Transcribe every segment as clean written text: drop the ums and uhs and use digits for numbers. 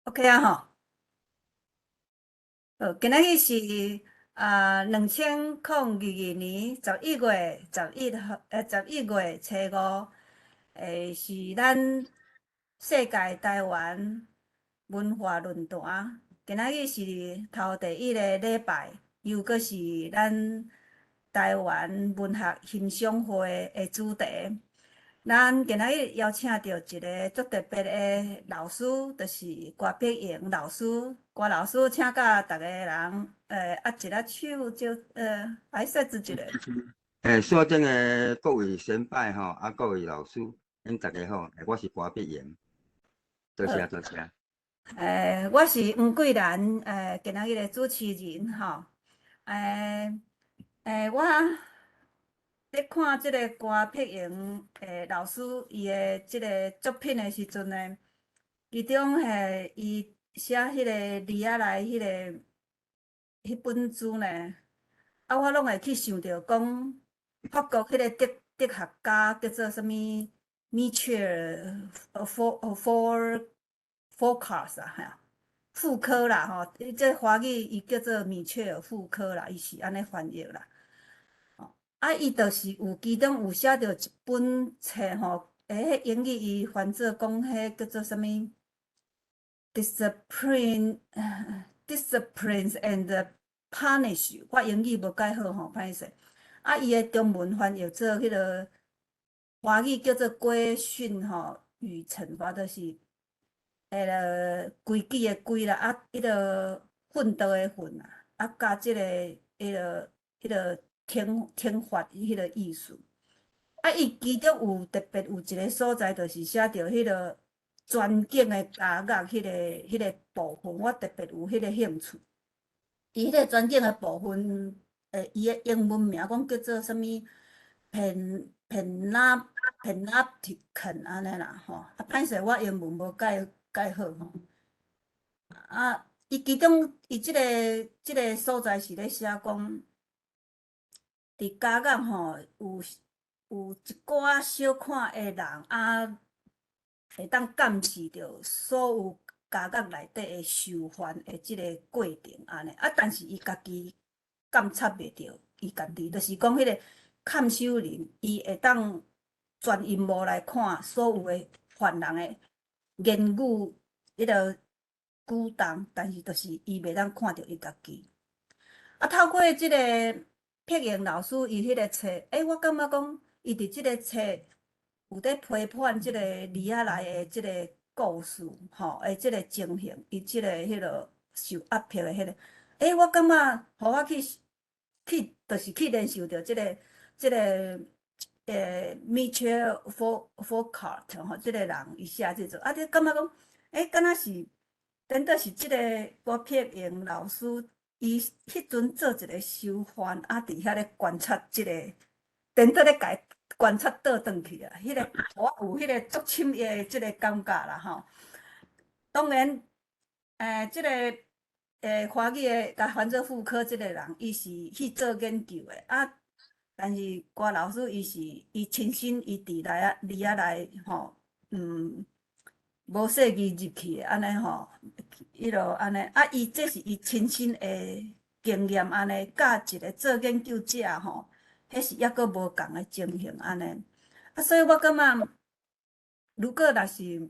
OK 啊吼。好，今仔日是2022年11月11號，11月初五，是咱世界台灣文化論壇。今仔日是頭第一个禮拜，又閣是咱台灣文學欣賞會的主題。咱今仔日邀請著一个足特別的老師，就是郭碧瑩老師。郭老師，請佮逐个人，握一下手，就來說一下。線頂的各位先輩吼，各位老師，恁大家好，我是郭碧瑩，多謝多謝。我是黃桂蘭，今仔日的主持人吼。我咧看這个郭碧瑩老師伊的這个作品的時陣呢，其中嘿伊寫彼个字仔內彼本書呢，我攏會去想著講，法國彼个哲學家叫做啥物米切爾福柯啊，哈，傅柯啦吼，這華語伊叫做米切爾傅柯啦，伊是按呢翻譯啦。伊就是有其中有寫著一本冊吼，彼英語伊翻做講彼叫做啥物？Discipline, Disciplines and Punish，我英語無介好吼，歹勢。伊的中文翻譯做彼个華語叫做規訓吼與懲罰，就是彼个規矩的規啦，彼个訓導的訓啊，佮這个彼个懲罰彼个意思。伊其中有特別有一个所在，就是寫著彼个全景的監獄彼个部分，我特別有彼个興趣。伊彼个全景的部分，伊的英文名講叫做啥物？Panopticon 按呢啦吼。歹勢我英文無介介好吼。伊其中伊這個所在是咧寫講，佇監獄吼有一寡小看的人，會當監視著所有監獄內底的囚犯的這个過程按呢。但是伊家己監察袂著伊家己，就是講彼个看守人，伊會當全螢幕來看所有的犯人的言語、彼个舉動，但是就是伊袂當看著伊家己。透過這个碧瑩老師伊彼个冊，我感覺講伊佇這个冊有咧批判這个字仔內的這个故事，吼，的這个情形，伊這个彼个受壓迫的彼个，我感覺予我去，就是去聯想著這个米切爾福柯吼，這个人伊寫這種，你感覺講，敢若是，顛倒是這个郭碧瑩老師，伊彼陣做一个囚犯，佇遐咧觀察這个，顛倒咧共伊觀察倒轉去啊，彼个我有彼个足深的這个感覺啦吼。當然，這个華語的共翻做傅柯這个人，伊是去做研究的，但是郭老師伊是伊親身伊佇內啊字仔內吼，無說伊入去的按呢吼，彼落按呢，伊這是伊親身的經驗按呢，佮一个做研究者吼，彼是猶閣無仝的情形按呢。所以我感覺，如果若是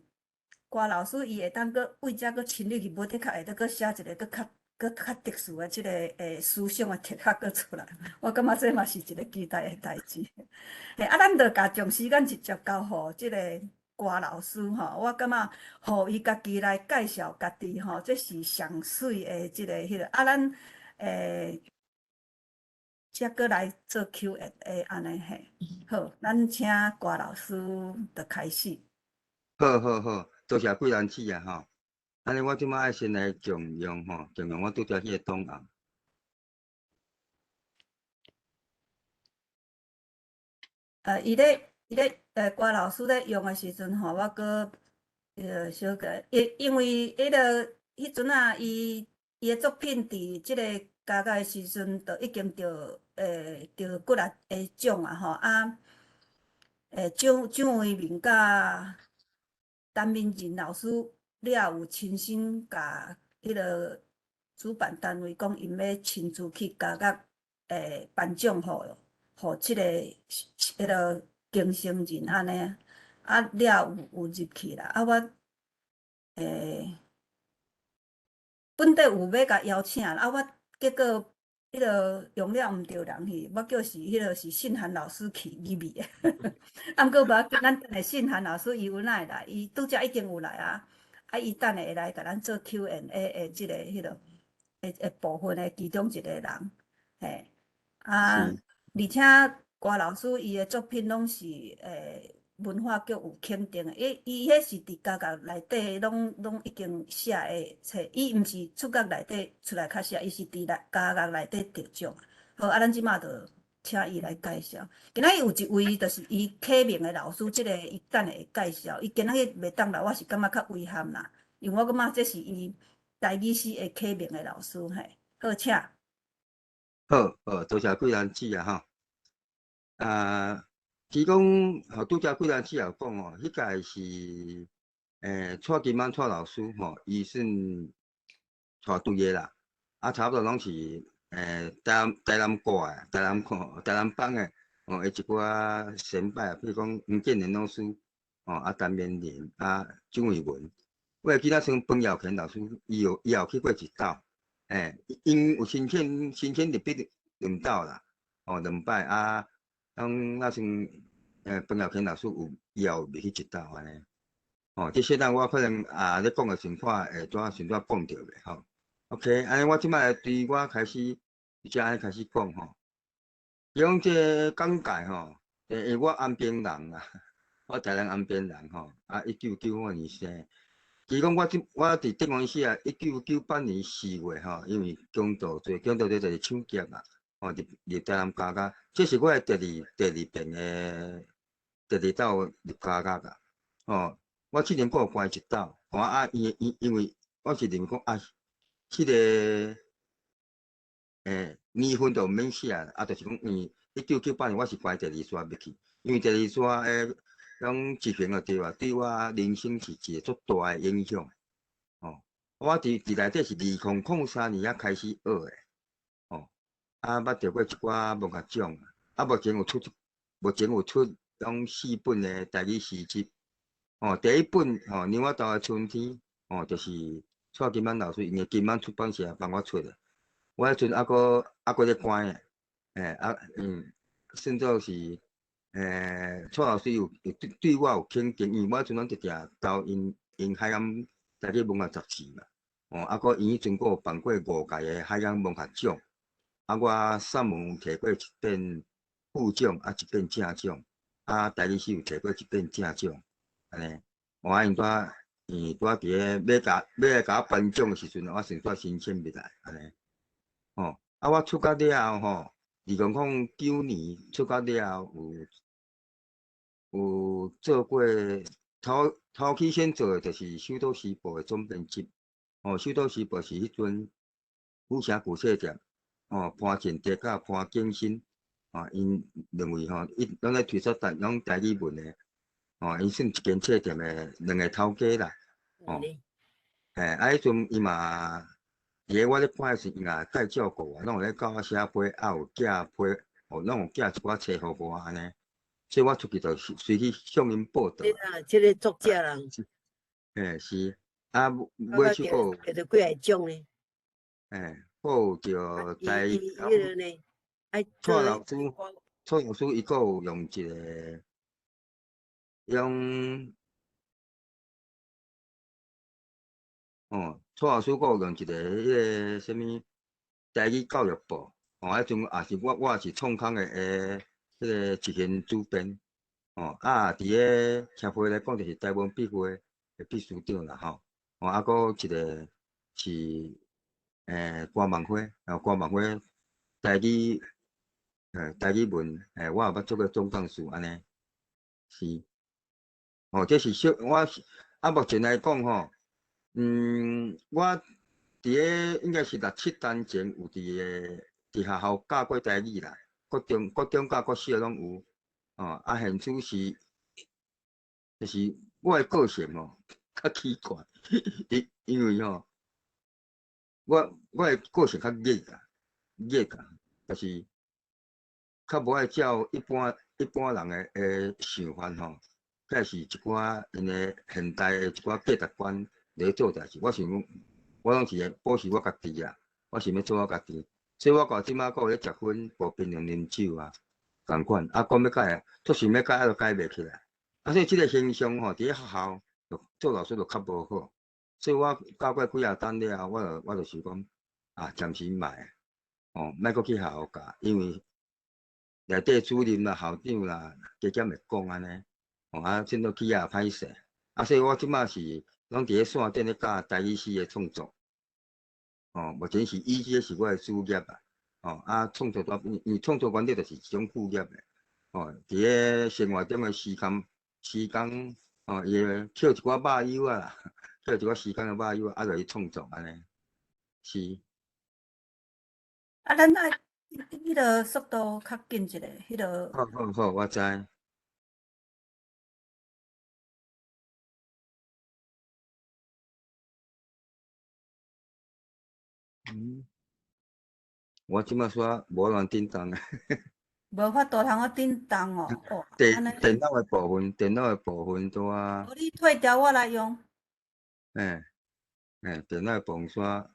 郭老師伊會當閣為這閣深入去，無的確會當閣寫一个閣較特殊的這个思想的哲學閣出來，我感覺這嘛是一个期待的代誌。嘿，咱就共將時間直接交予這个郭老師吼，我感覺予伊家己來介紹家己吼，這是上媠的這个彼个。咱才閣來做 Q&A 按呢嘿。好，咱請郭老師就開始。好好好，多謝貴蘭姊啊吼。按呢，我這擺愛先來共用吼，共用我拄才彼个檔案。伊咧，郭老師咧用的時陣吼，我閣小可，因為彼个彼陣啊，伊的作品佇這个監獄的時陣，就已經得幾若个獎啊吼，蔣偉民佮陳明仁老師。了有親身共彼个主辦單位講，𪜶欲親自去加額頒獎予這个彼个更生人按呢，啊了有入去啦，啊我本底有欲共邀請，啊我結果彼个用了毋著人去，我叫是彼个是信涵老師去入去的，啊毋過無要緊，咱等下信涵老師伊有哪會來，伊拄才已經有來啊，啊伊等下會來共咱做 Q&A 的這个彼落的部分的其中一個人，嘿，啊，而且郭老師伊的作品攏是文化局有肯定的，伊彼是佇家學內底攏已經寫的冊，伊毋是出國內底出來較寫，伊是佇內家學內底得獎。好，啊，咱這馬就請伊來介紹。今仔日有一位就是伊啟明的老師，這个伊等下會介紹。伊今仔日袂當來，我是感覺較遺憾啦，因為我感覺這是伊台語詩的啟明的老師嘿。好，請。好，好，多謝桂蘭姊啊吼。啊，其講吼，拄才桂蘭姊也有講吼，彼屆是蔡金滿蔡老師吼，伊算帶隊的啦，啊，差不多攏是台南過來，台南幫的吼，的一寡前輩啊，比如講黃建仁老師，吼，啊，陳綿林，啊，張偉文，我會記得像彭耀乾老師，伊也有去過一道，𪜶有申請入筆兩道啦，哦，兩擺啊。當那像彭耀乾老師有伊也有入去一道按呢，吼，這些咱我可能啊咧講的時陣看會怎先怎講著袂吼。OK，按呢我這擺對我開始，才按呢開始講吼。講這個講解吼，因為我安平人啊，我台南安平人吼，啊，1995年生。其實講我佇德文社啊，1998年4月吼，因為強盜罪，強盜罪就是搶劫啊。哦，入台南監獄，這是我的第二遍的第二道入監獄啊。哦，我之前閣有關一道，哦啊，因為我是認為講啊，彼个年份就毋免寫，啊，就是講因為1998年我是關第二逝入去，因為第二逝的種執行的對吧，對我人生是一個足大的影響。哦，我佇內底是2003年才開始學的。啊，捌得過一寡文學獎，啊，目前有出攏四本的台語詩集，哦，第一本吼，娘仔豆的春天，哦，就是蔡金滿老師𪜶的金滿出版社幫我出的，我彼陣猶閣咧關的，啊，算做是，蔡老師有對我有肯定，因為我彼陣攏直直投𪜶海洋台語文學雜誌嘛，哦，啊，閣𪜶彼陣閣有辦過五屆的海洋文學獎。啊，我散文有提過一遍副獎，啊，一遍正獎，啊，台語詩有提過一遍正獎，按呢。我𪜶拄仔佇咧欲來共我頒獎的時陣，我先煞申請入來，按呢。吼，啊，我出國了後吼，2009年出國了後有做過頭起先做的就是《首都時報》的總編輯。哦，《首都時報》是彼陣府城舊書店。哦，潘建德佮潘景新，哦，𪜶兩位吼，伊攏咧推出台攏台語文的，哦，𪜶算一間冊店的兩个頭家啦，哦，嘿，啊，彼陣伊嘛，佇咧我咧看的時，伊嘛介照顧我，攏有咧教我寫批，啊有寄批，哦，攏有寄一寡冊予我按呢，所以我出去就隨去向𪜶報到。對啊，這个作者人。嘿，是，啊，尾手閣有得著幾个獎呢？嘿。閣有著台彼个呢？蔡老師，伊閣有用一个用，哦，蔡老師閣有用一个彼个啥物台語教育部，哦，彼陣也是我也是創刊的彼个執行主編，哦，啊，佇咧社會來講，就是台文筆會的秘書長啦，吼，哦，啊，閣有一個是。歌夢花，哦，歌夢花台語文，我也捌做過總幹事按呢，是，哦，這是小我啊，目前來講吼，我佇咧應該是六七年前有佇學校教過台語啦，國中佮國小攏有，哦，啊，現處是，就是我的個性吼，較奇怪，因為吼，我的個性較熱啊，熱啊，就是較無愛照一般人的想法吼，抑是一寡𪜶的現代的一寡價值觀來做代誌。我想講，我攏是會保持我家己啊，我想欲做我家己，所以我到這馬閣有咧食薰、薄檳榔、啉酒啊，仝款。啊，講欲改，煞想欲改，啊，就改袂起來。啊，所以這個形象吼，佇咧學校就做老師就較無好。所以我教過幾仔冬了後，我就想講，啊，暫時莫，哦，莫閣去學校教，因為內底主任啦、校長啦，加減會講按呢，哦，啊，轉做去遐歹勢。啊，所以我這馬是攏佇咧線頂咧教台語詩的創作。哦，目前是以這個是我的主業啊。哦，啊，創作因為創作原理就是一種副業的。哦，佇咧生活中的時間，哦，伊會捡一寡肉友啊，捡一寡時間的肉友啊，就去創作按呢。是。啊，咱愛彼个速度較緊一下，彼个。好好好，我知。我這馬煞無法振動。無法度通去振動哦，哦，電腦的部分拄啊。無你退掉，我來用。欸，欸，電腦的部分煞，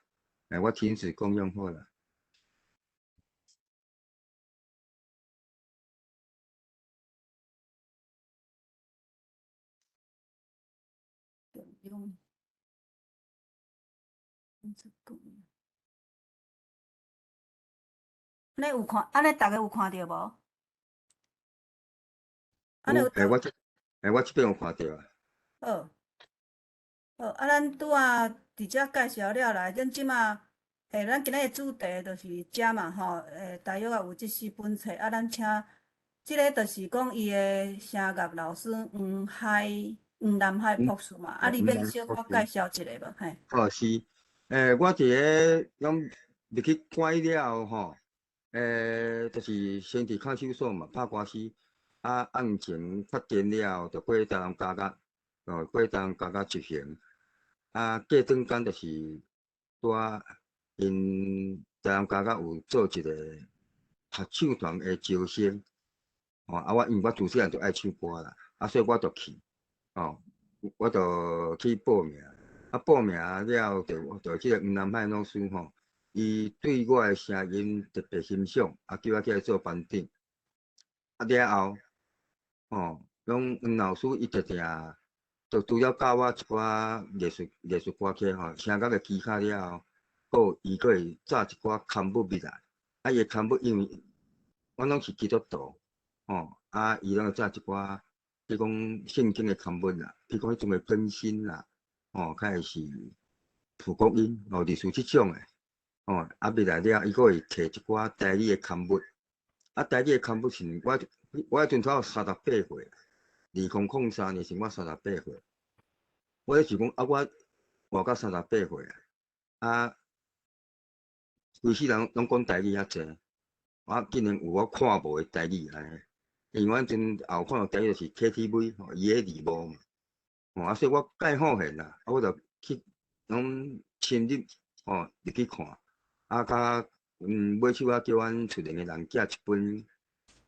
欸，我停止共用好了。用。停止共用。按呢有看，按呢逐家有看著無？有，欸，我這邊有看著啊。好，好，啊，咱拄仔佇遮介紹了來，咱這馬，欸，咱今仔日主題就是遮嘛吼，欸，大約也有這四本冊，啊，咱請這个就是講伊的聲樂老師黃南海博士嘛，啊，你欲小可介紹一下無？嘿。哦，是，欸，我佇咧攏入去關了後吼。欸，就是先佇看守所嘛，拍官司，啊，案情確定了後，就過台南監獄，哦，過台南監獄執行。啊，過轉工就是拄仔𪜶台南監獄有做一個合唱團的招生，哦，啊，我因為我自細漢就愛唱歌啦，啊，所以我就去，哦，我就去報名，啊，報名了後就這個黃南海老師吼。伊對我的聲音特別欣賞，啊，叫我起來做班長。啊了後，吼，攏黃老師伊定定，就除了教我一寡藝術歌曲吼，聲樂的技巧了後，閣伊閣會紮一寡刊物入來。啊，伊的刊物因為阮攏是基督徒，吼，啊，伊攏會紮一寡，比如講聖經的刊物啦，比如講彼陣的更新啦，吼，較會是蒲公英，哦，類似這種的。哦，啊，入來了，伊閣會提一寡台語的刊物，啊，台語的刊物是，我彼陣才有38歲，2003年時我三十八歲，我咧想講，啊，我活到三十八歲啊，啊，規世人攏講台語遐濟，我竟然有我看無的台語按呢，因為阮陣也有看到台語就是 KTV 吼，伊个字幕嘛，哦，啊，所以我蓋好現啦，啊，我就去攏深入吼入去看。啊，佮尾手仔叫阮厝裡的人寄一本，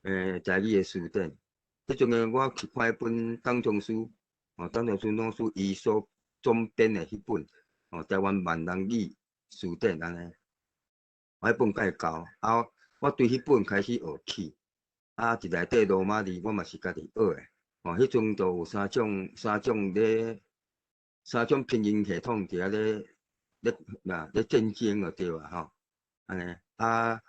欸，台語的詞典。彼陣个我去看彼本董仲舒，哦，董仲舒老師伊所總編的彼本，哦，台灣閩南語詞典按呢，我彼本較會夠，啊，我對彼本開始學起，啊，佇內底羅馬字我嘛是家己學的，哦，彼陣就有三種拼音系統佇遐咧戰爭就對啊吼。按呢啊，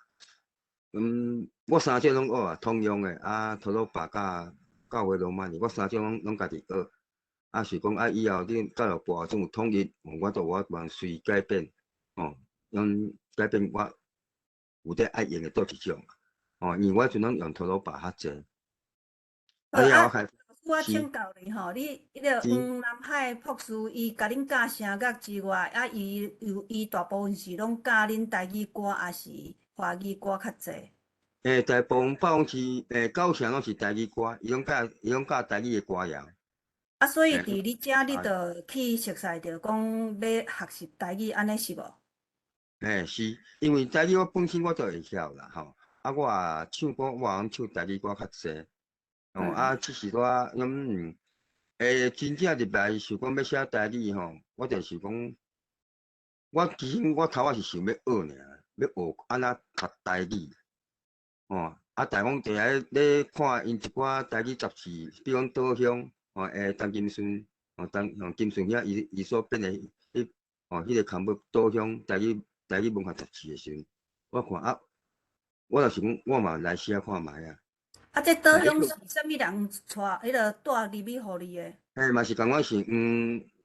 我三種攏學啊，通用的啊，吐魯巴佮教會羅馬字，我三種攏家己學。啊，是講啊，以後恁教育部總有統一，我都我願隨改變，哦，攏改變我有咧愛用的佗一種，哦，因為我彼陣攏用吐魯巴較濟。啊，我請教你吼，你彼个黃南海博士，伊共恁教聲樂之外，啊，伊有伊大部分是攏教恁台語歌，抑是華語歌較濟？欸，大部分百分之九成攏是台語歌，伊攏教台語的歌謠。啊，所以佇你遮你就去熟似著講欲學習台語，按呢是無？嘿，是，因為台語我本身我就會曉啦，吼。啊，我也唱歌，我也唱台語歌較濟。哦，啊，只是我真正入來想講欲寫台語吼，我就是講，我其實我頭仔是想欲學爾，欲學按怎讀台語。哦，啊，但講佇咧咧看𪜶一寡台語雜誌，比如講島鄉，哦，陳金順，哦，陳哦金順遐伊伊所編的彼哦，彼個刊物島鄉台語文學雜誌的時陣，我看啊，我就是講，我嘛來寫看覓啊。啊，這島鄉是啥物人帶彼個帶入去予你的？嘿，嘛是仝款是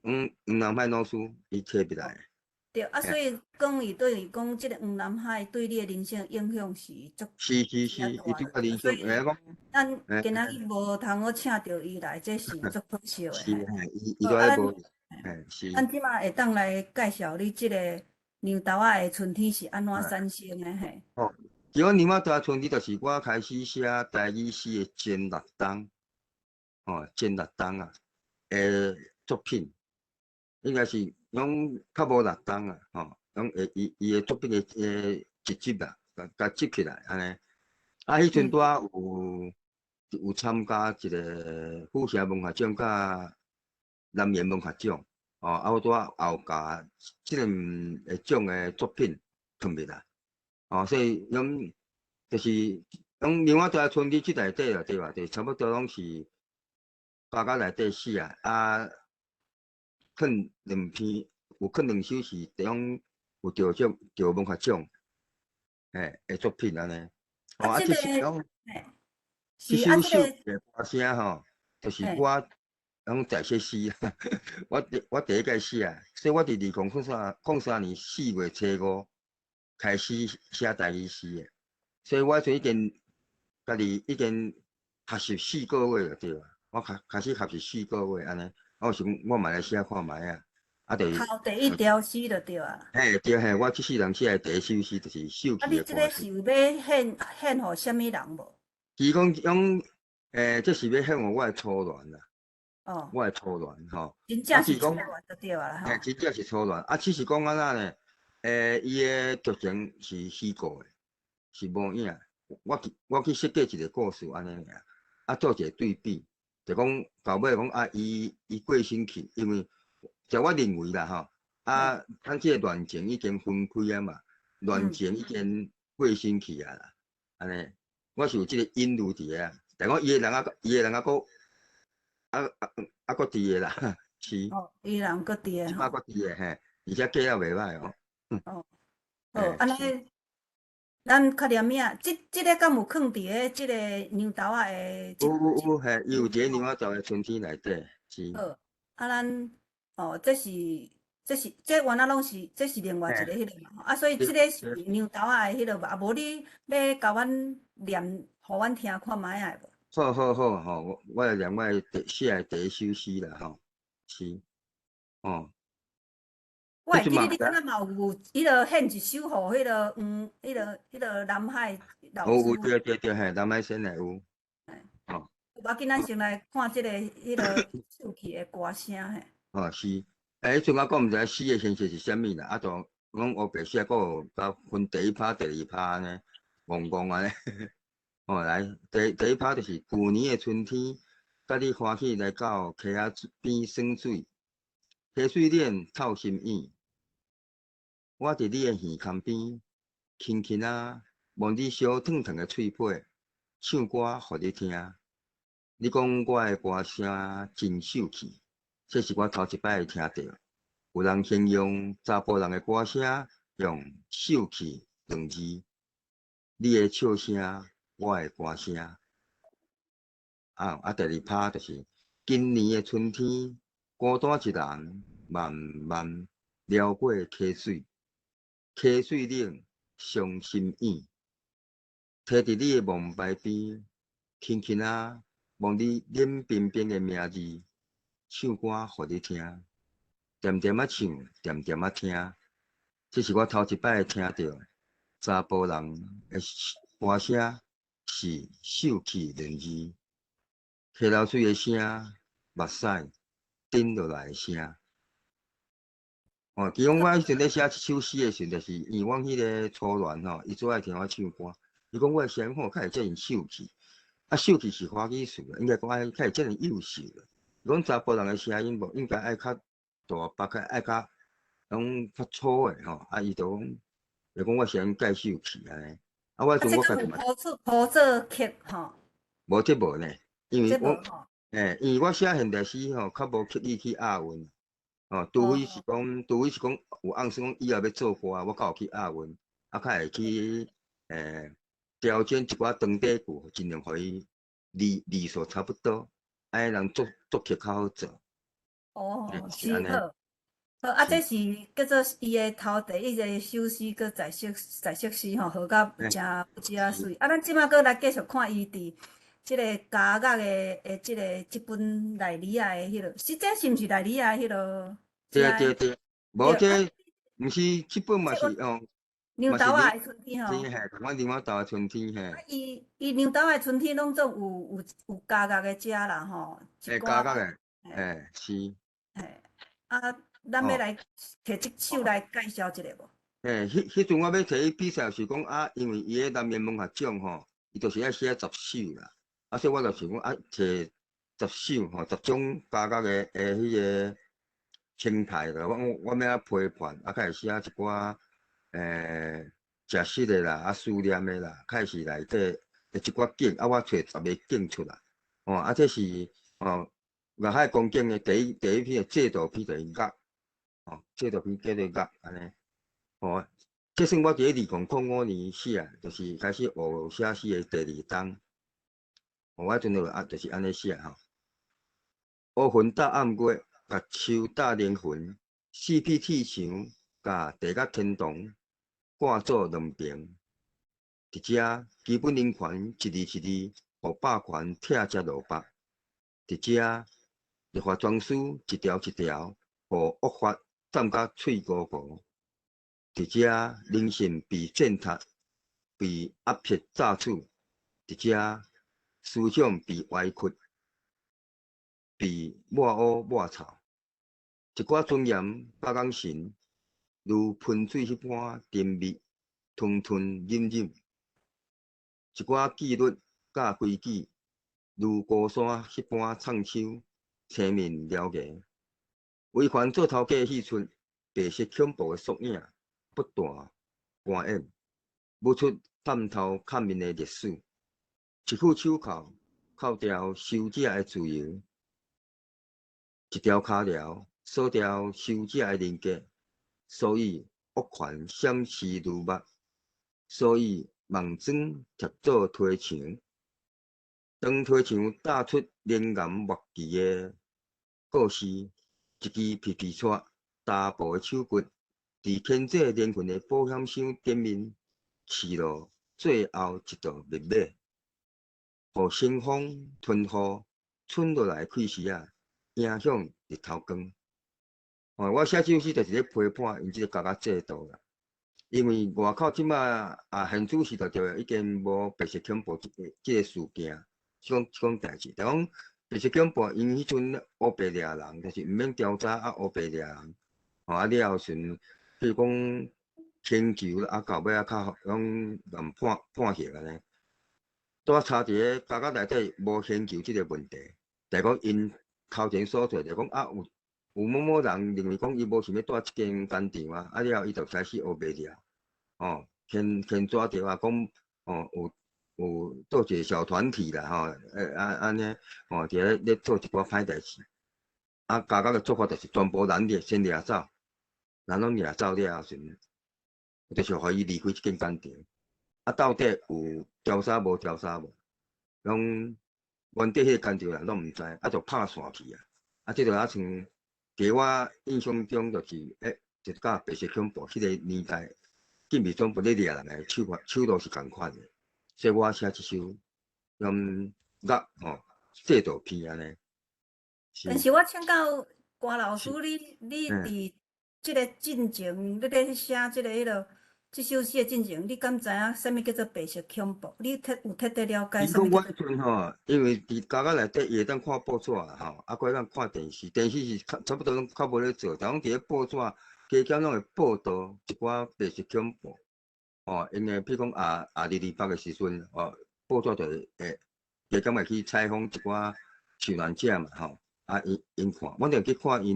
黃南海老師伊提入來。對，啊，所以講伊對於講這個黃南海對你的人生影響是足是是是，伊對我人生，講，咱今仔日無通好請著伊來，這是足可惜的。是，嘿，伊伊都愛無，嘿，是。咱這馬會當來介紹你這個娘豆仔的春天是按怎產生的嘿？哦，其實娘仔豆春天就是我開始寫台語詩的前六冬，哦，前六冬啊，的作品，應該是攏較無六冬啊，吼，攏會伊伊的作品的集集啊，共共集起來按呢。啊，彼陣拄仔有參加一個府城文學獎佮南硯文學獎，哦，啊，我拄仔也有共這兩个獎的作品放入來，哦，所以攏就是講娘仔豆春天這內底啊，對吧？就差不多攏是加加內底寫啊，啊，囥兩篇，有囥兩首是地方有得獎、得文學獎，嘿的作品按呢。哦，啊，這是講，這首秀的歌聲吼，就是我攏在寫詩，我第一屆寫，所以我佇2003、03年4月初5開始寫台語詩的，所以我就已經家己已經學習四個月了，對吧？我開始學習四個月按呢，我想我嘛來寫看覓啊，啊，就頭第一條詩就對啊。嘿，對嘿，我這世人寫的第一首詩就是秀氣的歌聲。啊，你這個是有欲獻獻予啥物人無？其實講講，這是欲獻予我的初戀啦。哦。我的初戀吼。真正是初戀就對啊啦。嘿，真正是初戀。啊，只是講按怎呢？伊的劇情是虛構的，是無影。我去設計一個故事按呢爾，啊，做一個對比，就講到尾講啊，伊過身去，因為在我認為啦吼，啊，咱這個戀情已經分開啊嘛，戀情已經過身去啊啦，按呢，我是有這個隱喻佇個啊，但講伊的人啊，伊的人啊，閣啊閣佇個啦，是。哦，伊人閣佇個。這擺閣佇個嘿，而且過了袂䆀哦。哦，好，按呢，咱較念名，這個敢有囥佇个這個娘豆仔的？有有有，嘿，伊有佇個娘仔豆的春天內底，是。好，啊，咱哦，這原來攏是這是另外一個彼個嘛，啊，所以這個是娘豆仔的彼個吧，啊，無你欲共阮念，予阮聽看覓仔無？好好好，吼，我來念我的第寫的第一首詩啦，吼，是，哦。我會記得你敢若嘛有彼個獻一首予彼個黃，彼個南海老師。有有對對對，嘿，南海先生有。哦。無要緊，咱先來看這個彼個秀氣的歌聲嘿。哦，是，欸，彼陣我閣毋知影詩的形式是啥物啦，啊，就講烏白寫，閣有佮分第一拍、第二拍按呢，戇戇按呢。哦，來，第一拍就是舊年的春天，佮你歡喜來到溪仔邊耍水，溪水冷透心軟。我佇你的耳空邊，輕輕仔摸你燒燙燙的喙皮，唱歌予你聽。你講我的歌聲真秀氣，這是我頭一擺聽著。有人形容查埔人的歌聲用秀氣兩字，你的笑聲，我的歌聲。啊，第二拍就是今年的春天，孤單一人慢慢撩過溪水。溪水冷，傷心軟。提佇你的墓牌邊，輕輕仔摸你冷冰冰的名字，唱歌予你聽，恬恬仔唱，恬恬仔聽。這是我頭一擺聽著查埔人的歌聲是秀氣兩字，溪流水的聲，目屎。頂落來的聲。哦，其中我彼陣咧寫這首詩的時陣，就是因為阮彼个初戀吼，伊最愛聽我唱歌。伊講我的聲音吼，較會遮爾秀氣，啊秀氣是華語詞，應該講愛較會遮爾幼秀啦。伊講查埔人的聲音無應該愛較大腹，較愛較攏較粗的吼。啊，伊就講，就講我聲音介秀氣按呢。啊，我彼陣我家己嘛。譜做曲吼？無這無呢，因為我，欸，因為我寫現代詩吼，較無刻意去押韻。哦，除非是講有暗示講以後欲做歌，我較有去押韻，啊，較會去調整一寡長短句，盡量予伊字數差不多，按呢人作曲較好做。哦，是好。好，啊，這是叫做伊的頭第一个首詩，閣在色詩吼，學甲誠誠媠。啊，咱這馬閣來繼續看伊佇這个家樂的這个這本內裡仔的彼落，是這是毋是內裡仔彼落？對對對，無這毋是這本嘛是哦。娘豆仔的春天吼。嘿，阮娘豆仔春天嘿。啊，伊娘豆仔的春天攏總有家樂的遮啦吼。欸，家樂的，欸，是。嘿，啊，咱欲來提這首來介紹一下無？嘿，彼陣我欲提去比賽是講啊，因為伊个南面文學獎吼，伊就是愛寫十首啦。啊，所以我就想講啊，提十首吼，10種家樂的彼个形態啦，我欲按批判，啊，較會寫一寡食食的啦，啊，思念的啦，開始內底的一寡景，啊，我揣十个景出來，哦，啊，這是哦，外海風景的第一篇的制度篇就是樂，哦，制度篇叫做樂，按呢，哦，這算我佇2005年寫，就是開始學寫詩的第二冬，哦，我彼陣就啊，就是按呢寫吼。烏雲罩暗月，共樹罩靈魂，四片鐵牆，共地角天堂割做兩爿。佇遮基本人權一字一字，予霸權拆食落腹。佇遮立法專書一條一條，予惡法佔甲喙糊糊。佇遮人性被踐踏，被壓迫榨取。佇遮思想被歪曲，被抹烏抹臭。一寡尊嚴佮眼神，如噴水彼般甜蜜，吞吞飲飲。一寡紀律佮規矩，如高山彼般藏秋，青面獠牙。威權做頭家戲出白色恐怖的縮影，不斷搬演，舞出探頭看面的歷史。一副手銬銬牢收者的自由，一條跤鐐鎖牢收者的人格，所以惡權閃視如目，所以網磚貼做推牆。當推牆搭出靈岩末期的故事，一支皮皮掣查埔的手骨，佇牽制靈魂的保險箱頂面刺落最後一道密碼，予腥風吞雨吞落來的氣時仔，迎向日頭光。哦，我寫這首詩就是咧批判𪜶這个家樂制度啦。因為外口這馬啊，現主時代就已經無白色恐怖這个事件，這種代誌。就講白色恐怖，𪜶彼陣烏白掠人，就是毋免調查啊，烏白掠人。吼啊了後時陣，比如講刑求啊，到尾仔較攏共判刑按呢。拄仔查佇咧家樂內底無刑求這个問題，就講𪜶頭前所做就講啊有某某人認為講伊無想欲蹛這間工廠啊，啊了後伊就開始烏白掠，哦，牽抓著啊，講哦有做一个小團體啦，吼，啊按呢，哦，佇咧做一寡歹代誌，啊，家樂的做法就是全部人掠先掠走，人攏掠走了後時陣，就是予伊離開這間工廠。啊，到底有調查無調查無？攏原底彼个工廠人攏毋知，啊，就拍散去啊。啊，這就猶像佇我印象中，就是就佮白色恐怖彼个年代，禁閉總部咧掠人的手法手路是仝款的，所以我寫這首用樂吼制度篇按呢。但是我請教郭老師，你佇這个進前，你咧寫這个彼落這首詩的進前，你敢知影啥物叫做白色恐怖？你徹有徹底了解伊講我啥物叫做？彼陣吼，因為佇家己內底伊會當看報紙啦吼，啊，閣會當看電視，電視是較差不多攏較無咧做，但講佇咧報紙加減攏會報導一寡白色恐怖，吼，因為比如講啊啊228的時陣，吼，報紙就會會加減會去採訪一寡受難者嘛，吼，啊，𪜶𪜶看，阮就去看𪜶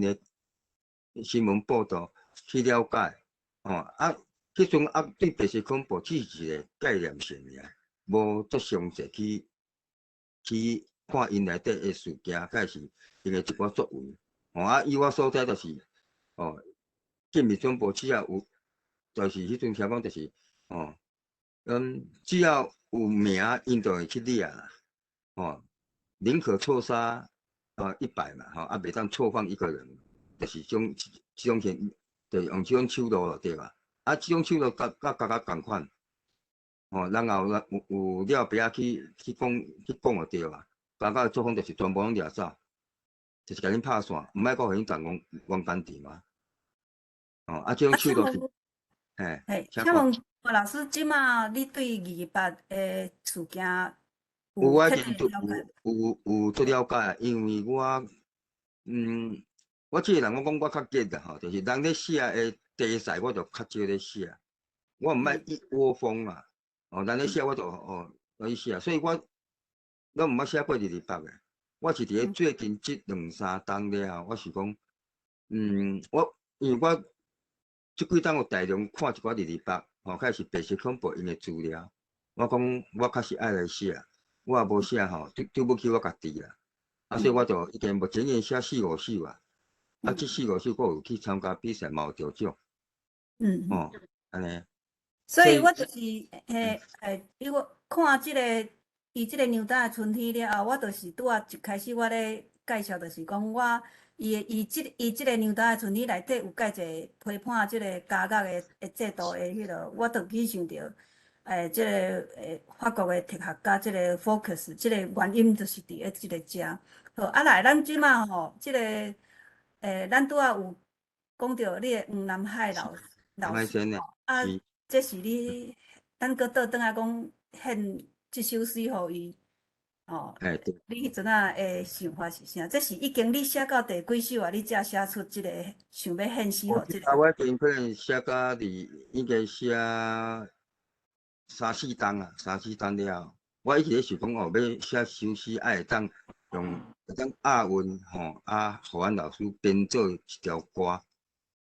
的新聞報導去了解，吼，啊，彼陣啊對白色恐怖只是一個概念性爾，無足詳細去去看𪜶內底的事件，抑是𪜶的一寡作為，吼啊，以我所知就是，哦，禁密總部只要有，就是彼陣聽講就是，哦，只要有名，𪜶就會去掠啦，吼，寧可錯殺啊100嘛，吼，啊袂當錯放一個人，就是這種這種情，就用這種手路咯，對吧？啊，這種手路佮佮家己仝款，吼，然後有有了別仔去去講去講就對啊，家己的作風就是全部攏掠走，就是共恁拍散，毋愛閣予恁當戇戇干地嘛。哦，啊，這種手路是，嘿，嘿，請問郭老師，這馬你對二八的事件有我已經有有有做了解，因為我，我這個人我講我較激啦吼，就是人咧寫的題材我就較少咧寫，我毋愛一窩蜂啦，哦，人咧寫我就哦來寫，所以我攏毋捌寫過二二八的，我是佇咧最近這兩三冬了後，我是講，我因為我這幾冬有大量看一寡二二八，吼，開始白色恐怖𪜶的資料，我講我確實愛來寫，我若無寫吼，對對不起我家己啦，啊，所以我就已經目前已經寫四五首啊，啊，這四五首閣有去參加比賽，嘛有得獎。哦，按呢。所以我就是嘿，欸，因為看這個伊這個娘帶的春天了後，我就是拄仔一開始我咧介紹，就是講我伊的伊這伊這個娘帶的春天內底有蓋一個批判這個家樂的的制度的彼落，我就去想著，欸，這個欸法國的哲學家這個福柯這個原因就是佇咧這個遮。好，啊來，咱這馬吼，這個欸，咱拄仔有講著你的黃南海老老師吼，啊，這是你，咱閣倒轉來講獻這首詩予伊，吼，你彼陣仔的想法是啥？這是已經你寫到第幾首啊？你才寫出這個想欲獻詩予這個？啊，我已經可能寫到佇應該寫三四冬啊，三四冬了。我一直咧想講哦，欲寫首詩，愛會當用會當押韻吼，啊，予阮老師編做一條歌，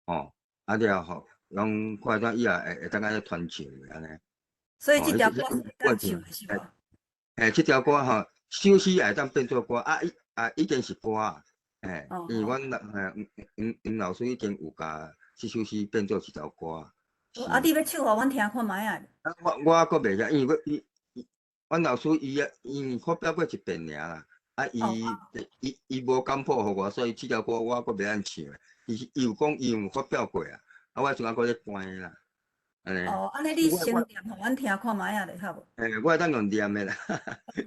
吼，啊了後，攏看怎以後會會當按呢傳唱按呢。所以這條歌是會當唱的是無？欸，這條歌吼，首詩也會當變做歌，啊，已啊已經是歌啊，欸，因為阮老欸黃黃老師已經有共這首詩變做一條歌。啊，你欲唱予阮聽看覓仔？啊，我我閣袂曉，因為我伊伊，阮老師伊啊，因發表過一遍爾啦，啊，伊伊伊無簡譜予我，所以這條歌我閣袂曉唱。伊伊有講伊有發表過啊，啊，我陣仔閣咧關啦，按呢。哦，按呢你先念予阮聽看覓仔咧，好無？欸，我會當用念的啦，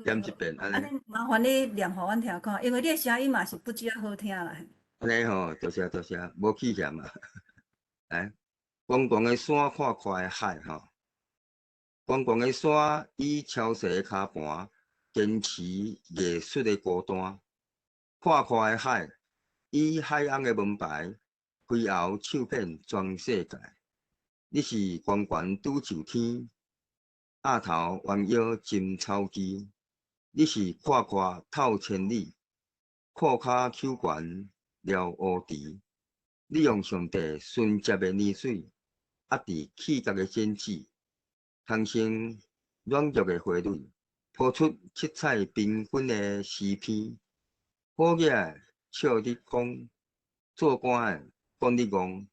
念一遍按呢。按呢麻煩你念予阮聽看，因為你的聲音嘛是不止仔好聽啦。按呢吼，多謝多謝，無氣嫌啊。來，懸懸的山闊闊的海吼，懸懸的山以超細的跤盤堅持藝術的孤單，闊闊的海以海翁的門牌揮毫唱遍全世界。你是懸懸拄上天，鴨頭彎腰斟草枝。你是闊闊透千里，褲跤曲懸撩烏池。你用上帝純潔的奶水，壓制氣節的剪紙，烘成軟弱的花蕊，鋪出七彩繽紛的詩篇。好額笑你講，做官的講你戇，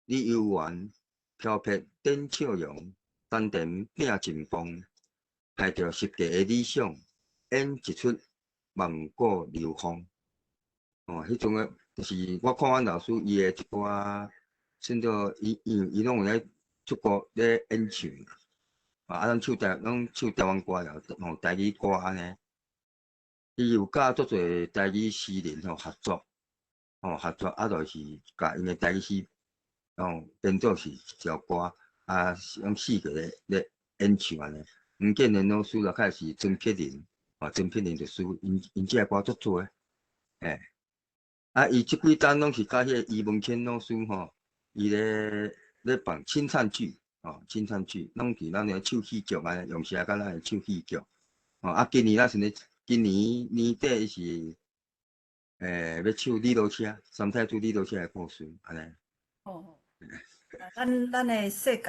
你悠圓飄撇展笑容，丹田拼陣風，帶著十地的理想，演一齣萬古流芳。哦，彼種的，就是我看阮老師伊的一寡，算做伊伊伊攏有咧出國咧演唱，啊，攏唱台攏唱台灣歌了，吼台語歌按呢。伊有佮足濟台語詩人吼合作，吼合作啊，就是共𪜶的台語詩，吼變做是一條歌。啊，用四個咧演唱按呢。吳建仁老師啦，開始曾碧玲，哦，曾碧玲律師，𪜶這歌足濟，嘿，啊，伊這幾冬攏是佮彼個余文謙老師吼，伊咧放清唱劇，哦，清唱劇，攏佇咱個唱戲劇按呢，用寫佮咱個唱戲劇，哦，啊，今年咱是咧，今年年底是，欲唱李老車，三太子李老車的故事，按呢。哦，咱的世界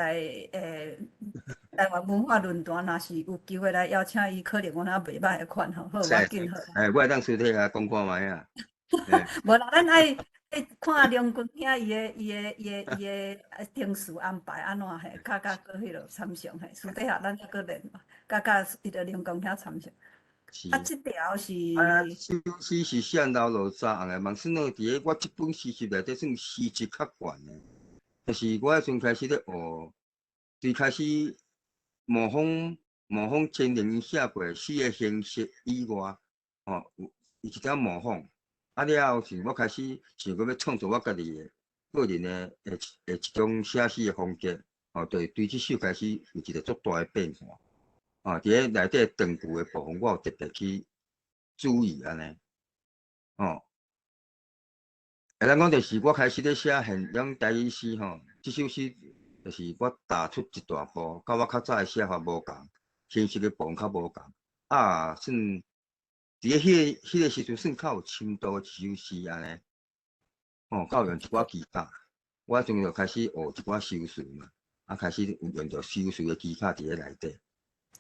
台灣文化論壇，若是有機會來邀請伊，可能阮也袂䆀的款吼，好，無要緊好。欸，我會當私底下講看覓啊。無啦，咱愛看梁君兄伊的程序安排按怎嘿，較閣彼落參詳嘿，私底下咱再閣聯絡，佮彼個梁君兄參詳。啊，這條是。啊，首詩是誰人流露昨暗的夢，算落佇咧我這本詩集內底算詩質較懸的，就是我彼陣開始咧學，最開始模仿錢寧寫過詩的形式以外，吼，有伊一點模仿。啊了後是我開始想講欲創作我家己的個人的一種寫詩的風格，吼，對這首開始有一個足大的變化。哦，佇咧內底斷句的部分，我有特別去注意按呢。哦，會當講就是我開始咧寫現種台語詩吼，這首詩就是我踏出一大步，佮我較早的寫法無仝，形式的部分較無仝，啊，算佇咧彼個時陣算較有深度的一首詩按呢。哦，較有用一寡技巧，我陣就開始學一寡修辭嘛，啊，開始有用著修辭的技巧佇咧內底。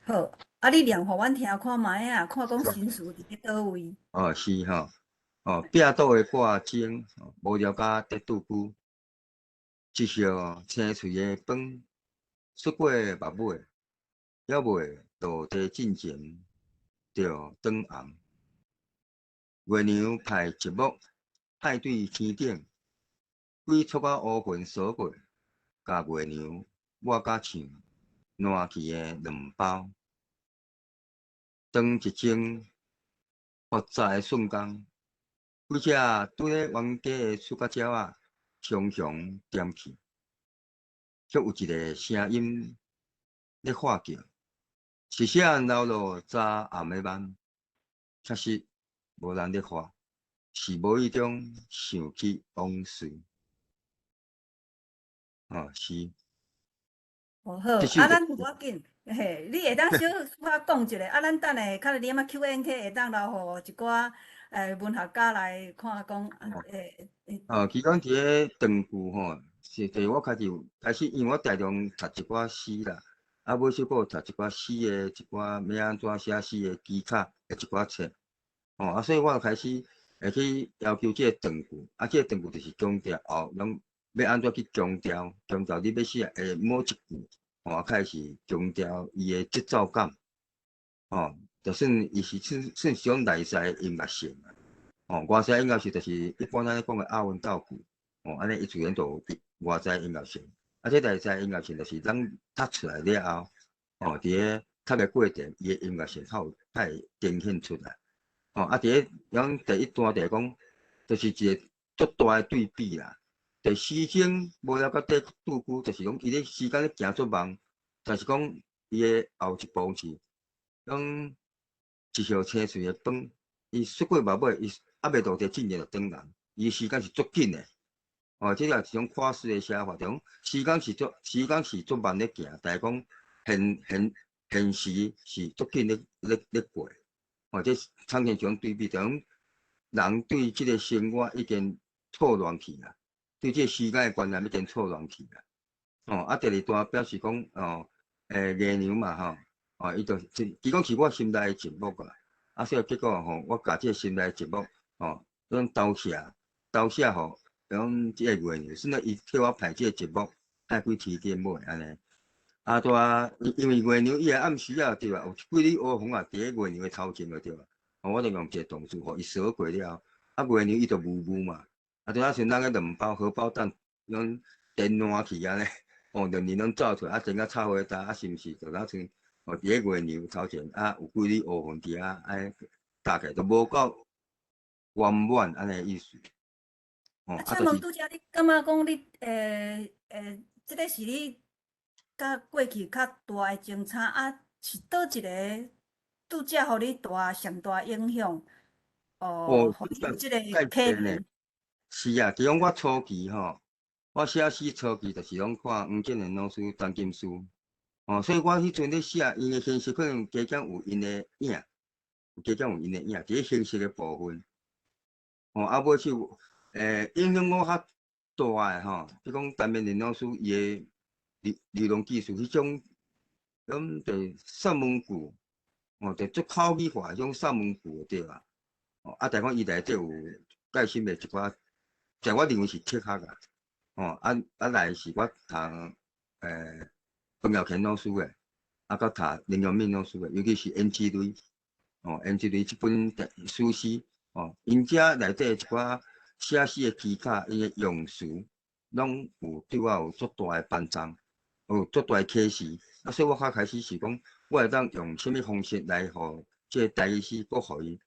好，啊，你念予阮聽看覓啊？看講新詞佇咧佗位？哦，是吼，哦，壁倒的掛鐘，無聊甲咧拄久，一葉青喙的飯，出過目尾，猶未落地進前，就轉紅。月娘派一幕，派對天頂，幾撮仔烏雲掃過，共月娘抹甲像爛去的卵包。當一陣複雜的瞬間，幾隻拄咧冤家的出角鳥仔雄雄踮去，卻有一个聲音咧喊叫：是啥人流露昨暗的夢？確實無人咧喊，是無意中想起往事。哦，是。哦好，啊，咱無要緊，嘿，你會當小可講一下，啊，咱等下較你仔 Q&A 會當留予一寡文學家來看講，欸。哦，其講佇咧斷句吼，是佇我開始，因為我常常讀一寡詩啦，啊，尾小閣有讀一寡詩的一寡欲按怎寫詩的技巧的一寡冊，哦，啊，所以我就開始會去要求這個斷句，啊，這個斷句就是強調哦，攏欲按怎去強調，強調你欲寫的某一句。哦，開始強調伊的節奏感，哦，就算伊是算是種內在音樂性，哦，外在音樂性就是一般咱咧講的押韻鬥句，哦，按呢伊自然就有外在音樂性，啊，這內在音樂性就是咱讀出來了後，哦，佇咧讀的過程，伊的音樂性較會呈現出來，哦，啊，佇咧講第一段就是講，就是一個足大的對比啦。佇時間無聊佮短句，就是講伊咧時間咧行足慢，但是講伊的後一步是講一葉青喙的飯，伊窣過目尾，伊猶未落地進前就轉人，伊時間是足緊的。哦，這個是一種誇飾的寫法，就講時間是足慢咧行，但是講現時是足緊咧過。哦，這產生一種對比，就講人對這個生活已經錯亂去啦。對這個時間的觀念已經錯亂去啦。哦，啊，第二段表示講，哦，月娘嘛，吼，哦，伊就伊講是我心內的寂寞啦。啊，所以結果吼，我共這個心內的寂寞，吼，攏投射予講這個月娘，算伊替我排這個寂寞，排幾天點尾按呢。啊，拄啊，因為月娘伊會暗時啊，對吧？有幾縷烏雲啊，佇咧月娘的頭前就對啊。我就用一個動詞，予伊掃過了後，啊，月娘伊就霧霧嘛。啊，就像咱個卵包、荷包蛋，攏煎爛去按呢，哦，兩面攏走出來，啊，煎甲臭火焦，啊，是毋是就若像哦，佇咧月娘頭前，啊，有幾縷烏雲佇遐，按呢搭起來，就無夠圓滿按呢意思。哦，啊，請問拄才你感覺講你這個是你佮過去較大的精彩啊，是佗一个拄才予你大上大影響？哦，予你有這個啟蒙。是啊，其實我初期吼，我寫詩初期就是攏看黃建仁老師、陳金書，哦，所以我彼陣咧寫，𪜶的形式可能加減有𪜶的影，加減有𪜶的影，佇咧形式的部分。哦，啊，尾就，影響我較大的吼，比如講陳綿仁老師伊的理論技術，彼種，種就散文句，哦，就足口語化彼種散文句對吧？哦，啊，但講伊內底有介深的一寡，在我認為是哲學啊，哦，啊啊來是我讀彭耀乾老師的，啊，閣讀林良敏老師的，尤其是胭脂淚，哦，胭脂淚這本史詩，哦，𪜶遮內底一寡寫詩的技巧，𪜶的用詞，攏有對我有足大的幫助，有足大的啟示。啊，所以我較開始是講，我會當用啥物方式來予這個台語詩，閣予伊，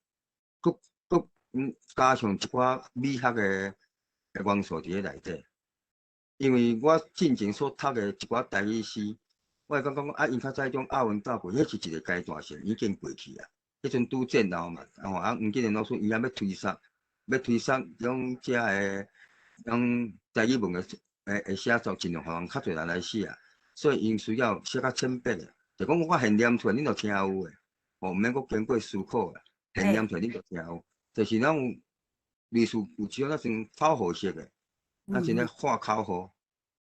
閣閣加上一寡美學的元素佇咧內底。因為我進前所讀的一寡台語詩，我會感覺講啊，𪜶較早彼種押韻鬥句，彼是一個階段性，已經過去啊。彼陣拄戰後嘛，吼啊，黃建仁老師伊也欲推捒，欲推捒種遮个種台語文的寫作，盡量予人較濟人來寫，所以𪜶需要寫較淺白的，就講我現念出來，恁就聽有的，哦，毋免閣經過思考的，現念出來恁就聽有，就是咱有類似有一種仔像口號式的，啊，像咧喊口號，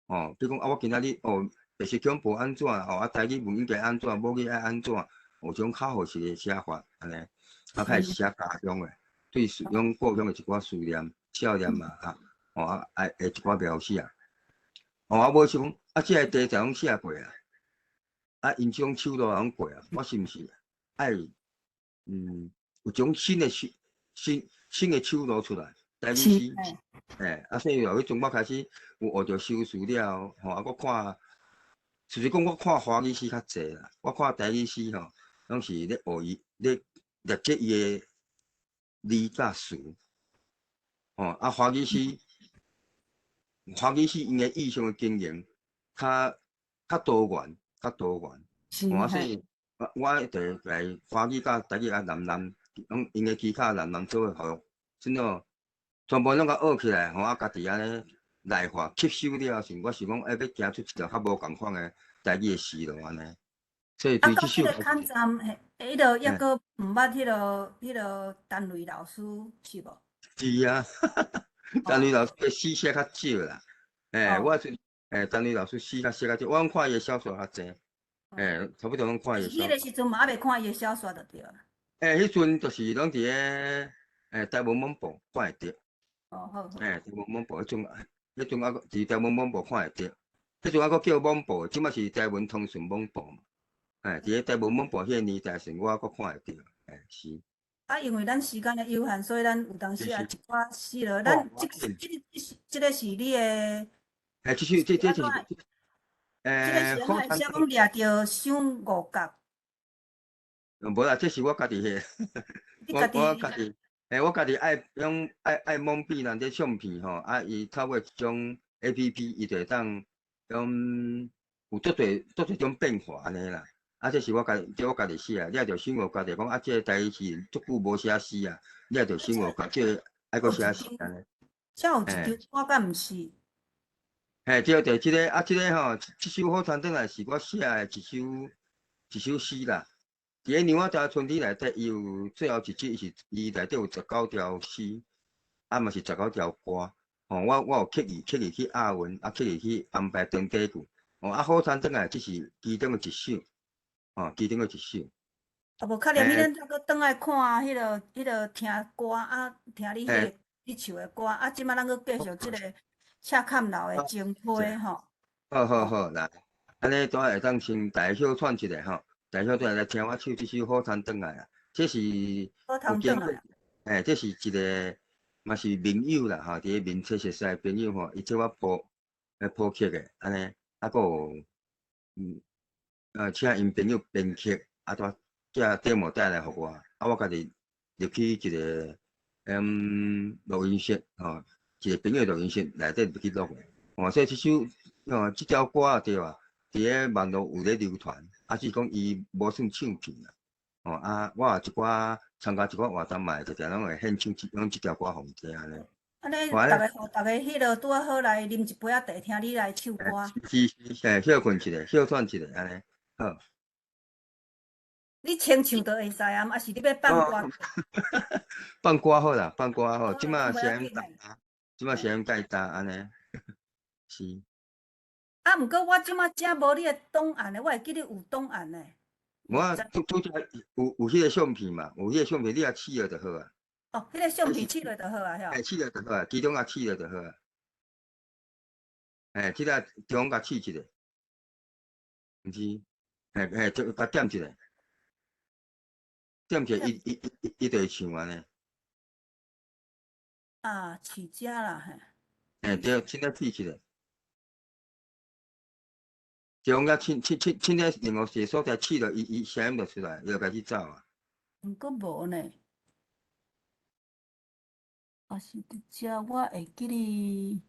哦，比如講啊，我今仔日哦，白色恐怖按怎，哦，啊，台語文應該按怎，母語愛按怎，有這種口號式的寫法，按呢，啊，開始寫家鄉的，對用故鄉的一寡思念、思念嘛，啊，哦啊，愛的一寡描寫啊，哦，啊，無想啊，這个題材攏寫過啊，啊，𪜶這種手路攏過啊，我是毋是愛有種新的新新新的手路出來？台語詩，欸，啊，所以由彼陣我開始有學著修辭了，吼，啊，閣看，實際講我看華語詩較濟啦，我看台語詩吼，攏是咧學伊咧了解伊的字佮詞，吼，啊，華語詩，華語詩𪜶的意象的經營較較多元，較多元，吼，啊，所以我我就來華語佮台語啊南南，攏𪜶的技巧南南做伙，真喏。全部攏共學起來，吼啊，家己按呢內化吸收了後，我想講，欸，欲行出一條較無仝款的台語的詩路按呢。所以對這首。啊，到這個坎站，彼彼個抑閣毋捌彼個陳雷老師是無？是啊，陳雷老師的詩寫較少啦。欸，我是欸，陳雷老師詩較寫較少，我攏看伊的小說較濟。欸，差不多攏看伊的小說。彼個時陣嘛猶未看伊的小說就對啦。欸，彼陣就是攏佇咧欸台文網報看會著。哦，好。欸，台文網報彼陣，彼陣猶閣佇台文網報看會著，彼陣猶閣叫網報，這馬是台文通訊網報嘛。欸，佇咧台文網報彼個年代時，我猶閣看會著，欸，是。啊，因為咱時間的有限，所以咱有當時也一寡死落。咱這、這、這、這個是你的。欸，這首這這就是。欸，這個是按怎寫講掠著傷五角？無啦，這是我家己的。我我家己。欸，我家己愛用愛愛蒙蔽人這相片吼，啊，伊透過一種 APP，伊就會當用有足濟足濟種變化按呢啦。啊，這是我家，這我家己寫啊。掠著傷五角就講啊，這個台語是足久無寫詩啊。掠著傷五角，這個愛閣寫詩按呢。這有一張歌敢毋是？嘿，對對，這個啊，這個吼，這首《好田轉來》是我寫的一首一首詩啦。佇咧《娘仔春天》內底，伊有最後一節是伊內底有19條詩，啊嘛是十九條歌。吼，我我有刻意刻意去押韻，啊刻意去安排長短句。吼，啊好田轉來這是其中的一首，吼，其中的一首。啊，無較連你咱再閣轉來看彼个彼个聽歌啊，聽你彼个你唱的歌啊，這馬咱閣繼續這个赤崁樓的情批吼。好好好，來，按呢拄仔會當先大家小喘一下吼。大家轉來聽我唱這首《好田轉來》啊，這是有經過，欸，這是一個嘛是民友啦吼，佇咧面冊熟似的朋友吼，伊替我譜來譜曲的，按呢，啊，閣有請𪜶朋友編曲，啊，拄寄 demo 帶來予我，啊，我家己入去一個錄音室吼，一個朋友錄音室內底入去錄的，哦，所以這首哦，這條歌對吧？佇咧網路有咧流傳，啊，只是講伊無算唱片啦。哦啊，我也一寡參加一寡活動嘛，會定定攏會獻唱這用這條歌予𪜶聽按呢。按呢，逐家予逐家彼落拄仔好來啉一杯仔茶，聽你來唱歌。是是，嘿，歇睏一下，歇喘一下，按呢好。你清唱就會使啊，抑是你欲放歌？放歌好啦，放歌好。這馬聲音焦，這馬聲音較焦按呢。是。啊，毋過我這馬遮無你的檔案咧，我會記你有檔案咧。無啊，拄拄才有彼個相片嘛，有彼個相片，你仔試落就好啊。哦，彼個相片試落就好啊，遐。嘿，試落就好啊，其中仔試落就好啊。嘿，這個中共試一下，毋是，嘿嘿，就共點一下，點一下，伊伊伊伊就會唱按呢。啊，飼遮啦，嘿。嘿，對，凊彩試一下。就講甲凊凊凊凊彩另外一個所在試落，伊伊聲音就出來，伊就開始走啊。毋過無呢。啊是佇遮，我會記得。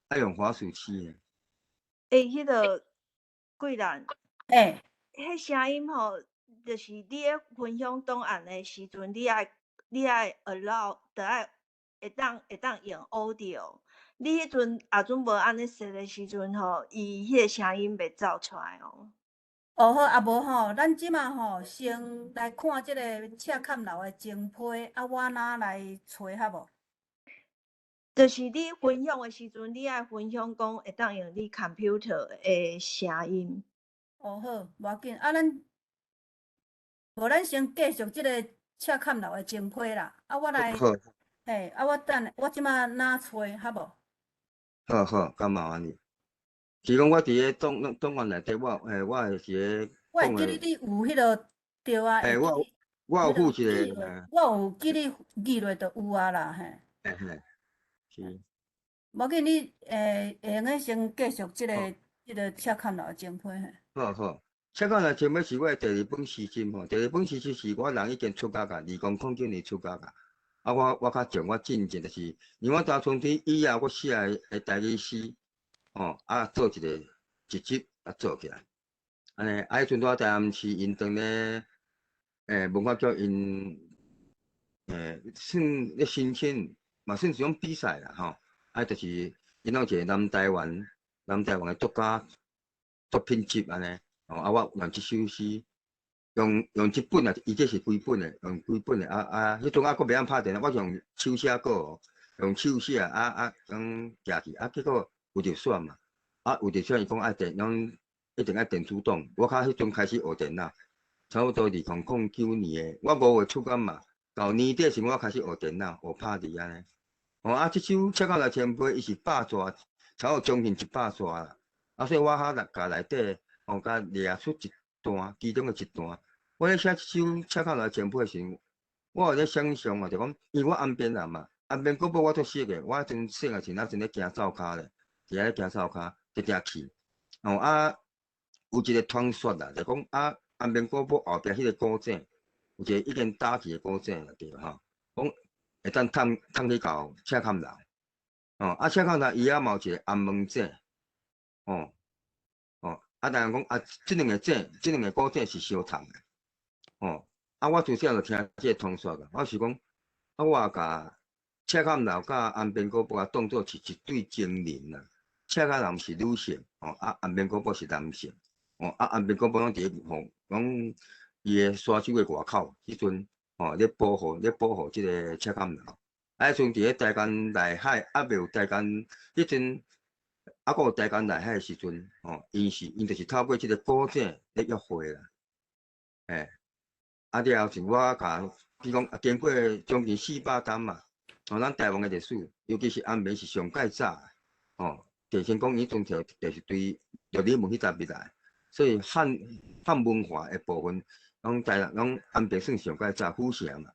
愛用滑鼠試的。欸，彼個桂蘭。欸。彼聲音吼，就是你咧分享檔案的時陣，你愛 allow，就愛會當用 audio。你彼陣也陣無按呢設的時陣吼，伊彼個聲音袂走出來哦。哦好，啊無吼，咱這馬吼先來看這个赤崁樓的前批，啊我哪來揣較無？就是你分享的時陣，你愛分享講會當用你 computer 的聲音。哦好，無要緊，啊咱無咱先繼續這个赤崁樓的前批啦。啊我來，嘿，啊我等下，我這馬哪揣較無？好好，敢麻煩你。是講我佇咧檔檔案內底，我嘿，我會是咧。我會記得你有彼個對啊。嘿，我有附一個。我有記你記落就有啊啦，嘿。嘿嘿，是。無緊，你會用得先繼續這個赤崁樓的前批嘿。好好，赤崁樓前批是我的第二本詩集吼，第二本詩集是我人已經出家㗎，2009年出家㗎。啊，我較從我進前就是，因為我當初佇以後我寫的台語詩，吼，啊做一個一集啊做起來，按呢，啊彼陣佇台南市𪜶當咧，文化局𪜶，算咧申請，嘛算是種比賽啦吼，啊就是𪜶有一個南台灣的作家作品集按呢，吼，啊我用這首詩。用這本啊，伊這是規本的，用規本的啊啊！彼陣啊，閣袂曉拍電腦，我用手寫稿，用手寫啊啊，講寄去啊，結果有入選嘛，啊有入選，伊講愛電，攏一定愛電子檔。我較彼陣開始學電腦，差不多2009年的，我5月出監嘛，到年底時我開始學電腦，學拍字按呢。哦啊，這首《赤崁樓前輩》伊是百字，差不多將近100字啦。啊，所以我較共內底，哦，共掠出一段，其中的一段。我咧寫這首《赤崁樓前輩》的時，我有咧想象啊，就講，因為我安平人嘛，安平古堡我足熟的，我陣細漢時，陣咧行灶跤咧，佇遐咧行灶跤，直直去。哦啊，有一個傳說啦，就講啊，安平古堡後壁彼個古井，有一個已經打去的古井啦，對吼，講會當探探去到赤崁樓。哦，啊赤崁樓伊遐嘛有一個頷門井，哦。啊，但講啊，這兩個井，這兩個古井是相通的，哦。啊，我自細就聽這個傳說啦。我是講，啊，我也共赤崁樓佮安平古堡當做是一對情人啦。赤崁樓是女性，哦，啊，安平古堡是男性，哦，啊，安平古堡攏佇咧吼，講伊的沙洲的外口，彼陣吼咧保護這個赤崁樓。啊，彼陣佇咧台江內海，猶未有台江，彼陣。啊，閣有台江內海的時陣，吼，𪜶就是透過這個古井咧約會啦，嘿，啊了後是我共，比如講經過將近400冬嘛，吼，咱台灣的歷史，尤其是安平是上蓋早的，吼，鄭成功伊陣時就是對玉里門彼搭入來，所以漢文化的部分，攏台南攏安平算上蓋早府城嘛。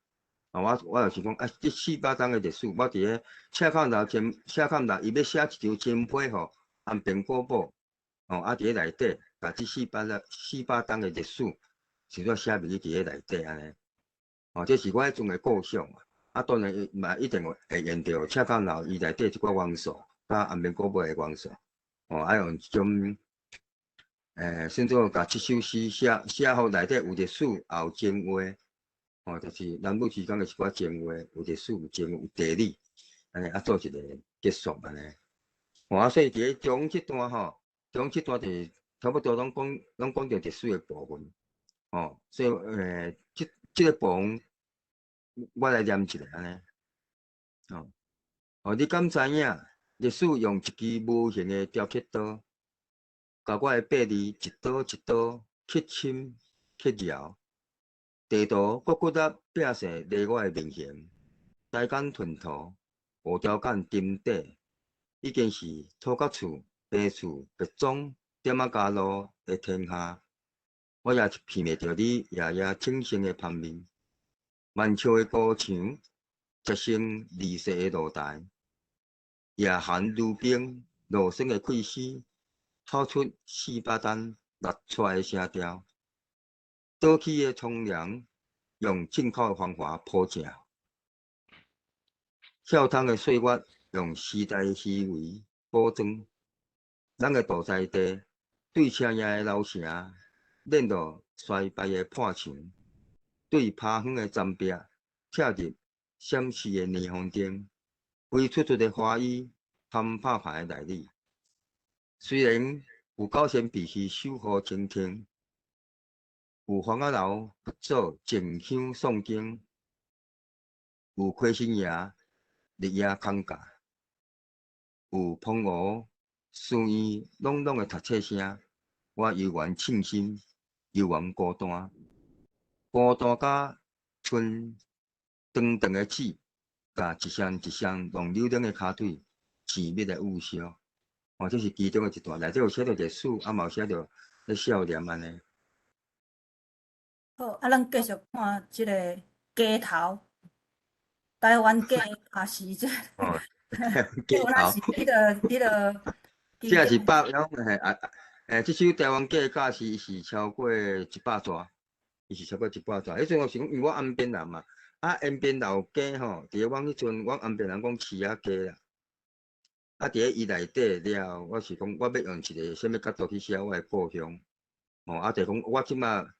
啊，我就是講啊，這四百冬的歷史，我佇咧赤崁樓前，赤崁樓伊欲寫一張簽批予安平古堡，哦，啊，佇咧內底，共這400冬的歷史，是煞寫入去佇咧內底按呢。哦，這是我彼陣的構想啊。啊，當然嘛一定會用著赤崁樓伊內底一寡元素，佮安平古堡的元素，哦，啊用這種算做共這首詩寫寫予內底有歷史，也有情話，吼，就是男女之間的一寡情話，有歷史、有情話、有地理，按呢啊做一個結束按呢。吼啊，所以佇咧中這段吼，中這段就是差不多攏講著歷史的部分，吼，所以這個部分我來念一下按呢，吼，哦，你敢知影？歷史用一支無形的雕刻刀，共我的八字一刀一刀刻深刻牢，地圖閣骨力拼勢犁我的面形，台港吞吐，烏條港沉底，已經是土角厝、白厝、白莊、點仔加路的天下。我也闻袂著你夜夜清醒的芳面，萬笑的高牆，結成離世的露台，夜寒如冰，落霜的氣息，吐出400擔列出來的聲調。倒起的窗簾，用進口的芳華鋪正。跳窗的歲月，用時代的虛偽補妝。咱的肚在地，對車影的老城，練到衰敗的破牆，對拍遠的欉壁，拆入閃爍的霓虹燈，飛出出的花衣，含拍牌的內裡。雖然有九仙必須守護清淨，有黃仔樓佛祖靜香誦經，有虧神爺日夜空教，有澎湖書院朗朗的讀冊聲，我猶原慶心，猶原孤單，孤單甲賰長長的舌，共一雙一雙弄扭冷的跤腿，甜蜜的捂燒。哦，這是其中的一段，內底有寫著歷史，啊嘛有寫著咧少年按呢。好，啊，咱繼續看這个街頭，台灣街也是這個，哦，街頭，是彼个。這是百，嘿啊，這首台灣街教詩是超過100段，伊是超過一百段。彼陣我是講，因為我安邊人嘛，啊，延邊老街吼，佇咧阮彼陣，阮安邊人講市仔街啦。啊，佇咧伊內底了，我是講我欲用一个啥物角度去寫我的故鄉，吼，啊，就講我這馬，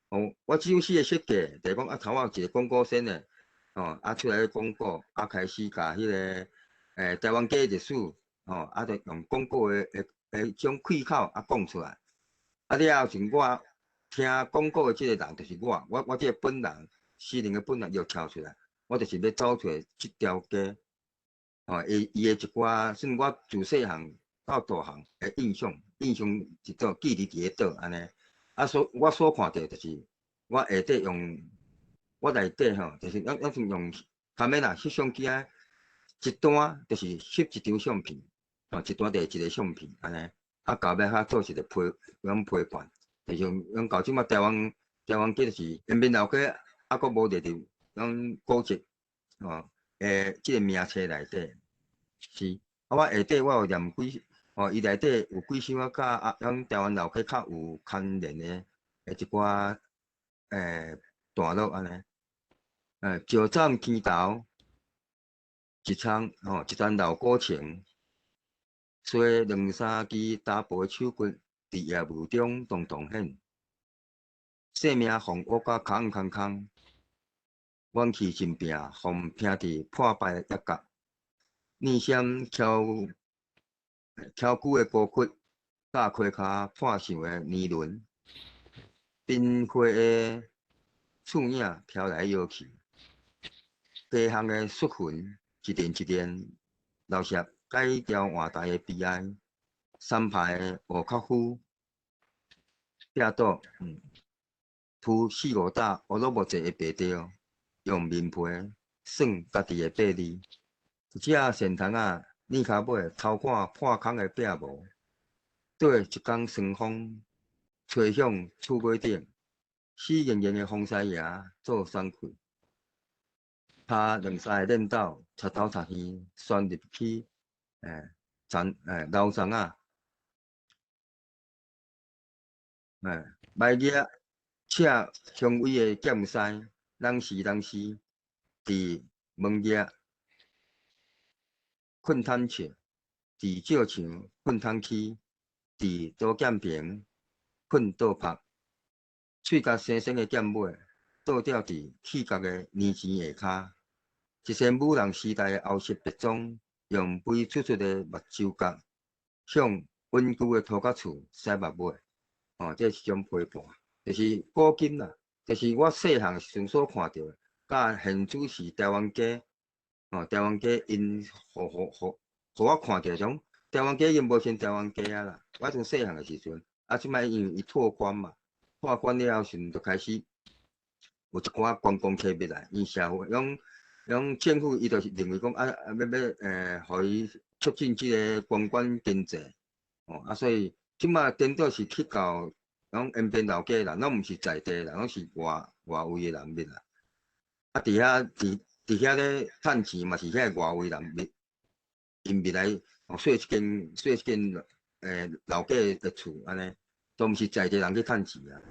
哦，我這首詩的設計，就是講啊，頭仔一个廣告先的，吼，啊，出來个廣告，啊，開始共彼个，台灣街歷史，吼，啊，就用廣告的種開口啊講出來，啊了後是我聽廣告的這个人，就是我，我這个本人，詩人的本人又跳出來，我就是欲走出這條街。吼，伊的一寡，算我自細漢到大漢的印象，印象一道記佇咧佗按呢。啊，我所看著就是，我下底用我內底吼，就是咱是用卡梅拉翕相機啊，一段就是翕一張相片，吼，一段就是一个相片按呢。啊，到尾較做一个批，阮批判，就是用到這馬台灣街就是延邊老街，啊，閣無列入咱古蹟，吼，這个名冊內底。是，啊，我下底我有念幾，哦，伊內底有幾首啊，佮啊，咱台灣老街較有牽連的一寡段落按呢。石棧坑頭，一層吼，一層老古牆，踅兩三支打薄的手骨，佇夜霧中動動顯，生命予烏甲空空空，元氣真拼，予拼佇破敗的礐角。躡閃蹺久的孤窟，佮溪跤破鏽的年輪，冰花的樹影飄來搖去，街巷的雪痕一陣一陣留下改朝換代的悲哀。三排的吳克夫，壁倒，鋪四五搭烏魯木齊的白條，用面皮算家己的八字。一隻鱔蟲仔，躡跤尾偷看破空的壁帽，綴一工霜風，吹向厝尾頂，死硬硬的風師爺做爽氣，拍兩三个輪斗，插頭插耳，旋入去，田老欉仔，埋額赤雄偉的劍師，人時人時佇門額。困貪笑，佇石牆困貪起，佇刀劍坪睏倒拍，喙角生生的剑尾倒吊佇气角的年钱下跤。一身武人时代的欧式白装，用肥出出的目睭角向稳固的土角厝驶目尾。哦，這是一種批判，就是古今啦，就是我細漢時陣所看著的，佮現主時台灣街，哦，台灣街𪜶予我看著種台灣街已經無像台灣街啊啦。我陣細漢的時陣，啊，這擺因為伊拓寬嘛，拓寬了後時陣就開始有一寡觀光客入來，𪜶社會用政府伊就是認為講啊啊欲予伊促進這个觀光經濟，哦啊，所以這擺顛倒是去到攏延邊老街人，攏毋是在地人，攏是外圍的人入來。啊，佇遐咧趁錢嘛是遐外圍人入，𪜶入來哦，說一間老街的厝按呢，都毋是在地人去趁錢啊。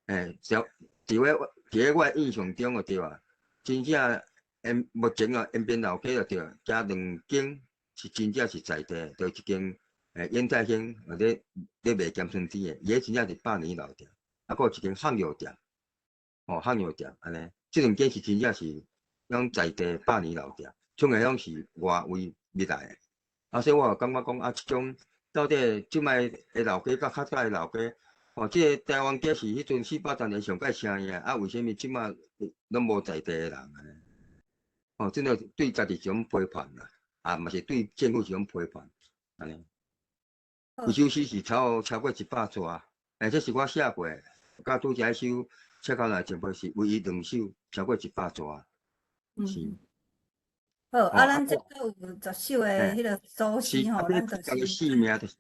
欸，就佇咧我的印象中就對啊，真正目前啊，延邊老街就對，加兩間是真正是在地，就一間燕太興咧賣鹹酸甜的，伊彼真正是百年老店，啊，閣有一間漢藥店，哦，漢藥店按呢，這兩間是真正是攏在地百年老店，剩的攏是外圍入來的。啊，所以我有感覺講啊，這種到底這擺的老街佮較早的老街，哦，這个台灣街是彼陣四百多年上蓋聲的啊，為啥物這擺攏無在地的人按呢？哦，真的對家己一種批判啦，啊，嘛是對政府一種批判，按呢。有首詩是超過100逝，欸，這是我寫過的，佮拄才彼首《赤口內前輩》是唯一兩首超過100逝。是。好，啊，咱這閣有10首的彼个組詩吼，咱就是。這个姓名就是，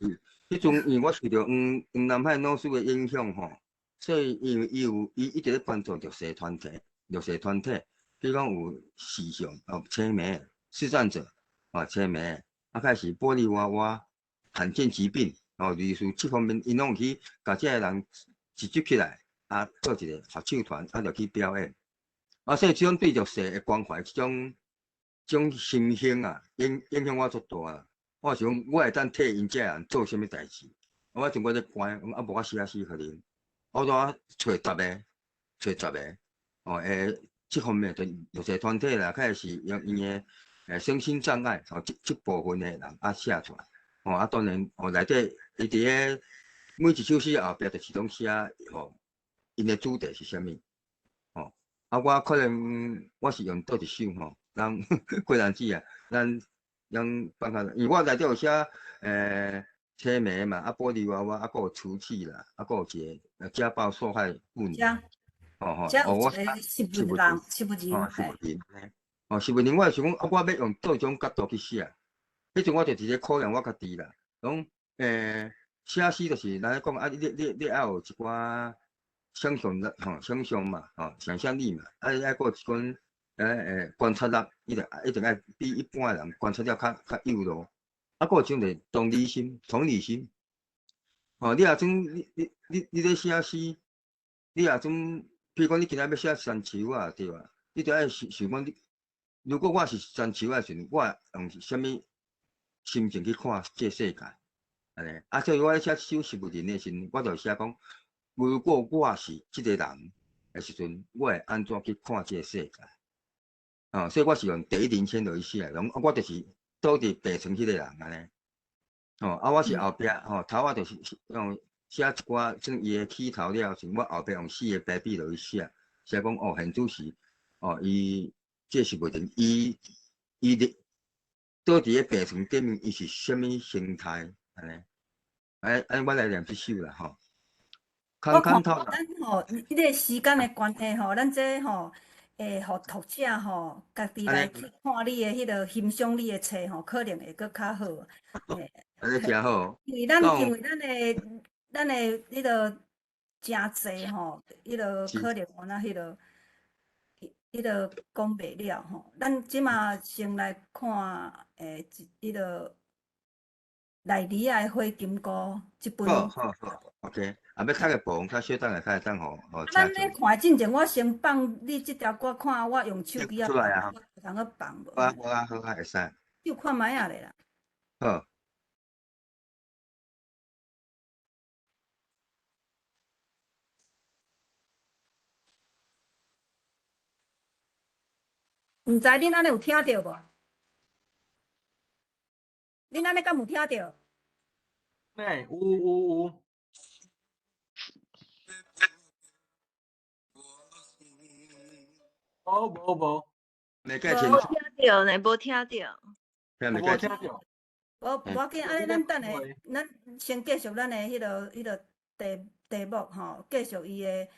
彼陣因為我受著黃南海老師的影響吼，所以因為伊有伊一直咧幫助弱勢團體，弱勢團體，比如講有視障哦，青盲、視障者哦，青盲，啊，開始玻璃娃娃、罕見疾病哦，類似這方面，𪜶攏有去共這个人集結起來，啊，做一個合唱團，啊，就去表演。啊，所以這種對弱勢的關懷，這種心胸啊，影響我足大啦。我想我會當替𪜶這人做啥物代誌？我陣我咧關，啊無我寫詩予恁，我拄仔揣十个，揣十个，哦，欸，這方面就弱勢團體啦，較是用𪜶的身心障礙，哦，這部分的人啊寫出來，哦，啊當然，哦內底伊佇咧每一首詩後壁就是攏寫，吼，𪜶的主題是啥物？哦，啊我可能我是用佗一首吼，咱過人子啊，咱放下，因為我內底有寫，青盲嘛，啊玻璃娃娃，啊閣有瓷器啦，啊閣有一個家暴受害婦女，哦吼，哦我食物人，食物人，哦食物人，哦食物人，我想講，啊我欲用佗一種角度去寫，彼陣我就直接考驗我家己啦，講，寫詩就是咱咧講啊，你愛有一寡想象力，吼，想象嘛，吼，想象力嘛，啊你愛閣有一寡，觀察力，一定愛比一般的人觀察力較幼囉。啊，閣有一種就是同理心，同理心。吼，你若種你咧寫詩，你若種，比如講你今仔欲寫山樹啊，對吧？你著愛想想講你，如果我是山樹仔時陣，我用啥物心情去看這世界？按呢，啊，所以我咧寫這首食物人的時陣，我就寫講，如果我是這个人的時陣，我會按怎去看這个世界？哦，所以我是用第一人稱來寫，講我就是倒佇病床彼个人按呢。哦，啊，我是後壁吼，頭仔就是用寫一寡，算伊的起頭了時，我後壁用四个排比落去寫，寫講哦，現主時哦，伊這食物人，伊佇倒佇咧病床頂面，伊是啥物形態按呢？按呢，我來念這首啦吼。我看咱吼，彼个時間的關係吼，咱這吼會予讀者吼，家己來去看你的彼个欣賞你的冊吼，可能會閣較好。嘿，按呢誠好。因為咱的彼个誠濟吼，彼个可能有那彼个，彼个講袂了吼。咱這馬先來看，欸，彼个內里仔的火金菇這本。好好好，OK。啊，欲讀的部分較小等下較會當予咱咧看進前，我先放你這條歌，看我用手機啊，出來啊，有通閣放無？好啊，好啊，好啊，會使。就看覓仔咧啦。好。毋知恁按呢有聽著無？恁按呢敢有聽著？欸，有有有。無無無。沒蓋清無聽著呢，無聽著。聽無聽著。無無要緊，按呢咱等下，咱先繼續咱的彼個題目吼，繼續伊的，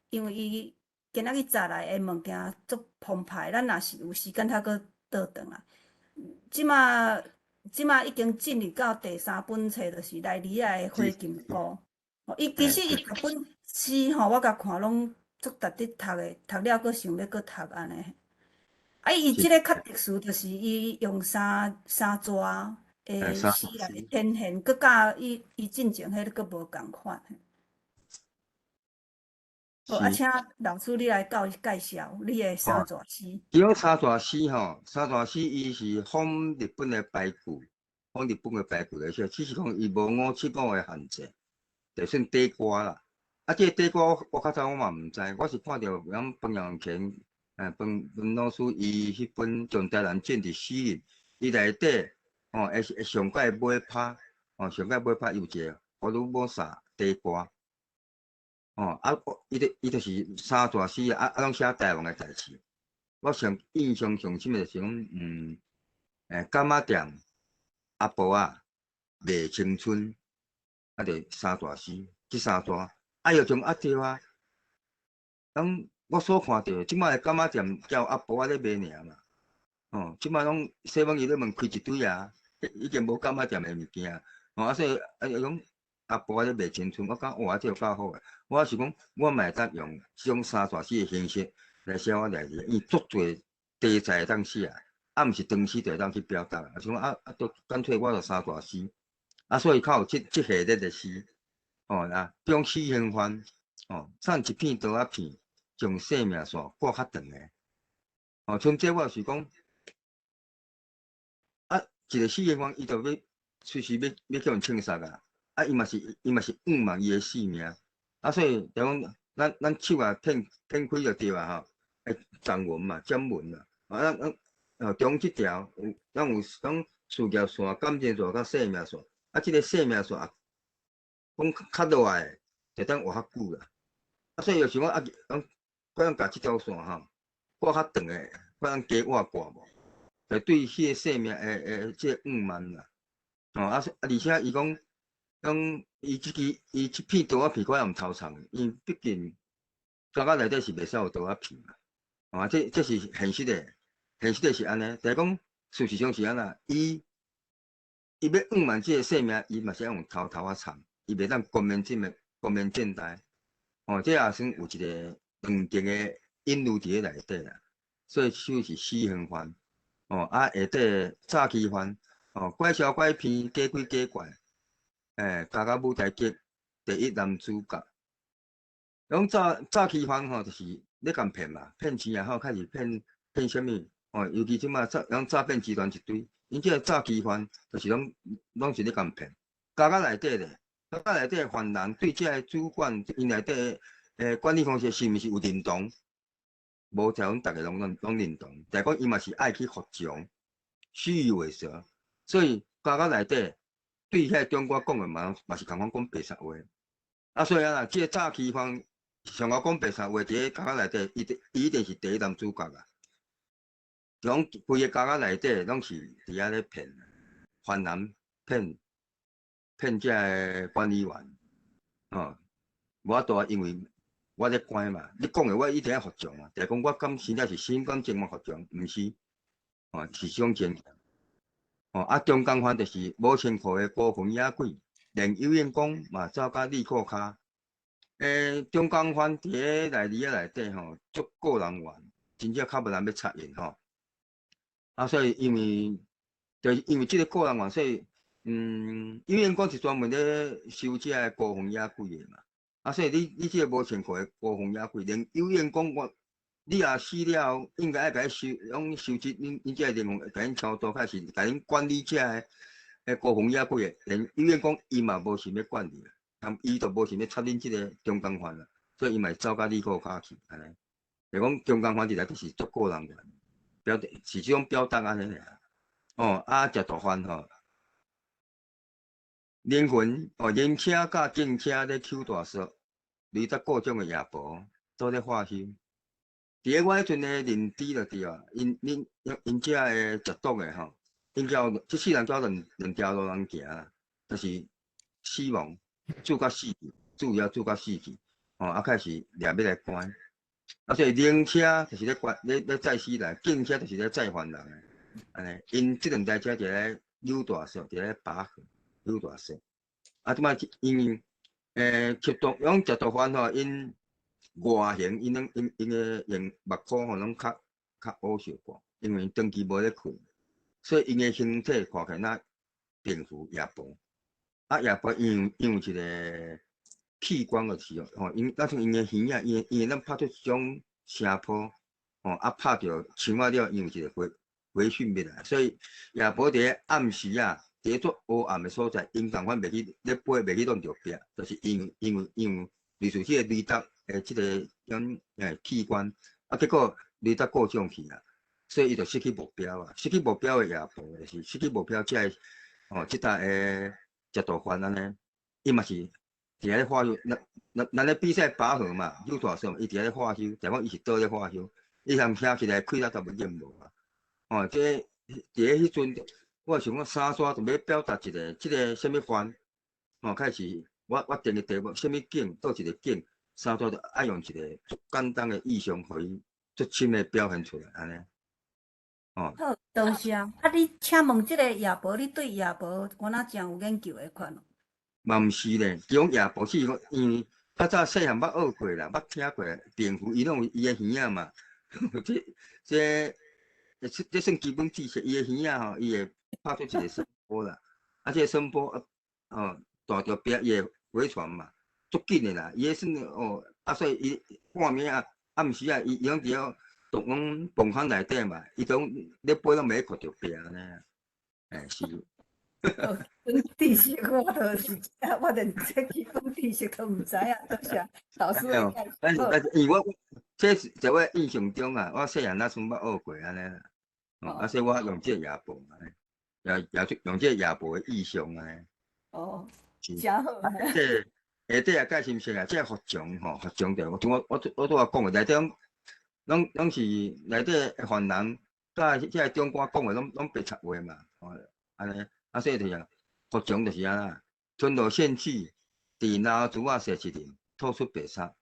因為伊今仔日載來的物件足澎湃，咱若是有時間才閣倒轉來。這馬已經進入到第三本冊，就是來里仔的火金姑。吼，伊其實伊逐本書吼，我共看攏足值得讀的，讀了閣想欲閣讀按呢。啊，伊這个較特殊，就是伊用三逝的詩來呈現，閣佮伊進前彼個閣無仝款。好，啊，請老師你來教介紹你的三逝詩。伊講三逝詩吼，三逝詩伊是仿日本的俳句，仿日本的俳句來寫，只是講伊無五七五的限制，就算短歌啦。啊，這個短歌我較早我嘛毋知，我是看著阮彭陽乾，彭彭老師伊彼本《從台南政治詩人》，伊內底吼會上蓋尾拍，吼上蓋尾拍有一個福爾摩沙短歌。哦，啊，伊就是三逝詩啊，啊，攏寫台灣的代誌。我上印象上深的就是講，柑仔店阿婆仔賣青春，啊，就三逝詩，這三逝，啊，又從啊對啊，講我所看著，這擺的柑仔店才有阿婆仔咧賣爾嘛。哦，這擺攏洗碗伊咧門開一堆啊，已經無柑仔店的物件。哦，啊，所以啊，伊講阿婆仔咧賣青春，我感覺哇，這個較好個。我是講，我嘛會當用這種三逝詩的形式來寫我內字，因為足濟題材會當寫，啊，毋是長詩就會當去表達。啊，像講啊啊，都乾脆我就三逝詩，啊，所以較有這系列的詩，哦啊，比如講死刑犯，哦，送一片刀仔片，將生命線掛較長的，哦，像這我就是講，啊，一個死刑犯，伊就欲隨時欲予人槍殺啊，啊，伊嘛是向望伊的性命。啊，所以就講，咱手啊，展開就對啊吼，會藏文嘛，占文嘛，啊，咱哦，中這條有，咱有講事業線、感情線佮生命線，啊，這個生命線講較落來的，就當活較久啦。啊，所以就是講啊，講可能共這條線吼掛較長的，可能加活掛無，就對彼個生命的這個向望啦。哦，啊，而且伊講。講伊這支伊這片刀仔片，我也毋偷藏，因為畢竟監獄內底是袂使有刀仔片嘛。啊，這是現實的，現實的是按呢。但是講事實上是按怎，伊欲向望這個生命，伊嘛是愛用偷偷仔藏，伊袂當光明正的、光明正大。哦，這也算有一個兩重的隱喻佇咧內底啦。所以屬是死刑犯。哦，啊下底詐欺犯，哦，拐梢拐騙，假鬼假怪。欸，加甲舞台劇第一男主角，講詐欺犯吼，就是咧共騙嘛，騙錢也好，開始騙騙啥物吼，尤其這擺詐講詐騙集團一堆，𪜶這個詐欺犯就是攏是咧共騙。監獄內底咧，監獄內底犯人對這个主管𪜶內底管理方式是毋是有認同？無，就講逐个攏認同，但講伊嘛是愛去服從，虛與委蛇，所以監獄內底。對遐個長官講的嘛是仝款講白賊話，啊，所以啊，這個詐欺犯上懸講白賊話，佇咧監獄內底，伊一定是第一男主角啊。攏規个監獄內底攏是佇遐咧騙，犯人騙這个管理員，哦，無法度啊，因為我咧關嘛，你講的我一定愛服從啊。但是講我敢真正是心甘情願服從，毋是，哦，是這種情形。哦，啊，中間犯就是無穿褲的孤魂野鬼，連游泳公嘛走甲利庫跤。中間犯佇咧內裡仔內底吼，足個人緣，真正較無人欲插𪜶吼。啊，所以因為，就是因為這個個人緣，所以，游泳公是專門咧收這个孤魂野鬼的嘛。啊，所以你這个無穿褲的孤魂野鬼，連游泳公我，你若死了後，應該愛共伊收，攏收集恁這个靈魂，共𪜶超度，開始共𪜶管理這个孤魂野鬼的，連游泳公伊嘛無想欲管理，伊就無想欲插恁這个中間犯啦，所以伊嘛會走甲你閣跤去，按呢。就講中間犯佇內底是足個人緣。表達是這種表達按呢爾。哦，啊，食大飯吼，靈魂哦，靈車佮警車咧搝大索，雷達故障的夜婆做咧化修。佇咧我彼陣的認知就對啊，𪜶𪜶𪜶遮的食毒的吼，𪜶叫這世人叫兩條路通行啦，就是死亡，煮甲死去，煮了煮甲死去，哦，啊開始掠欲來關。啊，所以靈車就是咧關咧咧載死人，警車就是咧載犯人的。按呢，𪜶這兩台車佇咧扭大索，佇咧拔河扭大索。啊，這擺因為吸毒，講食毒犯吼，𪜶外形，𪜶攏𪜶𪜶的用目箍吼，攏較較烏小寡，因為長期無咧睏，所以𪜶的形體看起來若蝙蝠夜婆。啊，夜婆因因有一個器官就是吼，𪜶咱像𪜶的耳仔，𪜶𪜶會當拍出一種聲波，吼，啊拍著槍仔了，𪜶有一個回訊欲來，所以夜婆佇咧暗時啊，佇咧做黑暗的所在，𪜶仝款袂去咧飛，袂去挵著壁，就是因為類似這個雷達的這個種器官，啊結果雷達故障去啊，所以伊就失去目標啊，失去目標的夜婆就是失去目標，這個哦，這搭的食毒犯按呢，伊嘛是佇遐咧化修，咱咱咱咧比賽拔河嘛，扭大索，伊佇遐咧化修，就講伊是倒咧化修，伊含聽起來氣力都無厭無啊。哦，這佇咧彼陣，我想講三煞就欲表達一個，這個啥物犯，哦，開始我定個題目，啥物景，佗一個景，三煞就愛用一個足簡單的意象，予伊足深的表現出來，按呢。哦。好，多謝。啊，你請問這個夜婆，你對夜婆敢若誠有研究的款哦？嘛毋是咧，這種夜婆是講，因為較早細漢捌學過啦，捌聽過，蝙蝠伊攏有伊的耳仔嘛，這這。這算基本知識，伊的耳仔吼，伊會拍出一個聲波啦。啊，這個聲波啊，哦，彈著壁，伊會回傳嘛，足緊的啦。伊彼算哦，啊，所以伊半暝啊，暗時啊，伊伊攏佇遐當講棚空內底嘛，伊講咧飛攏袂看著壁按呢。欸，是。基本知識我就是這，我連這基本知識都毋知影，多謝老師的介紹。但是，因為我這是在我印象中啊，我細漢那陣捌學過按呢啦。哦，啊，所以我用這個夜婆按呢，也也用這個夜婆的意象按呢。哦，真好。這下底也介深說啊，這個佛像吼，佛像就我我我拄仔講的，內底攏攏是內底的犯人，佮這個長官講的攏攏白賊話嘛，哦，按呢，啊，所以就是佛像就是按呢，吞落仙氣，佇腦珠仔踅一輪，吐出白沙。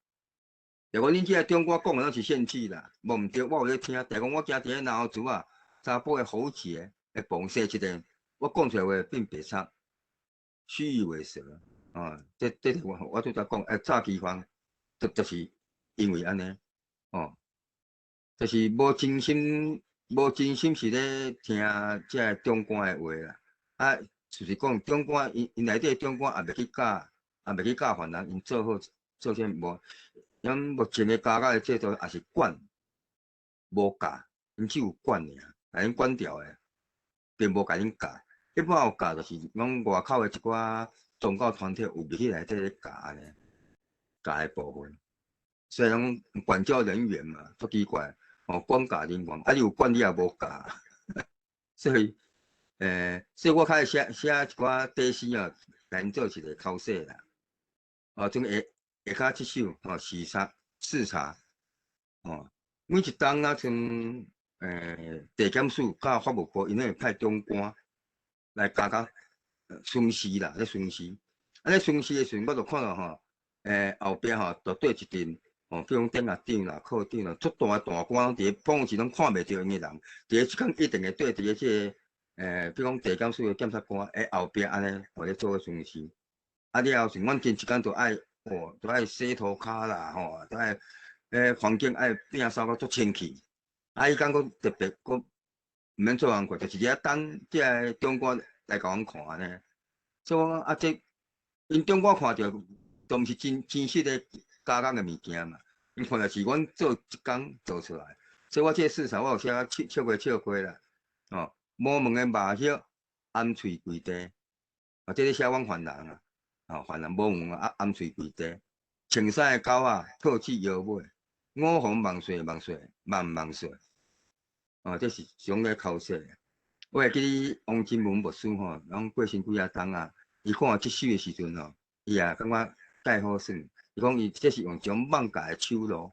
就講恁這個長官講的攏是仙氣啦，無毋對，我有咧聽。就講我行佇咧腦珠仔，查埔的喉結會嘣踅一輪，我講出來話變白沙，虛與委蛇。啊，這這我我拄才講，欸，早期犯，就是因為按呢，哦，就是無真心，無真心是咧聽這個長官的話啦。啊，就是講長官，𪜶𪜶內底長官也袂去教，也袂去教犯人，𪜶做好做啥無？咱目前的家教的制度也是管，無教，𪜶只有管爾，共恁管牢的，並無共恁教。一般有教，就是講外口的一寡宗教團體有入去內底咧教按呢，教的部分。所以講管教人員嘛，足奇怪，哦，管教人員，啊，你有管你也無教，所以，所以我開始寫寫一寡短詩啊，來𪜶做一個考試啦。哦，種下下跤這首吼，視察視察，哦，每一冬啊，像地檢署佮法務部，𪜶攏會派長官來加較巡視啦，咧巡視。啊，咧巡視的時陣，我就看到吼，後壁吼，就對一陣，吼，比如講典獄長啦、科長啦，足大的大官攏佇咧，平時攏看袂著𪜶的人，佇咧這工一定會對佇咧這個，比如講地檢署的檢察官的後壁按呢，予咧做個巡視。啊了後時，阮前一工就愛，哦，就愛洗塗跤啦，吼，就愛，環境愛摒掃甲足清氣。啊，彼工閣特別閣毋免做工課，就是佇遐等這個長官來共阮看按呢。所以我講啊，這𪜶長官看著都毋是真真實的加工的物件嘛，𪜶看著是阮做一工做出來。所以我這個視察我有寫甲笑笑過笑過啦，哦，無毛的肉葉，掩喙跪地，啊，這咧寫阮犯人啊，哦，犯人無毛啊，掩喙跪地，穿衫的狗仔，套起腰尾，五紅望雪望雪，望望雪，哦，這是一種咧剾洗。我會記得王金文牧師吼，講過身幾仔冬啊，伊看這首的時陣吼，伊也感覺蓋好耍。伊講伊這是用一種艋舺的手路，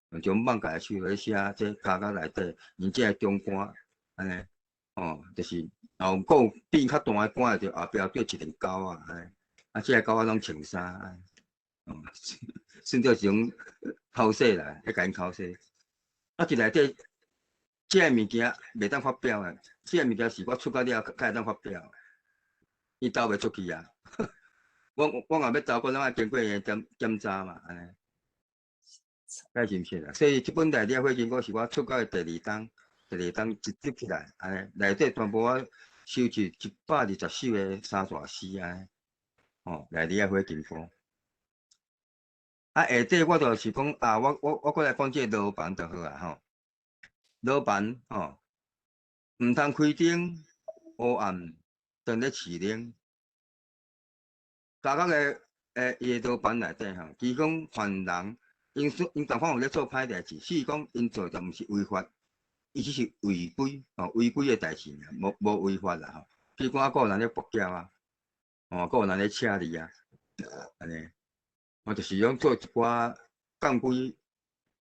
用一種艋舺的手路咧寫這家覺內底，𪜶這个長官按呢，哦，就是後閣有變較大的官，就後壁綴一條狗仔，按呢，啊，這个狗仔攏穿衫，哦，算做一種剾洗啦，咧共𪜶剾洗。啊，這內底這个物件袂當發表的，這个物件是我出甲了才會當發表，伊投袂出去啊。我若欲投，我攏愛經過伊檢查嘛，按呢。該是毋是啦？所以這本內底火金歌是我出到的第二冬，第二冬一集起來，按呢內底全部我收集120首的三大詩按呢，哦，內底火金歌。啊，下底我就是講啊，我閣來講這個羅盤就好啊吼。羅盤吼，毋通開燈，烏暗當咧飼奶。家覺的伊的羅盤內底吼，其實講犯人，𪜶說𪜶共款有咧做歹代誌，只是講𪜶做就毋是違法，伊只是違規吼，違規的代誌爾，無違法啦吼。比如講啊，閣有人咧跋筊啊，吼，閣有人咧車你啊，按呢，我就是講做一寡降規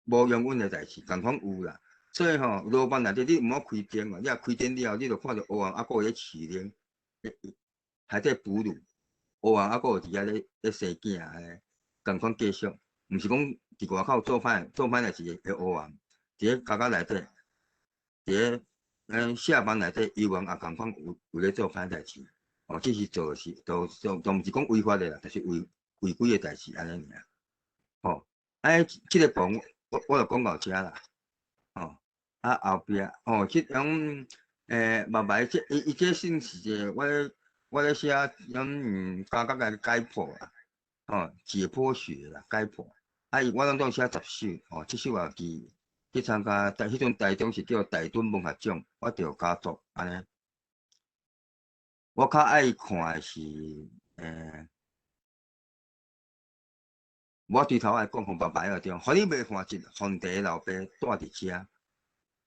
無容允的代誌，共款有啦。所以吼，羅盤內底你毋好開燈哦，你若開燈了後，你就看著烏暗，猶閣有咧飼奶，還在哺乳，烏暗猶閣有佇遐咧生囝按呢，共款繼續，毋是講佇外口做歹代誌會烏暗，佇咧家覺內底，佇咧咱舍房內底，猶原也共款有咧做歹代誌，哦，只是做是都都毋是講違法的啦，就是違規的代誌按呢爾。吼，哎，這个部分我就講到遮啦，吼，啊後壁吼，這種目白這伊伊這算是一個我咧寫種家覺的解剖啦，吼，解剖學啦，解剖。啊，伊我攏總寫10首，吼，這首也去參加，台彼陣台中是叫大墩文學獎，我得佳作按呢。我較愛看的是，我對頭愛講予白白個對，予你袂看一皇帝老爸蹛佇遮，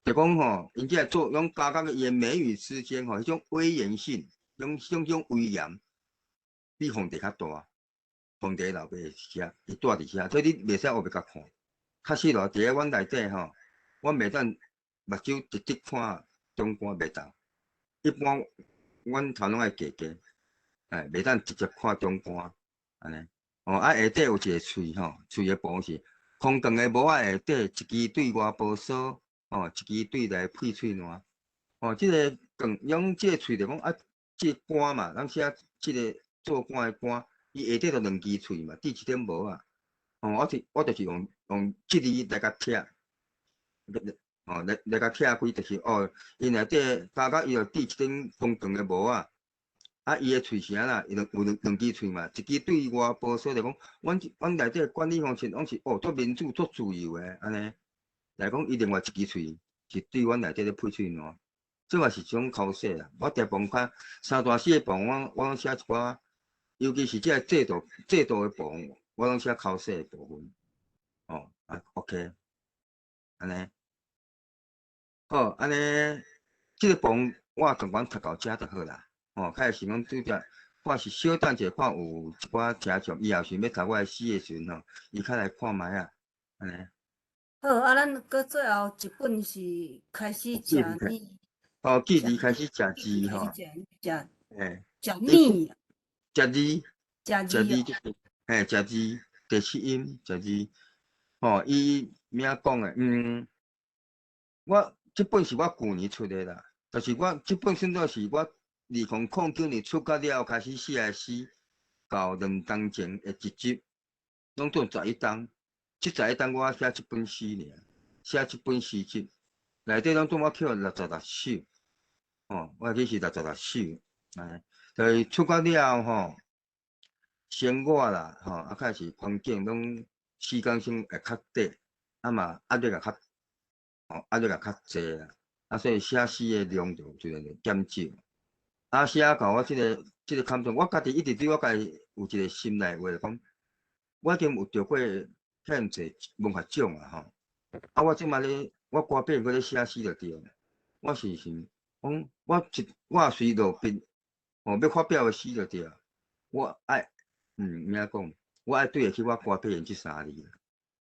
就講吼，𪜶這做攏加覺伊的眉宇之間吼，彼種威嚴性，種威嚴，比皇帝較大。皇帝老爸是遮，伊蹛佇遮，所以你袂使烏白共看。確實咯，佇咧阮內底吼，阮袂當目睭直直看長官袂當。一般阮頭攏愛低低，哎，袂當直接看長官，按呢。哦，啊下底有一个喙吼，喙的部分是空長的帽仔下底，一支對外婆梳，哦，一支對內屁喙瀾。哦，這个長用這个喙就講啊，這个官嘛，咱寫這个做官的官，伊下底就兩支喙嘛，對一頂帽仔。哦，我就是用這字來共拆，哦，來共拆開，就是哦，伊內底加甲伊就戴一頂長長的帽仔。啊，伊的喙是按怎？伊有兩支喙嘛，一支對外婆說就講，阮內底管理方式攏是哦，足民主、足自由的按呢。來講，伊另外一支喙是對阮內底咧配喙瀾，這嘛是一種剾洗啦。我大部分看三大四的部分，我攏寫一寡，尤其是這个制度的部分，我攏寫剾洗的部分。哦，啊，OK，按呢，好，按呢，這个部分我共阮讀到遮就好啦。哦，開始講拄則，看是小等者，看有一寡聽眾，以後想欲讀我的詩的時陣吼，伊較來看覓仔，按呢。好，啊，咱閣最後一本是開始食膩。哦，記字開始食字吼。食食膩。食字。食字。嘿，食字，第七音食字。吼，伊名講的，我這本是我舊年出的啦，就是我這本算做是我2009年出國了後開始寫的詩，到2冬前的一集，攏總11冬。這11冬我寫這本詩爾，寫這本詩集，內底攏總我扣66首，哦，我記是66首，哎，就是出國了後吼，生活啦，吼，啊開始環境攏時間性會較短，啊嘛壓力也較，哦，壓力也較濟啦，啊所以寫詩的量就減少。啊，寫到我這个感動，我家己一直對我家己有一個心內話，講我已經有得過遐爾濟文學獎啊吼，啊，我這擺咧，我歌變閣咧寫詩就對了。我是想講，我一我隨落筆，吼，欲發表的詩就對啊。我愛，按怎講？我愛對得起我歌彼這三字，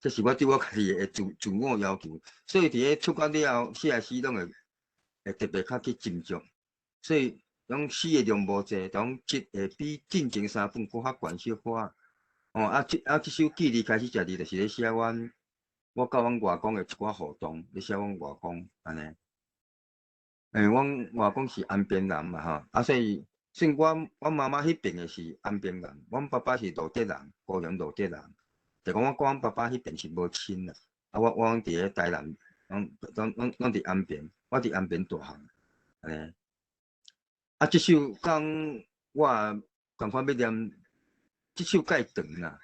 這是我對我家己的自我要求。所以佇咧出版了後，寫的詩攏會特別較去斟酌。所以講詩的量無濟，但質會比進前三本閣較懸小可。哦，啊，這首記字開始食字，就是咧寫阮我佮阮外公的一寡互動，咧寫阮外公按呢。阮外公是安平人嘛吼，啊，所以算阮媽媽彼邊的是安平人，阮爸爸是羅德人，高雄羅德人。就講我佮阮爸爸彼邊是無親啦，啊，我攏佇咧台南，攏佇安平，我佇安平大漢，按呢。啊，這首講我仝款欲念，這首較長啦。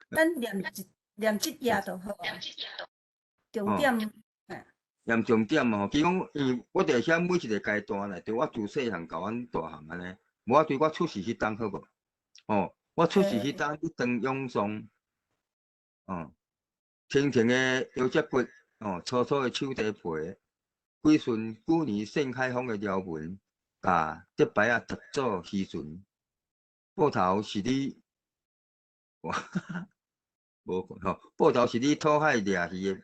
咱念一念這頁就好啊。重點。念重點吼，其實講，因為我著寫每一個階段內底，我自細漢到阮大漢按呢，無我對我出世彼冬好無？哦，我出世彼冬去當養喪，哦，輕輕的腰脊骨，哦，粗粗的手提皮，幾順舊年盛海風的條紋，共竹排仔踏做漁船，報頭是你，哇，無吼，報頭是你討海掠魚的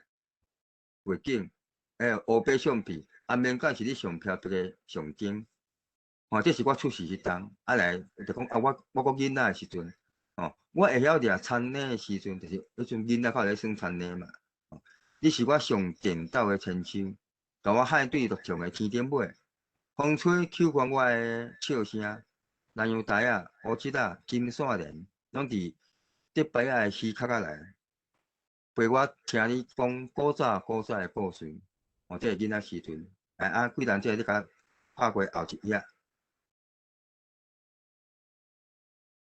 背景。烏白相片，安眠感是你上飄逸的象徵。吼，這是我出世彼冬，啊來就講啊，我閣囡仔的時陣，吼，我會曉掠田螺的時陣，就是彼陣囡仔較會咧耍田螺嘛。你是我上顛倒的千秋，共我海對落場的天頂尾，風吹扣關我的笑聲，南洋台仔、烏七仔、金線蓮，攏佇竹排仔的魚殼仔內，陪我聽你講古早古早的故事。哦，這是囡仔時陣，哎啊，幾人這個你共拍過後一頁。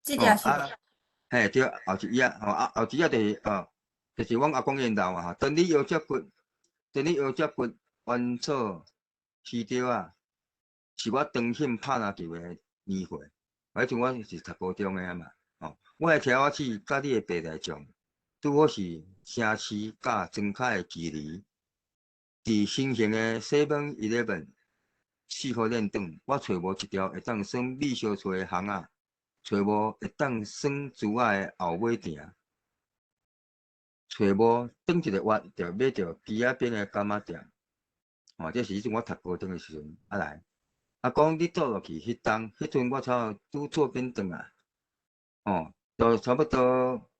這頁是。嘿，對，後一頁，吼啊，後一頁就是，哦，就是阮阿公𪜶老啊，當你腰脊骨，當你腰脊骨彎做魚釣仔，是我當險拍籃球的年歲。彼陣我是讀高中的嘛，吼，我的柱仔鼠佮你的白內障，拄好是城市佮莊跤的距離。佇新型的 Seven Eleven 四箍鏈轉，我揣無一條會當耍米燒揣的巷仔，揣無會當耍珠仔的後尾埕，揣無轉一個彎就買著墘仔邊的柑仔店。吼，這是彼陣我讀高中的時陣，啊來，阿公你倒落去彼冬，彼陣我才拄做兵轉來，吼，就差不多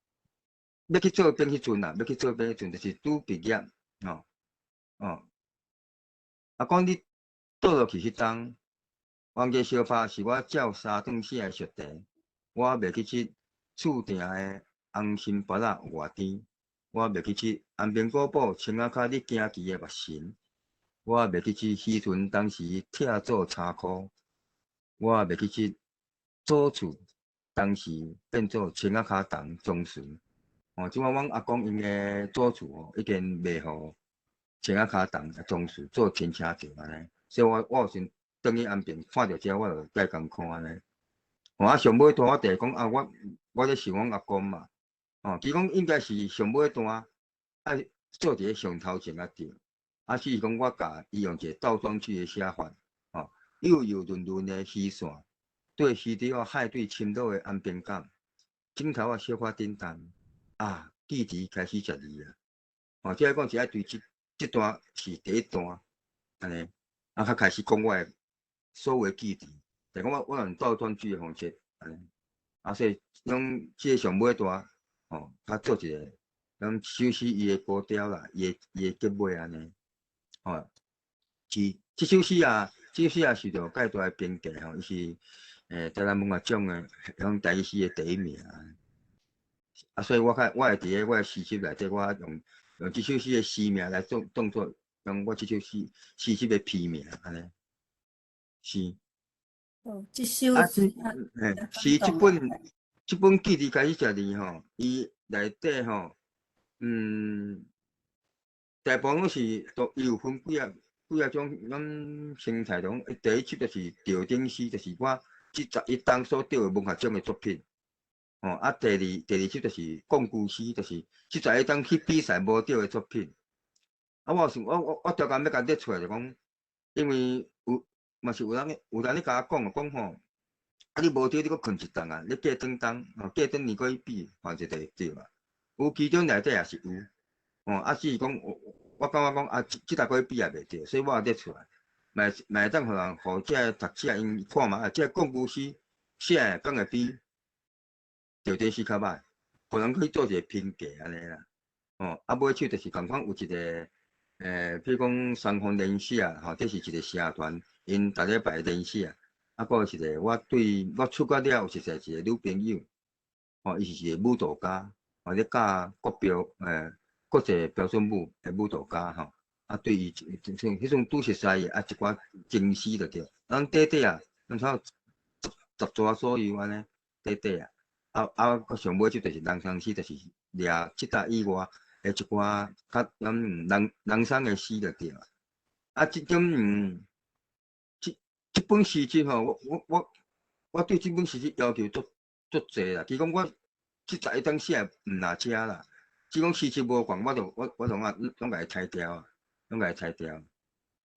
欲去做兵彼陣啦，欲去做兵彼陣就是拄畢業，吼。哦，阿公你倒落去彼冬，冤家相拍是我照三頓寫的熟題，我袂記得厝埕的紅心芭樂有偌甜，我袂記得安平古堡穿仔跤你行棋的目神，我袂記得漁船當時拆做柴箍，我袂記得祖厝當時變做穿仔跤銅裝船。哦，這擺阮阿公𪜶的祖厝吼已經賣予穿仔跤銅裝飾做停車場按呢，所以我有時轉去安平看著這，我就介艱苦按呢。哦，啊上尾段我就是講啊，我咧想阮阿公嘛，哦，其實講應該是上尾段愛做佇咧上頭前仔對，啊，只是講我共伊用一個倒裝句的寫法，哦，幼幼潤潤的魚線，對魚釣仔海對深落的安平港，鏡頭仔小可等待，啊，記字開始食字啊，哦，這個講是愛對這。這段是第一段，按呢，啊，較開始講我的所有的記憶，就講我用倒轉句的方式，按呢，啊，所以用這個上尾段，吼，較做一個，講首詩伊的高調啦，伊的結尾按呢，吼，是這首詩啊，這首詩也受著介大的評價吼，伊是台南文學獎的響台語詩的第一名，啊，所以我較我會佇咧我的詩集內底，我用這首詩的詩名來做當做用我這首詩集的篇名，按呢，是。哦，這首啊，是，嘿，是這本記字開始食字吼，伊內底吼，大部分攏是都伊有分幾仔幾仔種，咱生態中，第一輯就是吊頂詩，就是我這11冬所得的文學獎的作品。哦，啊，第二輯就是講故事，就是這十一冬去比賽無得的作品。啊，我想我逐工欲共列出來就講，因為有嘛是有人咧共我講講吼，啊你無對你閣睏一冬啊，你過轉冬吼，過轉年閣去比，反正就會對啊。有其中內底也是有，吼，啊只是講我感覺講啊，這這逐個比也袂對，所以我也列出來，嘛會當予人予這个讀者𪜶看覓啊，這個講古詩寫的敢會比著底詩較歹，予人去做一個評價按呢啦。吼，啊尾手就是仝款有一個，比如講三方連寫吼，這是一個社團，𪜶逐禮拜連寫，啊，閣有一個我對我出國了有熟識一個女朋友，吼，伊是一個舞蹈家，吼，咧教國際標準舞的舞蹈家吼，啊對伊像彼種拄熟似的啊一寡情詩就對，咱短短啊，咱差10十字左右按呢，短短啊，啊啊，閣上尾這就是人生詩，就是掠這搭以外的一寡較咱人人生的詩就對啊。啊，這種這這本詩集吼，我對這本詩集要求足足濟啦。其實講我這11當寫毋若遮啦，只講詩集無仝，我就我我攏啊攏共伊裁掉啊，攏共伊裁掉。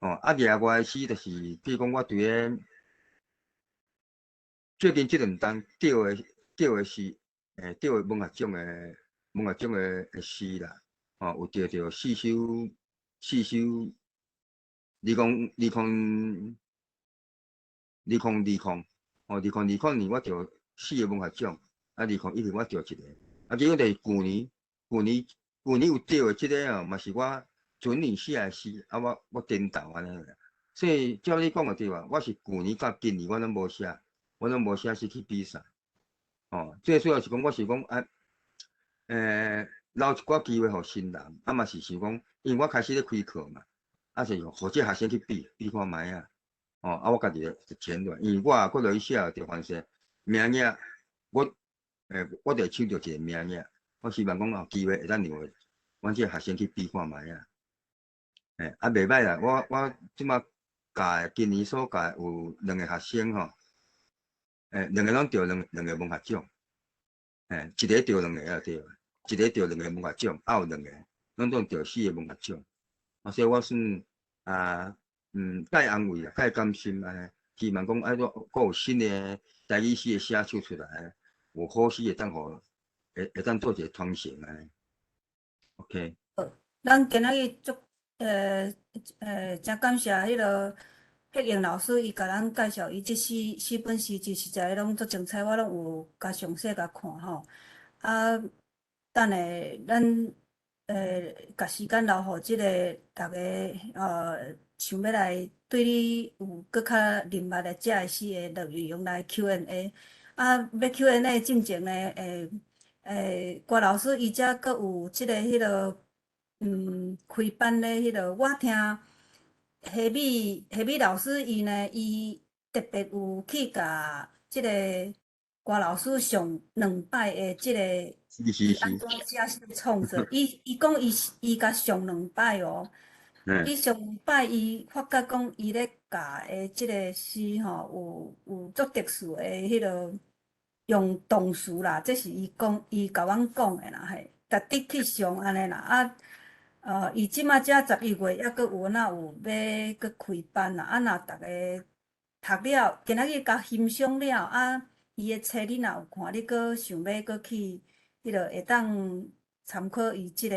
哦，啊，另外的詩就是，比如講我佇咧最近這兩冬得的詩，得的文學獎的詩啦，哦，有得著四首四首，2020、2020、哦，2020年我得四个文學獎，啊，2011我得一个，啊，結果就是舊年有得的這个哦，嘛是我前年寫的詩，啊，我顛倒按呢啦，所以照你講的對吧？我是舊年佮今年我攏無寫，我攏無寫詩去比賽，哦，最主要是講我是講啊，留一寡機會予新人，啊嘛是想講，因為我開始咧開課嘛，啊是予這學生去比比看覓啊，哦，啊我家己就簽落，因為我也閣落去寫就凡勢名額，我就會搶著一個名額，我希望講有機會會當讓阮這學生去比看覓啊，啊袂䆀啦，我這馬教的今年所教的有兩個學生吼，兩個攏得兩個文學獎，一個得兩個啊對，一個得兩個文學獎，啊有兩個攏總得四個文學獎，啊所以我算啊，較會安慰啦，較會甘心按呢，希望講啊，閣有新的台語詩的寫手出來，有好詩會當予會當做一個傳承按呢。OK。好，咱今仔日足誠感謝彼个柏榮老師，伊共咱介紹伊這四本詩集，實在攏足精彩，我攏有共詳細共看吼。啊，等下咱共時間留予這个逐家想欲來對你有閣較認捌的遮的詩的樂於用來 Q&A。啊，欲 Q&A 進前呢，郭老師伊遮閣有這个彼个開班咧，彼个我聽夏美老師伊呢，伊特別有去共這个郭老師上兩擺的這个伊按怎寫詩創作，伊講伊共上兩擺哦，伊上兩擺伊發覺講伊咧教的這个詩吼，有足特殊的彼个用動詞啦，這是伊講伊共阮講的啦嘿，特地去上按呢啦啊。伊這馬才11月，猶閣有哪有欲閣開班啦？啊，若逐家讀了，今仔日共欣賞了，啊，伊的冊你若有看，你閣想欲閣去，彼个會當參考伊這個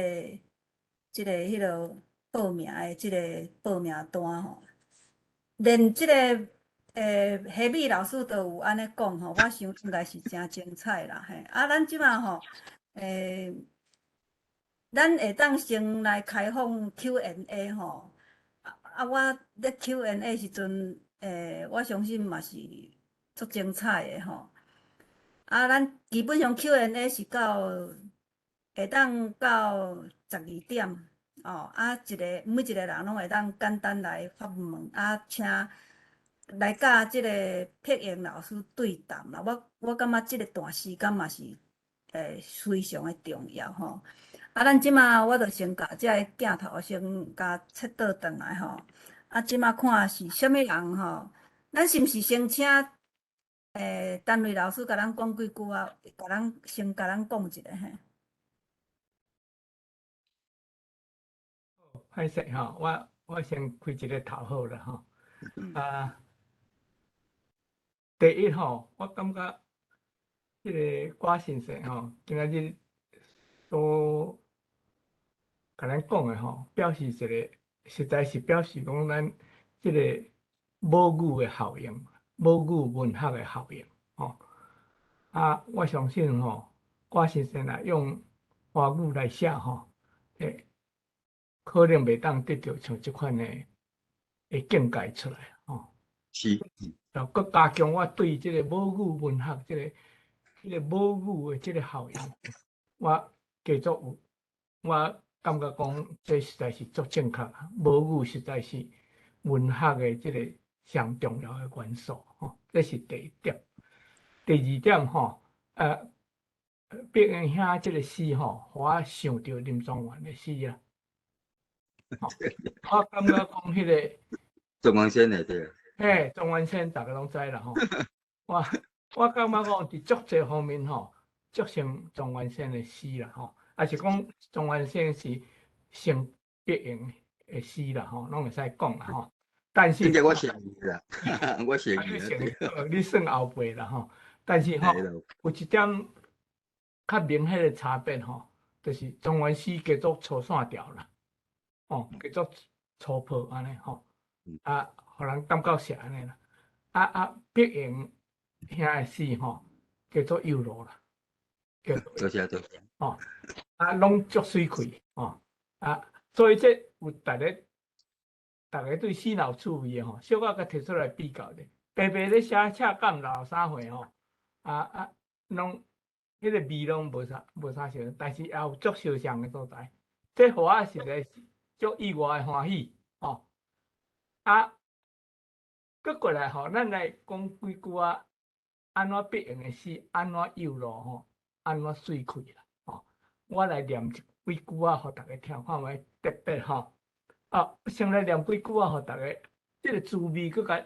彼个報名的這個報名單吼。連這個夏美老師都有按呢講吼，我想應該是誠精彩啦嘿。啊，咱這馬吼，咱會當先來開放 Q&A 吼，啊，我咧 Q&A 時陣，我相信嘛是足精彩的吼。啊，咱基本上 Q&A 是到會當到12點，哦，啊，每一個人攏會當簡單來發問，啊，請來佮這個柏榮老師對談啦。我感覺這個段時間嘛是非常的重要吼。啊，咱這馬我就先共這个鏡頭先共切倒轉來吼。啊，這馬看是啥物人吼？咱是毋是先請陳瑞老師共咱講幾句啊？共咱先共咱講一下嘿。歹勢吼，我先開一個頭好啦吼。啊，第一吼，我感覺這個郭先生吼，今仔日所共咱講的吼，表示一個，實在是表示講咱這個母語的效應，母語文學的效應吼。啊，我相信吼，郭先生若用華語來寫吼，可能袂當得著像這款的境界出來吼。然後閣加強我對這個母語文學這個母語的這個效應，我繼續有，我感覺講這實在是足正確，母語實在是文學的這個上重要的元素吼，這是第一點。第二點吼，碧英兄這個詩吼，予我想著林莊元的詩啊。我感覺講彼個莊元仙的對。嘿，莊元仙逐家攏知啦吼。我感覺講佇足濟方面吼，足像莊元仙的詩啦吼，抑是講莊元仙是承碧英的詩啦吼，攏會使講啦吼。但是，這個我承認啦，我承認。你算後輩啦吼。但是吼，有一點較明顯的差別吼，就是莊元詩加做粗線條啦，哦，加做粗暴按呢吼，啊，予人感覺是按呢啦。啊，碧英兄的詩吼，叫做幼路啦，叫多謝多謝。哦，啊，攏足媠氣，哦，啊，所以這有逐家，逐家對詩有趣味的吼，小可共提出來比較咧，白白咧寫赤港老三歲吼，啊，攏彼個味攏無啥相，但是也有足相像的所在，這予我實在是足意外的歡喜，吼。啊，閣過來吼，咱來講幾句仔，按怎碧英的詩，按怎幼路吼，按怎媠氣啦，吼。我來念幾句仔，予逐家聽看覓特別吼。啊，先來念幾句仔，予逐家，這個滋味閣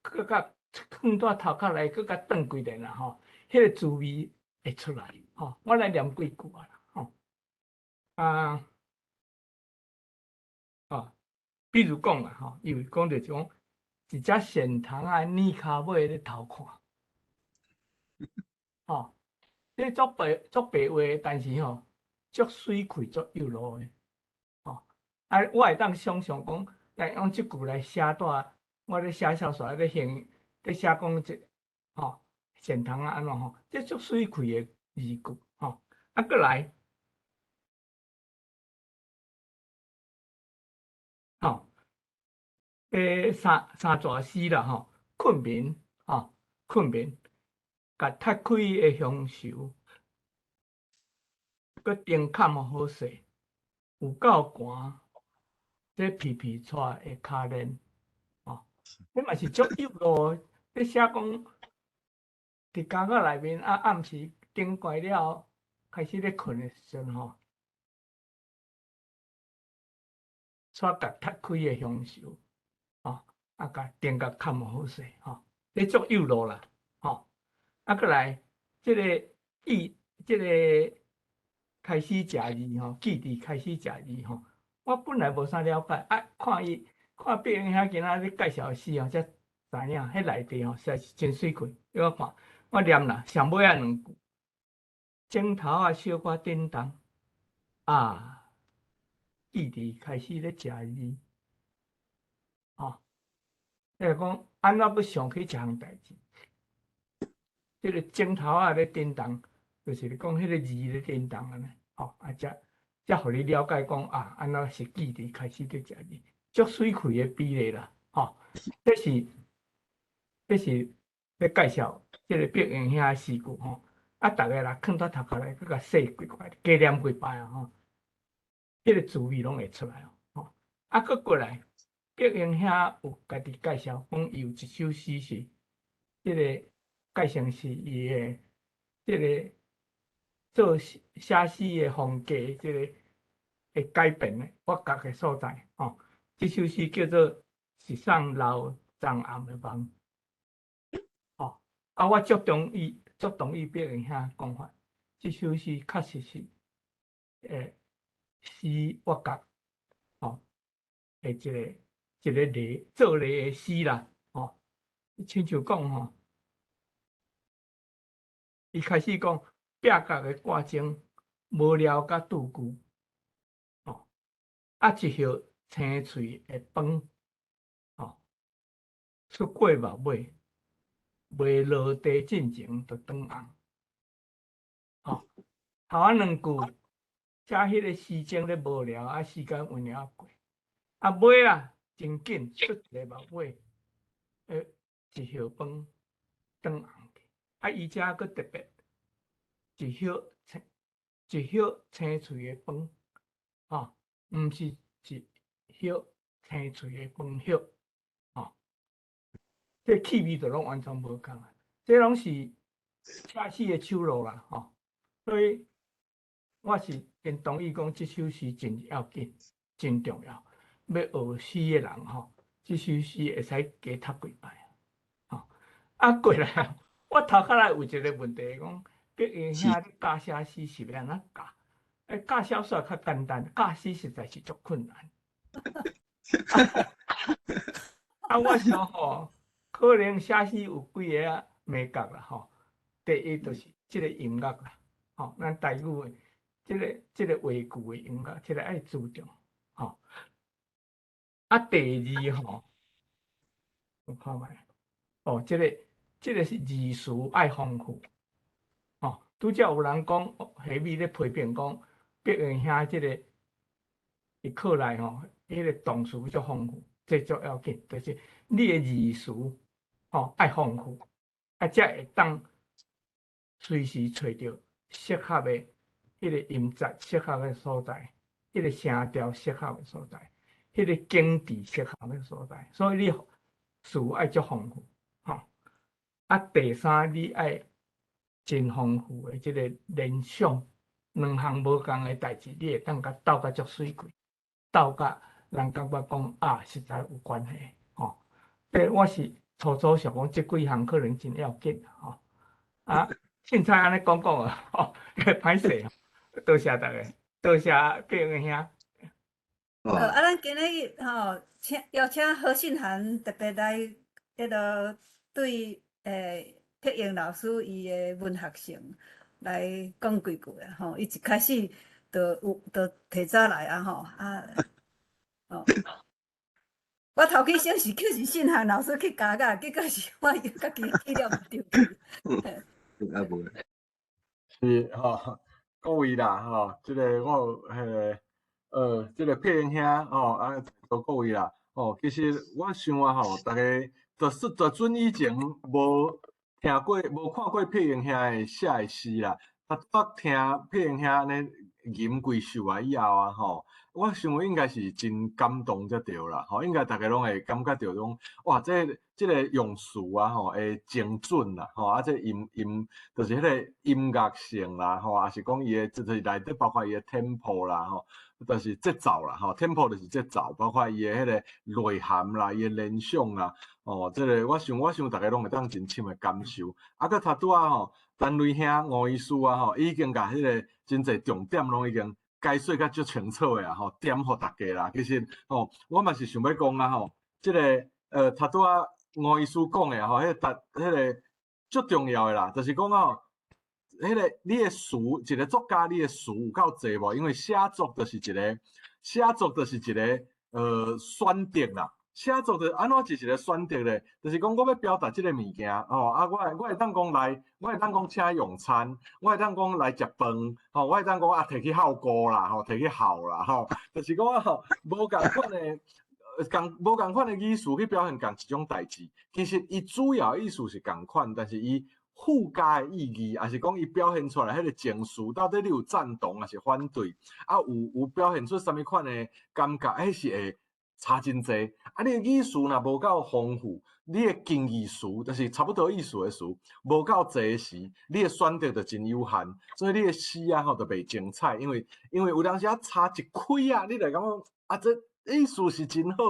共閣共囥佇頭殼內，閣共轉幾遍啦吼，彼個滋味會出來吼。我來念幾句仔啦吼。啊，哦，比如講啦吼，伊有講著講，一隻鱔蟲仔躡跤尾咧偷看，吼，這足白話，但是吼，足媠氣足幼路的，吼。啊，我會當想像講，來用這句來寫蹛，我咧寫小說咧形，咧寫講這，吼，鱔蟲仔按怎吼，這足媠氣的字句，吼。啊，閣來，吼，三逝詩啦，吼，困眠，吼，困眠，共踢開的鄉愁，閣燈崁好勢，有夠寒，這皮皮掣的跤鏈，吼，這嘛是足幼路，咧寫講，佇監獄內面啊，暗時燈關了，開始咧睏的時陣吼，掣共踢開的鄉愁，吼，啊，共燈共崁好勢，吼，這足幼路啦，吼，啊，閣來，這個記，這個開始食字吼，記佇開始食字吼，我本來無啥了解，啊，看伊看碧英兄今仔日介紹的詩吼，才知影，彼內底吼實在是真媠氣。你我看，我念啦，上尾仔兩句，枕頭仔小可振動，啊，記佇開始咧食字，吼，就是講按怎閣想起這項代誌？這個枕頭仔咧振動，就是咧講彼個字咧振動按呢，吼，啊，才予你了解講啊，按怎是記佇開始咧食字，足媠氣的比例啦，吼，這是咧介紹這個碧英兄的詩句吼，啊，逐家若囥佇頭殼內，閣共細幾擺，加念幾擺啊吼，彼個滋味攏會出來吼。啊，閣過來，碧英兄有家己介紹，講伊有一首詩是，這個改成是伊的這個做寫詩的風格，這個會改變的，我覺的所在吼。這首詩叫做《一送老昨暗的夢》。吼，啊，我足同意碧英兄講法，這首詩確實是，詩我覺，吼，的一个例做例的诗啦，吼，親像講吼，伊開始講壁角的掛鐘無聊佮拄句，吼，啊一葉青喙的飯，吼，出過目尾，未落地進前就轉紅，吼，頭仔兩句，寫彼個時鐘咧無聊，啊時間有影過，啊尾啊真緊出一个目尾，一葉飯轉紅去，啊伊遮閣特別一葉青喙的飯，吼，毋是一葉青喙的飯葉，吼，這氣味就攏完全無仝啊！這攏是寫詩的手路啦，吼，所以我是真同意講這首詩真要緊，真重要。欲學詩的人吼，這首詩會使加讀幾擺，吼。啊過來，我頭殼內有一個問題，講柏榮兄你教寫詩是欲按怎教？教小說較簡單，教詩實在是足困難。啊，我想吼，可能寫詩有幾个眉角啦，吼。第一就是這个音樂啦，吼，咱台語的這個話句的音樂，這个愛注重，吼。啊，第二吼，我看覓，哦，這個是字詞愛豐富，吼。拄才有人講，下面咧批評講，柏榮兄這个佇課內吼，彼个動詞足豐富，這足要緊，就是你的字詞吼愛豐富，啊，才會當隨時揣著適合的彼个音節適合的所在，彼个聲調適合的所在，彼个景致適合的所在，所以你詞愛足豐富，吼。啊，第三你愛真豐富的這个聯想，兩項無仝的代誌，你會當共鬥甲足媠氣，鬥甲人感覺講啊，實在有關係，吼。這我是初初想講，這幾項可能真要緊，吼。啊，凊彩按呢講講啊，吼，歹勢，多謝大家，多謝柏榮兄。好，啊，咱今日吼，請邀請何信涵特別來彼落對柏榮老師伊的文學性來講幾句啊，吼，伊一開始就有就提早來啊，吼，啊，哦，我頭起先是叫是信涵老師去加甲，結果是我家己去了毋對去。啊無。是吼，各位啦吼，這个我有彼个這个柏榮兄吼，啊，在座各位啦，吼，其實我想啊吼，逐家就準以前無聽過、無看過柏榮兄的寫的詩啦，啊，捌聽柏榮兄按呢吟幾首啊以後啊吼，我想應該是真感動才對啦，吼，應該逐家攏會感覺著講，哇，這個用詞啊吼，會精準啦，吼，啊，這音就是彼個音樂性啦，吼，抑是講伊的，就是內底包括伊的 tempo 啦，吼，就是節奏啦，吼，tempo 就是節奏，包括伊的彼個內涵啦，伊的聯想啦，哦，這個我想逐家攏會當真深的感受。啊，閣頭拄仔吼，陳雷兄吳醫師啊吼，已經共彼個真濟重點攏已經解說甲足清楚的啊吼，點予大家啦。其實吼，我嘛是想欲講啊吼，這個頭拄仔吳醫師講的吼，彼個彼個足重要的啦，就是講吼，彼個你的詞，一個作家你的詞有夠濟無？因為寫作就是一個，寫作就是一個選擇啦。寫作就按怎是一個選擇咧？就是講我欲表達這個物件，吼啊，我會當講來，我會當講請用餐，我會當講來食飯，吼，我會當講啊，提去孝顧啦，吼，提去孝啦，吼，就是講吼，無仝款的，仝無仝款的語詞去表現仝一種代誌。其實伊主要意思是仝款，但是伊附加的意義，抑是講伊表現出來彼個情緒，到底你有贊同抑是反對？啊，有表現出啥物款的感覺？彼是會差真濟。啊，你的語詞若無夠豐富，你的近義詞就是差不多意思的詞，無夠濟時，你的選擇就真有限，所以你的詩啊吼就袂精彩，因為有當時啊差一開啊，你就感覺啊這。意思是真好，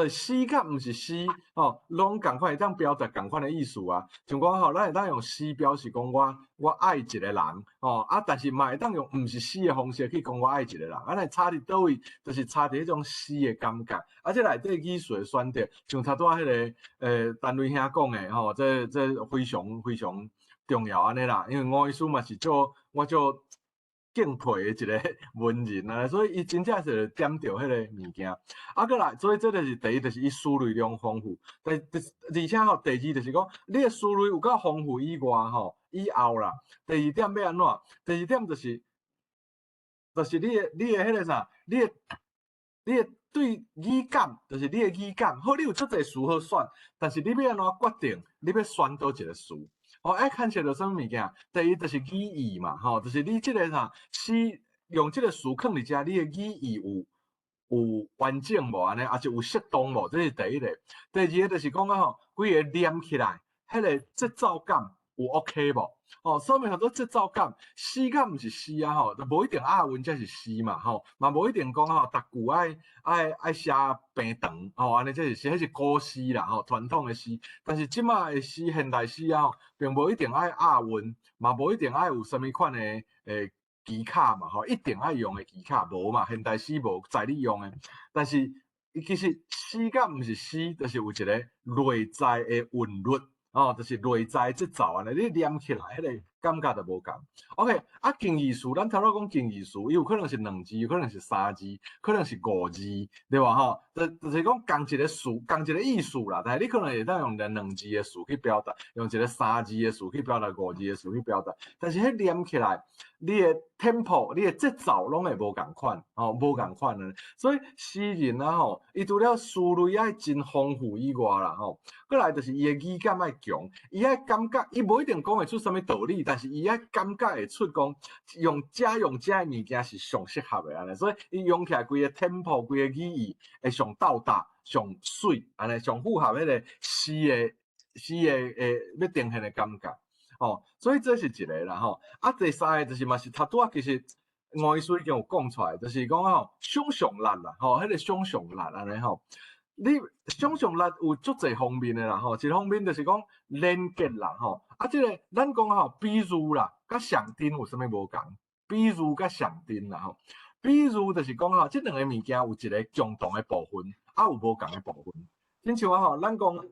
詩佮毋是詩，吼，攏仝款會當表達仝款的意思啊。像講吼，咱會當用詩表示講我愛一個人，吼，啊，但是嘛會當用毋是詩的方式去講我愛一個人。啊，若差佇佗位，就是差佇彼種詩的感覺。啊，這內底語序的選擇，像頭拄仔彼個陳雷兄講的吼，這非常非常重要按呢啦。因為吳醫師嘛是做我做敬佩的一個文人啊，所以伊真正是點著彼个物件。啊，閣來，所以這就是第一，就是伊思慮量豐富。而且吼，第二就是講，你的思慮有夠豐富以外吼，以後啦，第二點欲按怎？第二點就是你的彼个啥，你的對語感，就是你的語感。好，你有足濟詞好選，但是你欲按怎決定？你欲選佗一个詞？哦，愛牽涉著啥物物件？第一就是語義嘛，吼，就是你這个啥詩用這个詞囥佇遮，你的語義有完整無按呢，抑是有適當無？這是第一個。第二个就是講啊吼，規个連起來，彼个節奏感有 OK 無？哦，啥物叫做節奏感？詩敢毋是詩啊吼，就無一定押韻才是詩嘛吼，嘛無一定講吼，逐句愛寫平長吼，按呢才是詩，彼是古詩啦吼，傳統的詩。但是這馬的詩，現代詩啊吼，並無一定愛押韻，嘛無一定愛有啥物款的技巧嘛吼，一定愛用的技巧無嘛，現代詩無在你用的。但是伊其實詩敢毋是詩，就是有一個內在的韻律。哦，就是內在節奏按呢，你連起來，彼个感覺就無仝。OK，啊，近義詞，咱頭拄講近義詞，伊有可能是兩字，有可能是三字，可能是五字，對無吼？就是講仝一个詞，仝一个意思啦。但是你可能會當用兩字的詞去表達，用一个三字的詞去表達，五字的詞去表達。但是彼連起來，你的 tempo，你的節奏攏會無仝款，吼，無仝款的。所以詩人啊吼，伊除了思慮愛真豐富以外啦吼，閣來就是伊的語感愛強，伊愛感覺，伊無一定講會出啥物道理，但是伊愛感覺會出講用遮用遮的物件是上適合的按呢，所以伊用起來規個 tempo，規个語義會上到達、上媠，按呢上符合彼个詩的欲呈現的感覺。吼，所以這是一個啦吼。啊，第三个就是嘛是頭拄仔其實吳醫師已經有講出來，就是講吼想像力啦，吼，彼個想像力按呢吼。你想像力有足濟方面的啦吼，一方面就是講連結啦吼。啊，這个咱講吼比喻啦，佮象徵有啥物無仝？比喻佮象徵啦吼。比喻就是講吼，這兩个物件有一个共同的部分，啊有無仝的部分。親像啊吼，咱講，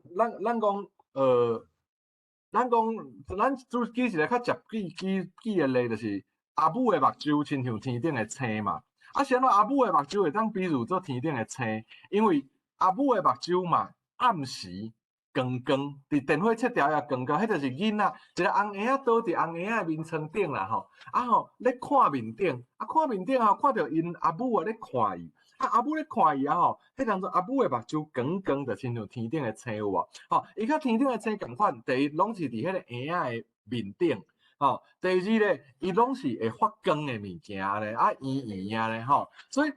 咱舉一个較捷舉個例，就是阿母的目睭親像天頂的星嘛。啊，是按怎阿母的目睭會當比喻做天頂的星？因為阿母的目睭嘛，暗時光光，佇電火切掉也光光，彼就是囡仔，一个紅嬰仔倒佇紅嬰仔的眠床頂啦吼。啊吼，咧看面頂，啊看面頂吼，看著𪜶阿母啊咧看伊。啊，阿母咧看伊啊吼，彼當陣阿母的目睭光光，就親像天頂的星有無？吼，伊佮天頂的星仝款，第一攏是佇彼個嬰仔的面頂，吼。第二咧，伊攏是會發光的物件咧，啊圓圓啊咧吼。所以，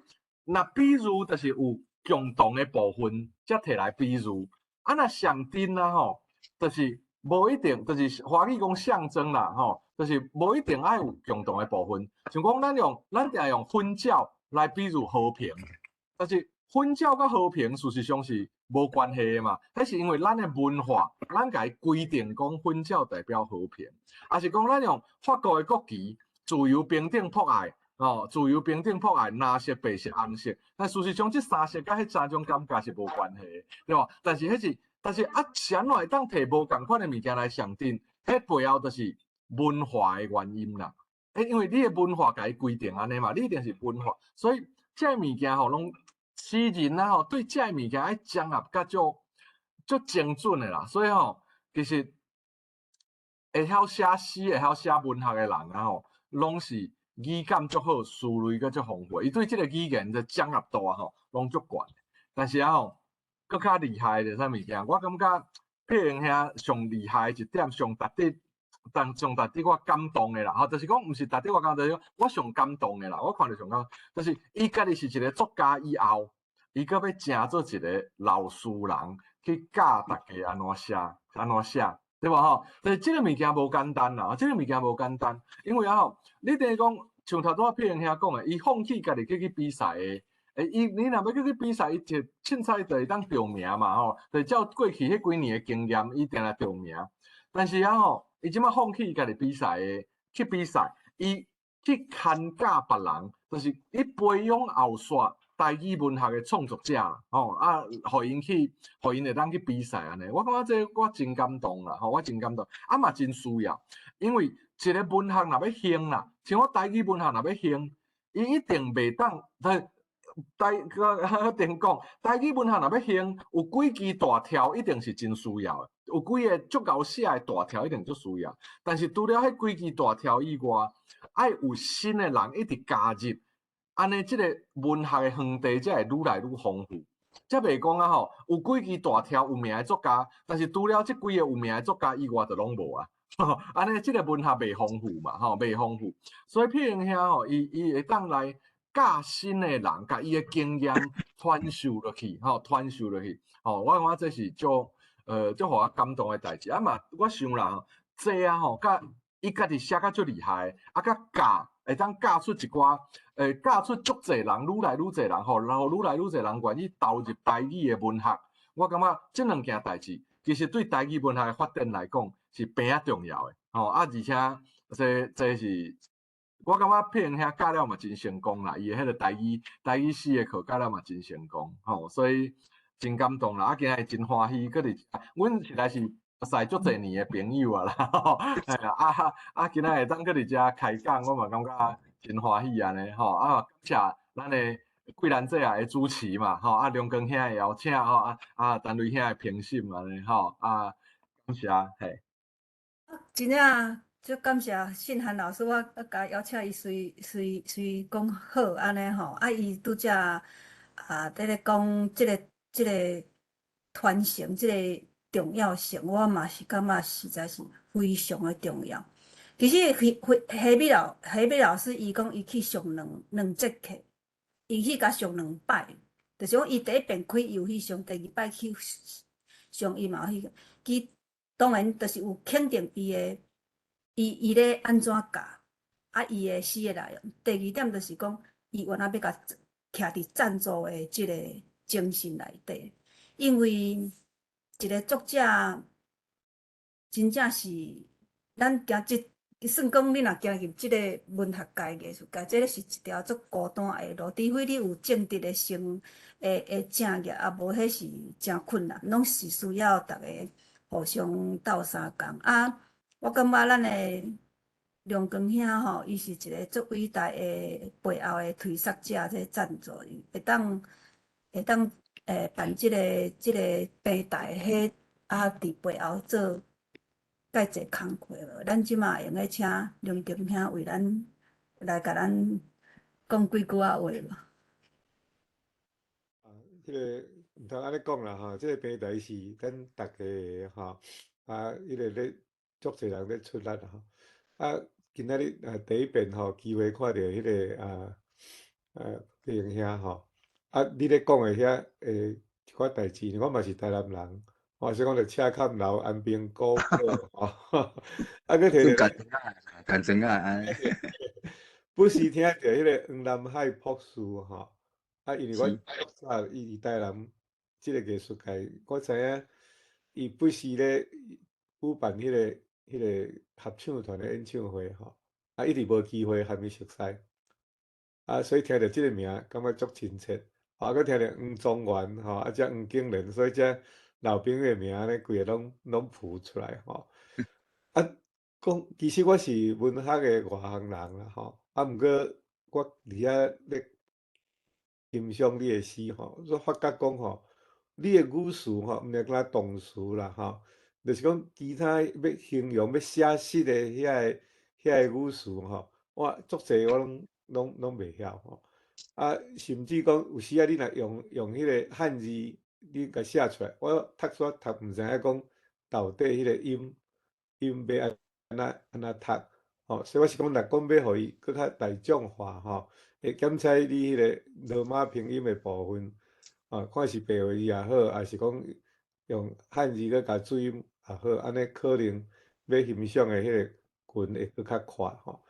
若比喻就是有共同的部分，才提來比喻。啊，若象徵啊吼，就是無一定，就是華語講象徵啦吼，就是無一定愛有共同的部分。像講咱定用粉鳥來比喻和平，但是粉鳥佮和平事實上是無關係的嘛。彼是因為咱的文化，咱共伊規定講粉鳥代表和平，抑是講咱用法國的國旗，自由平等博愛，哦，自由平等博愛，藍色、白色、紅色。但事實上，這三色佮彼三種感覺是無關係的，對無？但是啊，是按怎會當提無仝款的物件來象徵？彼背後就是文化的原因啦。因為你的文化共伊規定按呢嘛，你一定是文化，所以這个物件吼，攏詩人啊吼，對這个物件愛掌握甲足足精準的啦。所以吼，其實會曉寫詩、會曉寫文學的人啊吼，攏是語感足好，思慮閣足豐富。伊對這个語言的掌握度啊吼，攏足懸。但是啊吼，閣較厲害的啥物件？我感覺佩榮兄上厲害一點，上值得我感動的啦，吼，就是講，毋是值得我感動，就是我上感動的啦。我看著上感動，就是伊家己是一个作家以後，伊閣欲成做一个老師人去教大家按怎寫，按怎寫，對無吼？但是這个物件無簡單啦，這个物件無簡單，因為啊吼，你等於講像頭拄仔佩榮兄講的，伊放棄家己去比賽的。欸，伊你若欲去比賽，伊一凊彩就會當著名嘛吼，就照過去彼幾年的經驗，伊定定著名。但是啊吼，伊這擺放棄家己比賽的去比賽，伊去牽教別人，就是伊培養後續台語文學的創作者，吼啊，予𪜶去，予𪜶會當去比賽按呢。我感覺這我真感動啦，吼，我真感動，啊嘛真需要，因為一個文學若欲興啦，像我台語文學若欲興，伊一定袂當，台台個定講，台語文學若欲興，有幾支大柱一定是真需要的，有幾个足𠢕寫的大柱一定足需要。但是除了彼幾支大柱以外，愛有新的人一直加入，按呢，這個文學的園地才會愈來愈豐富。才袂講啊吼，有幾支大柱有名的作家，但是除了這幾个有名的作家以外，就攏無啊。按呢，這個文學袂豐富嘛，吼，袂豐富。所以譬如兄吼，伊會當來教新的人，共伊的經驗傳授落去，吼，傳授落去。吼，我感覺這是足予我感動的代誌。啊嘛，我想啦吼，這啊吼，佮伊家己寫甲足厲害，啊，佮教會當教出一寡，教出足濟人，愈來愈濟人吼，然後愈來愈濟人願意投入台語的文學。我感覺這兩件代誌，其實對台語文學的發展來講是變仔重要的，吼啊，而且這是我感覺佩榮兄教了嘛真成功啦，伊的彼個台語詩的課教了嘛真成功，吼，所以真感動啦，啊，今日真歡喜，閣佇阮實在是識足濟年的朋友啊啦，啊啊，今仔會當閣佇遮開講，我嘛感覺真歡喜按呢，吼，啊，感謝咱的桂蘭姐仔的主持嘛，吼，啊，梁光兄的邀請，吼，啊啊，陳雷兄的評審按呢，吼，啊，感謝，嘿。真正足感謝信涵老師，我共邀請伊隨隨隨講好按呢吼，啊，伊拄才啊，佇咧講這個傳承這個重要性，我嘛是感覺實在是非常的重要。其實何美老師伊講伊去上兩節課，伊去共上兩擺，就是講伊第一遍開又去上，第二擺去上伊嘛有去，伊當然就是有肯定伊的，伊咧按怎教，啊，伊的詩的內容。第二點就是講，伊原來欲共徛佇贊助的這個精神內底，因為一個作者真正是咱行這算講，你若行入這個文學界、藝術界，這个是一條足孤單的路，除非你有正直的心的正業，啊無彼是誠困難，攏是需要逐个互相鬥相共。啊，我感覺咱的梁光兄吼，伊是一個足偉大的背後的推捒者，這贊助，會當辦這個平台，彼啊佇背後做蓋濟工課。咱這馬會用得請梁光兄為咱來共咱講幾句仔話無？啊，這个毋通按呢講啦吼，這个平台是咱逐家的吼，啊，彼个咧足濟人咧出力吼，啊，今仔日啊第一遍吼機會看著彼个佩榮兄吼，啊，你咧講的遐一寡代誌，我嘛是台南人，我是講著赤崁樓安平古堡吼，啊，閣提著干真啊，不時聽著彼个黃南海博士吼，啊，因為阮早伊佇台南這个藝術界，我知影伊不時咧舉辦彼個合唱團的演唱會吼，啊，一直無機會和伊熟似，啊，所以聽著這个名，感覺足親切，啊，閣聽著黃宗元吼，啊，這黃景仁，所以這老朋友的名咧，規个攏浮出來吼。啊，講其實我是文學的外行人啦吼，啊，毋過我佇遐咧欣賞你的詩吼，我發覺講吼，你的語詞吼，毋是干焦動詞啦吼，就是講其他欲形容、欲寫實的遐個語詞吼，我足濟我攏袂曉吼。啊，甚至講有時仔你若用彼個漢字，你共寫出來，我讀煞讀毋知影講到底彼個音欲按怎讀吼，所以我是講，若講欲予伊閣較大眾化吼，會檢採你彼個羅馬拼音的部分，啊，看是白話字也好，抑是講用漢字閣共注音也好，按呢可能欲欣賞的彼個群會閣較闊吼。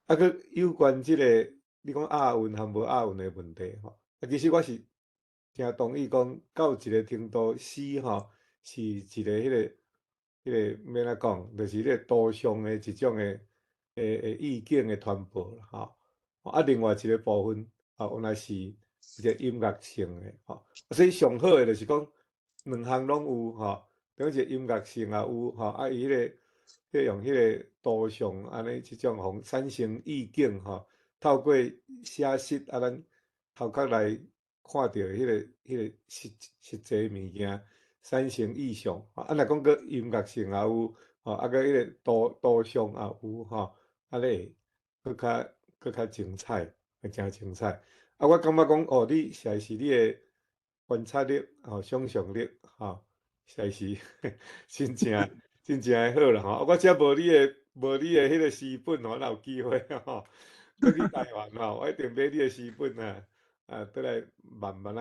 啊，閣有關這個你講押韻和無押韻的問題吼。啊，其實我是誠同意講，到一個程度，詩吼是一個彼個欲按怎講，就是彼個圖像的一種的意境的傳播啦吼。啊，另外一個部分啊，原來是一個音樂性的吼。所以上好的就是講兩項攏有吼，等於一個音樂性也有吼，啊，伊彼個用彼個圖像按呢這種予產生意境吼，透過寫實啊，咱頭殼來看著彼個實際物件，產生意象。啊，若講閣音樂性也有吼，啊，閣彼個圖像也有吼，按呢會閣較精彩，會誠精彩。啊，我感覺講哦，你實在是你的觀察力、吼想像力，吼，實在是真正真正的好啦吼。啊，我遮無你的彼個詩本吼，若有機會吼，閣去台灣吼，我一定買你的詩本啊，啊，轉來慢慢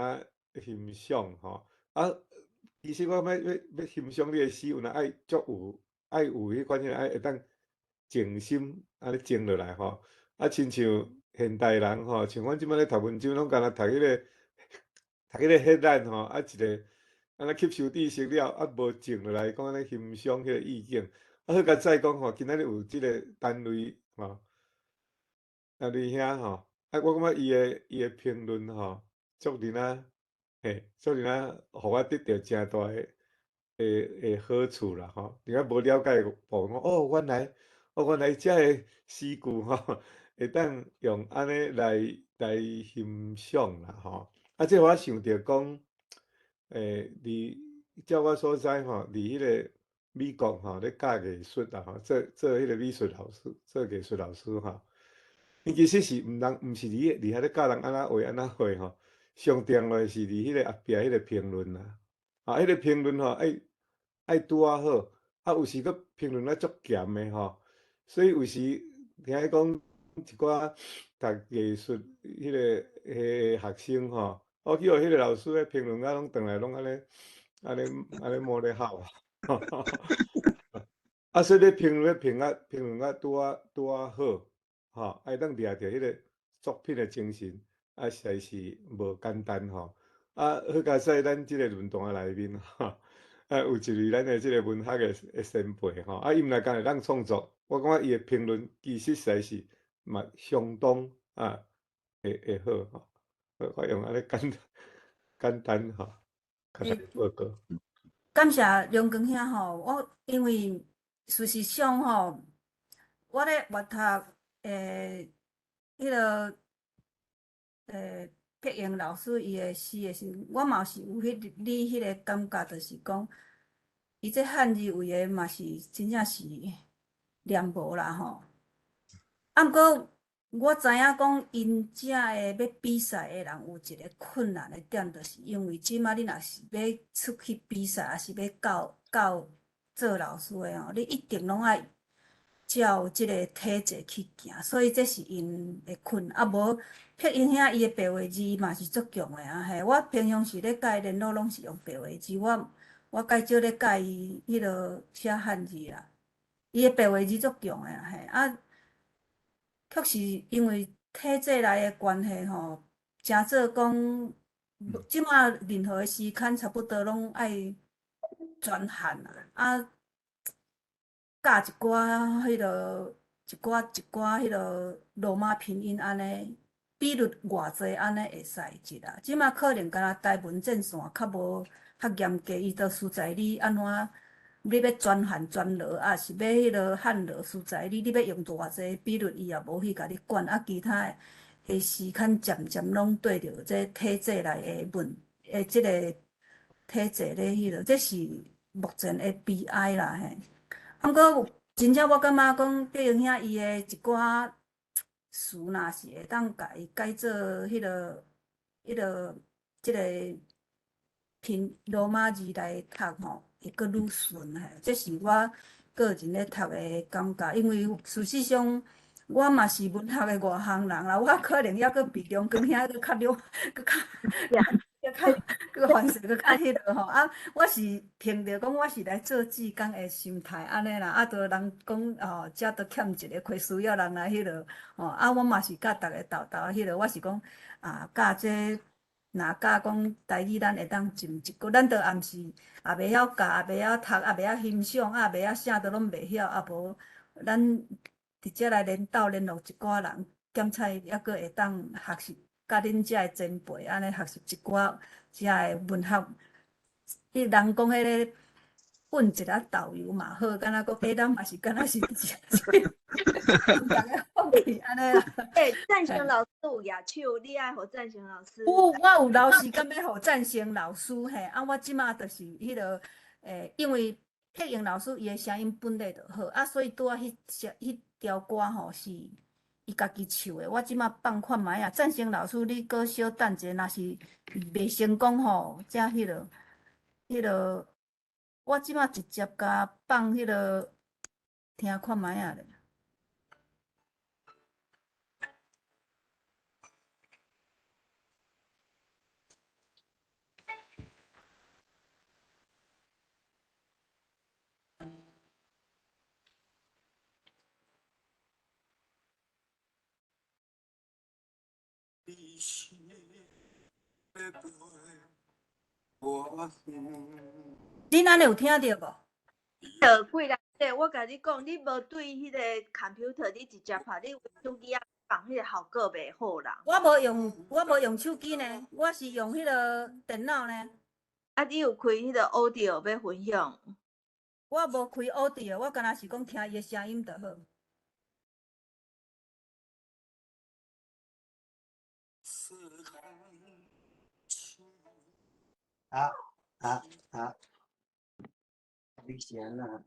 仔欣賞吼。啊，其實我欲欣賞你的詩，有影愛足有愛有彼款愛會當靜心按呢靜落來吼。啊，親像現代人吼，像阮這擺咧讀文章，攏干焦讀彼個 headline 吼，啊一個按呢吸收知識了，啊無靜落來講按呢欣賞彼個意境。啊，好佳哉講吼，今仔日有這個單位吼，單位兄吼，啊，我感覺伊的評論吼，足爾仔，嘿，足爾仔，予我得著誠大的好處啦吼。你較無了解部分，哦，原來遮个詩句吼，會當用按呢來欣賞啦吼。啊，這予我想著講，佇照我所知吼，佇彼個美國吼，咧教藝術啦吼，做彼個美術老師，做藝術老師吼，伊其實是毋通，毋是佇遐咧教人按怎畫按怎畫吼，上重要的是佇彼個後壁彼個評論啦。啊，彼個評論吼，愛拄仔好，啊，有時閣評論啊足鹹的吼，所以有時聽伊講一寡讀藝術彼個學生吼，我去予彼個老師咧評論啊，攏轉來攏按呢摸咧哭啊。啊，所以你評論評啊拄仔好，吼，會當掠著彼個作品的精神，啊，實在是無簡單吼。啊，好佳哉，咱這個論壇內面吼，啊，有一位咱的這個文學的前輩吼，啊，伊毋但會當創作，我感覺伊的評論其實實在是嘛相當啊，會好吼。我用按呢簡單吼，較來報告。感謝梁光兄吼，我因為事實上吼，我咧閱讀彼個柏榮老師伊的詩的時，我嘛是有你彼個感覺，就是講，伊這漢字有的嘛是真正是念無啦吼。啊，毋過我知影講，𪜶遮的欲比賽的人有一個困難的點，就是因為這擺你若是欲出去比賽，抑是欲教做老師的吼，你一定攏愛照這個體制去行，所以這是𪜶的困難。啊，無柏榮兄伊的白話字嘛是足強的啊，嘿，我平常時咧佮伊聯絡攏是用白話字，我較少咧佮伊彼落寫漢字啦。伊的白話字足強的啊，嘿，啊，確實因為體制內的關係吼，誠做講，這擺任何的詩刊差不多攏愛轉漢啊，啊，教一寡彼落，一寡彼落羅馬拼音按呢，比率偌濟按呢會使一啦。這擺可能敢若台文戰線較無較嚴格，伊就實在你按怎，你欲轉漢轉羅，抑是欲彼落漢羅，實在你欲用偌濟比率，伊也無去共你管。啊，其他的詩刊漸漸攏對著這體制內的問，的這個體制咧彼落，這是目前的悲哀啦嘿。啊，毋過真正我感覺講，柏榮兄伊的一寡詞，若是會當共伊改做彼落這個拼羅馬字來讀吼，會閣愈順嘿。這是我個人咧讀的感覺，因為事實上我嘛是文學的外行人啦，我可能猶閣比梁光兄閣較了，閣較閣較閣凡事閣較彼落吼。啊，我是憑著講我是來做志工的心態按呢啦，啊，著人講哦，遮都欠一個，虧需要人來彼落吼。啊，我嘛是佮逐个鬥鬥彼落，我是講啊，佮這若教講台語，咱會當進一個，咱都暗時也袂曉教，也袂曉讀，也袂曉欣賞，也袂曉啥都攏袂曉，啊無咱佇遮來聯鬥聯絡一寡人，檢採猶閣會當學習，佮恁遮的前輩按呢學習一寡遮的文學。伊人講彼個混一下豆油嘛好，敢若講咱嘛是敢若是逐个放棄按呢啦。欸，贊成老師有舉手，你愛予贊成老師？有，我有老師敢欲予贊成老師嘿，啊，我這馬就是彼落，因為柏榮老師伊的聲音本來就好，啊，所以拄仔彼條歌吼是伊家己唱的，我這馬放看覓啊。贊成老師，你閣小等一下，若是袂成功吼，才彼落，彼落，我這馬直接共放彼落聽看覓啊咧。恁按呢有聽著無？貴人，我共你講，你無對彼个 computer，你直接拍，你用手機仔放，彼个效果袂好啦。我無用手機呢，我是用彼个電腦呢。啊，你有開彼个 audio 欲分享？我無開 audio，我敢若是講聽伊的聲音就好。啊啊啊！你是按怎？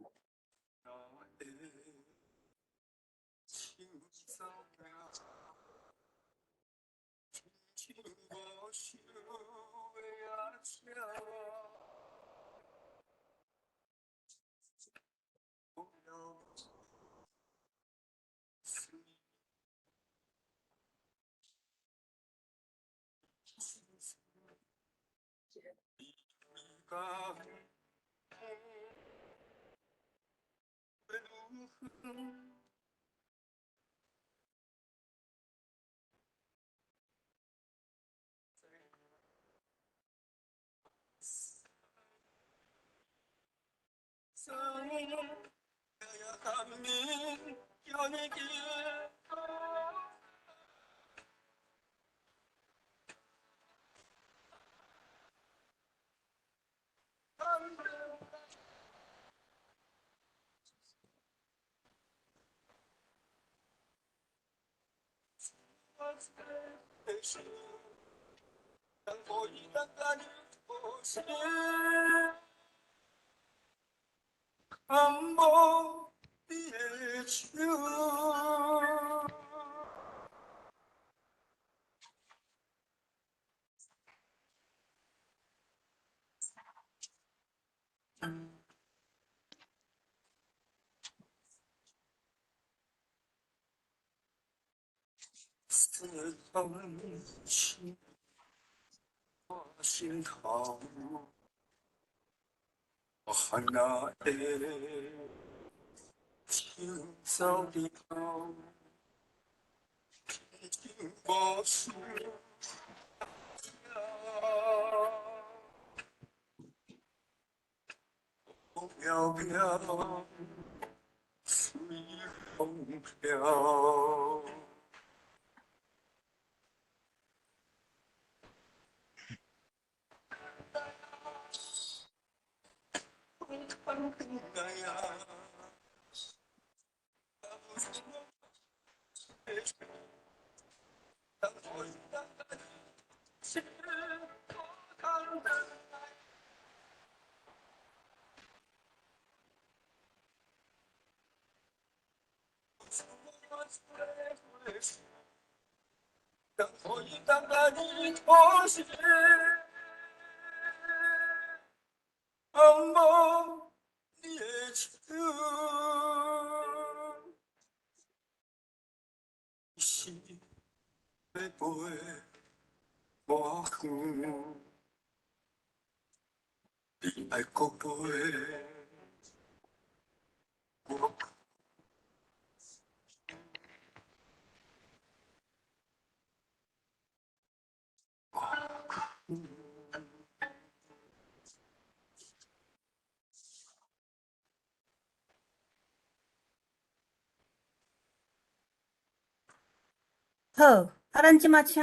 好，啊，咱這馬請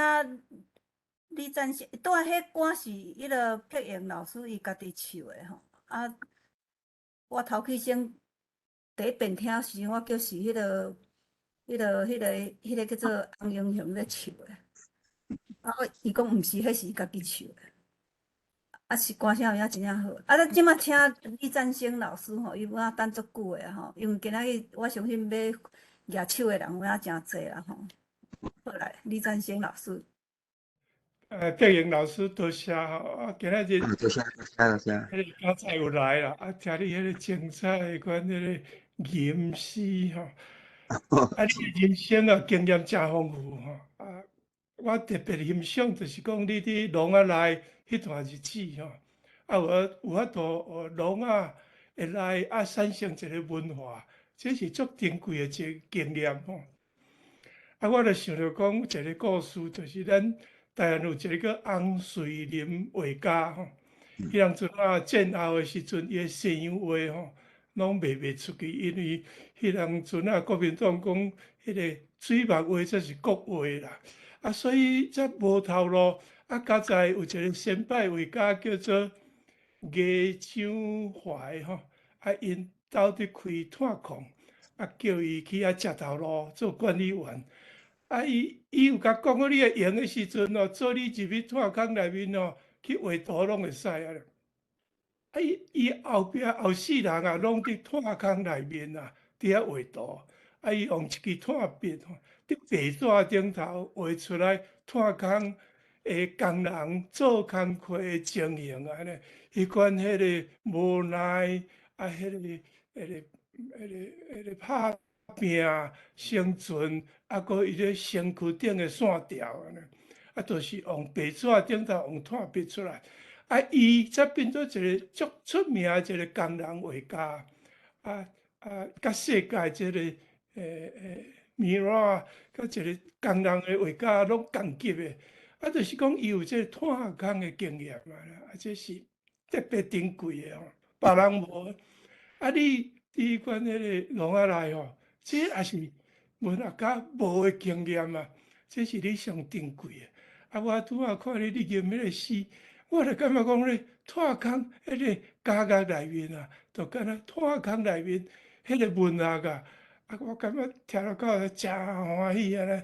李贊成，拄仔彼歌是彼个柏榮老師伊家己唱的吼。啊，我頭起先第一遍聽時，我叫是彼个叫做洪英雄咧唱的。啊，伊講毋是，彼是伊家己唱的。啊，是歌聲有影真正好。啊，咱這馬請李贊成老師吼，伊有影等足久的吼，因為今仔日我相信欲舉手的人有影誠濟啦吼。好來，李贊成老師。柏榮老師多謝吼，啊，今仔日多謝多謝多謝。彼個剛才有來啦，啊，聽你彼個精彩的款彼個吟詩吼，啊，你人生啊經驗誠豐富吼，啊，我特別欣賞就是講你佇籠仔內彼段日子吼，啊有法度籠仔會內啊產生一個文化，這是足珍貴的一個經驗吼。啊，我就想著講一個故事，就是咱台灣有一個叫洪瑞麟畫家吼，彼當陣啊戰後的時陣，伊的西洋畫吼攏賣袂出去，因為彼當陣啊國民黨講彼個水墨畫才是國畫啦，啊，所以才無頭路。啊，佳哉有一個先輩畫家叫做魏章懷吼，啊，𪜶鬥佇開炭礦，啊，叫伊去遐食頭路做管理員。啊！伊有共講，你會閒的時陣哦，做你入去炭空內面哦，去畫圖攏會使啊。啊！伊後壁後世人啊，攏佇炭空內面啊，佇遐畫圖。啊！伊用一支炭筆吼，佇白紙頂頭畫出來炭空的工人做工課的情形按呢，彼款彼个無奈啊，彼个拍拼生存，啊，閣伊咧身軀頂的線條按呢，啊，就是用白紙頂頭用炭筆出來，啊，伊才變做一個足出名的一個工人畫家，啊啊，佮世界這个米拉，佮一個工人的畫家攏仝級的，啊，就是講伊有這個炭空的經驗啊，啊，這是特別珍貴的吼，別人無。啊，你佇款彼个籠仔內吼，這也是文學家無的經驗啊，這是你上珍貴的。啊，我拄仔看你吟彼个詩，我就感覺講咧，炭空彼个家樂內面啊，就敢若炭空內面彼个文學啊，啊，我感覺聽了到誠歡喜按呢，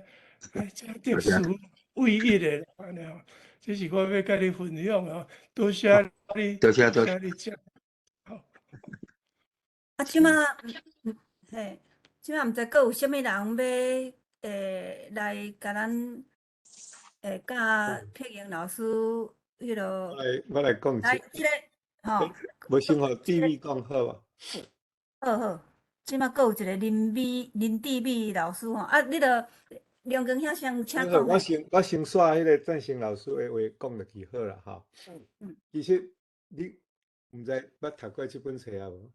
啊，誠特殊唯一的按呢吼，這是我欲佮你分享的吼，多謝你，多謝多謝你遮。好。啊，這馬，嘿，這馬毋知閣有啥物人欲來共咱佮柏榮老師彼落。我來講一來，這個吼。無先予志美講好無？好好，這馬閣有一個林志美老師吼，啊，你著梁根兄先請講。我先煞彼個贊成老師的話講落去好啦，吼。其實你毋知捌讀過這本冊啊無？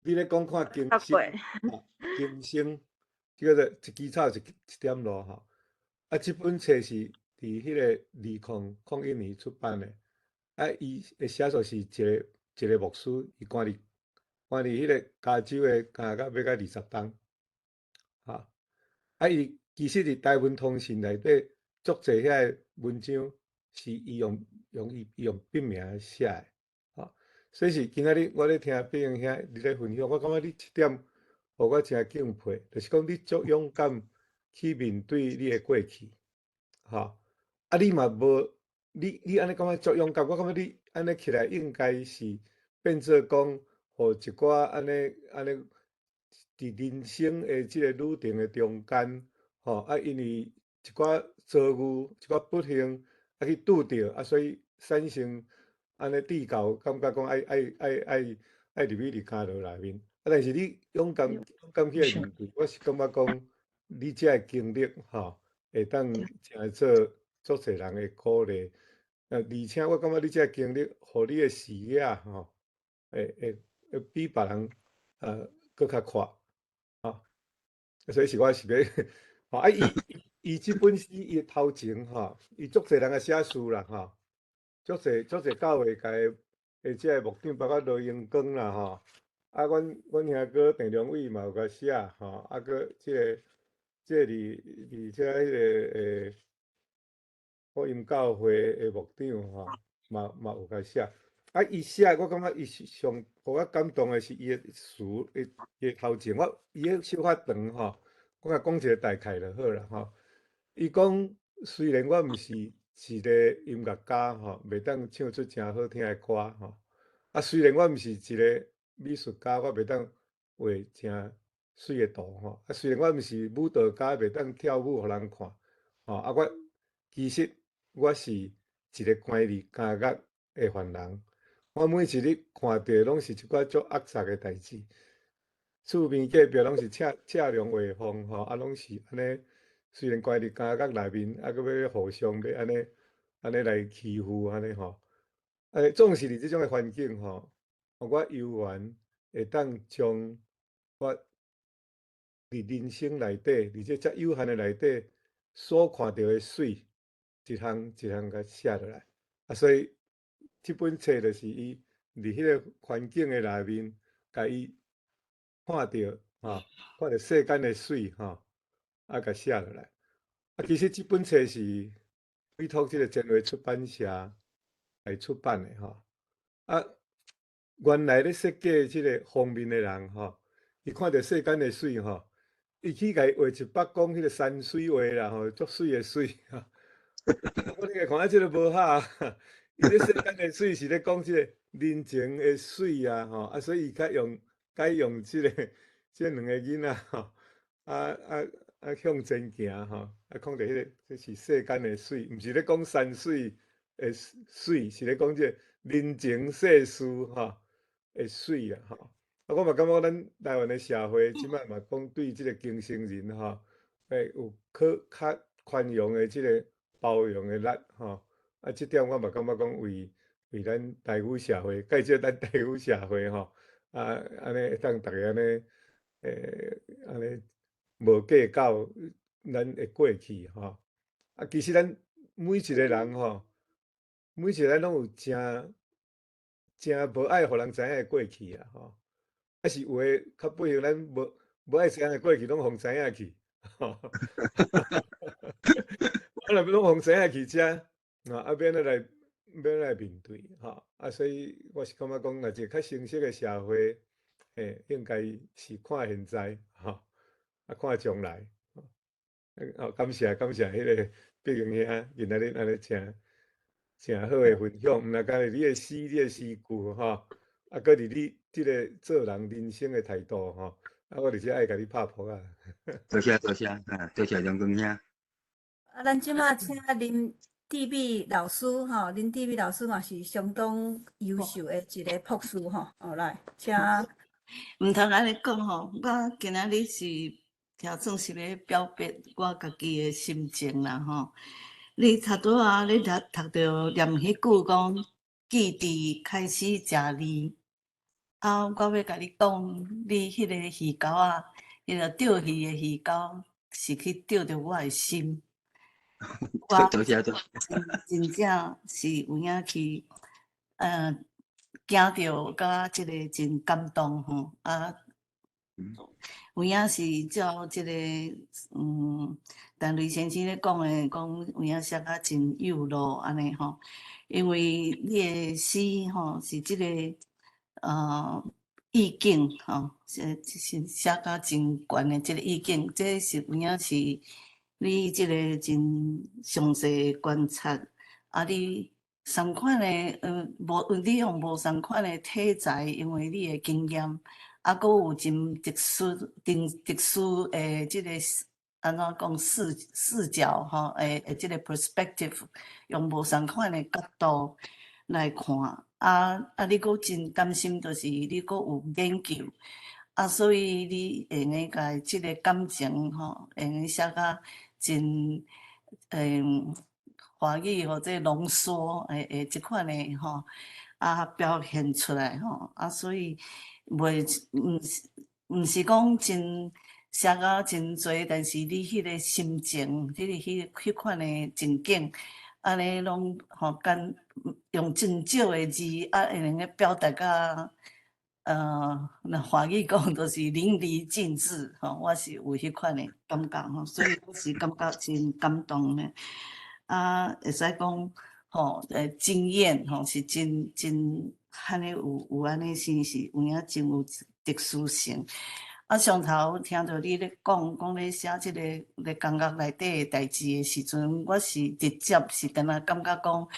你咧講看今生，今生，這個一枝草一點露吼。啊，這本冊是佇彼個2001年出版的。啊，伊的寫作是一個牧師，伊關佇彼個加州的監獄，欲到20冬。哈，啊，伊其實佇台灣通訊內底，足濟遐个文章是伊用筆名寫的。吼，所以是今仔日我咧聽柏榮兄你咧分享，我感覺你這點，予我誠敬佩，就是講你足勇敢去面對你的過去，吼，啊，你嘛無，你按呢感覺足勇敢，我感覺你按呢起來應該是變做講，予一寡按呢按呢，佇人生的這個旅程的中間，吼，啊，因為一寡遭遇，一寡不幸，啊去拄著，啊，所以產生按呢智教，感覺講愛入去佇監牢內面。啊，但是你勇敢去面對，我是感覺講，你這个經歷，吼，會當成做足濟人的鼓勵。啊，而且我感覺你這个經歷，予你的視野，吼，會比別人閣較闊，吼。所以是我是欲，吼啊，伊這本書伊的頭前，吼，伊足濟人來寫序啦，吼，足濟教會界的這个牧長，包括羅榮光啦，吼，啊，阮兄哥鄭良偉嘛有共寫，吼，啊，閣這个這個佇遮彼個福音教會的牧長吼，嘛有共寫。啊，伊寫我感覺伊上予我感動的是伊的詞，伊的頭前，我伊的小可長吼，我共講一個大概就好啦吼。伊講雖然我毋是一個音樂家吼，袂當唱出誠好聽的歌吼。啊，雖然我毋是一個美術家，我袂當畫誠媠的圖吼。啊，雖然我毋是舞蹈家，袂當跳舞予人看吼。啊，我其實我是一個關佇監獄的犯人。我每一日看著攏是一寡足惡雜的代誌，厝邊隔壁攏是車龍畫風吼，啊，攏是按呢。雖然關佇監獄內面，啊，閣欲互相欲按呢按呢來欺負按呢吼。啊，總是佇這種的環境吼，我猶原會當將我佇人生內底，佇這遮有限的內底所看著的媠，一項一項共寫落來。啊，所以這本冊就是伊佇彼個環境的內面，共伊看著吼，看著世間的媠吼，啊，共寫落來。啊，其實這本冊是委託這個前衛出版社來出版的吼。啊，原來咧設計這個封面的人吼，伊看著世間的媠吼，伊去共伊畫一幅講彼個山水畫啦吼，足媠的媠吼。我你共看啊，這個無合，伊咧世間的媠是咧講這個人情的媠啊吼，啊，所以伊較用改用這兩個囡仔吼，啊向前行吼，啊，看著彼個這是世間的媠，毋是咧講山水的媠，是咧講這個人情世事吼的媠啦吼。啊，我嘛感覺咱台灣的社會這擺嘛講對這個更生人吼，有較寬容的這個包容的力吼。啊，這點我嘛感覺講為咱台語社會，介紹咱台語社會吼，啊，按呢會當逐家按呢，按呢無計較咱的過去吼。啊，其實咱每一個人吼，每一個人攏有誠誠無愛予人知影的過去啊吼。啊是有的較背後咱無愛知影的過去，攏予人知影去。吼，啊若欲攏予人知影去遮，啊，欲按怎來欲按怎來面對吼？啊，所以我是感覺講，若一個較成熟的社會，應該是看現在，吼，啊，看將來。哦，感謝感謝彼個碧榮兄今仔日按呢誠誠好的分享，毋但干焦你的詩、你的詩句吼，啊，閣佇你這個做人人生的態度吼，啊，我就是愛共你拍噗仔。多謝多謝，啊，多謝楊光兄。啊，咱這馬請林志美老師吼，林志美老師嘛是相當優秀的一個博士吼，哦來，請。毋通按呢講吼，我今仔日是聽算是咧表達我家己的心情啦吼。你頭拄仔你讀著念彼句講，記住開始食字。啊，我欲共你講，你彼個魚鈎仔，彼個釣魚的魚鈎，是去釣著我的心。我多謝多謝。真正是有影去，驚著佮這個真感動吼啊！有影是照這個，陳雷先生咧講的，講有影寫甲真幼路按呢吼，因為你的詩吼是這個，意境吼，是寫甲真懸的這個意境，這是有影是你這個真詳細觀察，啊，你仝款的，無你用無仝款的體裁，因為你的經驗，啊，閣有真特殊、真特殊的這個按怎講視角吼，的這個 perspective，用無仝款的角度來看，啊，你閣真擔心，就是你閣有研究，啊，所以你會用共這個感情吼，會用寫甲真，華語或者濃縮的這款的吼，啊，表現出來吼，啊，所以袂毋是講真寫甲真濟，但是你彼個心情，你彼款的情景，按呢攏吼簡用真少的字，啊，會用個表達甲若华语讲就是淋漓尽致吼，我是有彼款的感覺吼，所以我是感覺真感動的。啊，會使講吼，經驗吼是真真按呢有按呢是是有影真有特殊性。啊，上頭聽著你咧講，講咧寫這個咧工作內底的代誌的時陣，我是直接是敢若感覺講，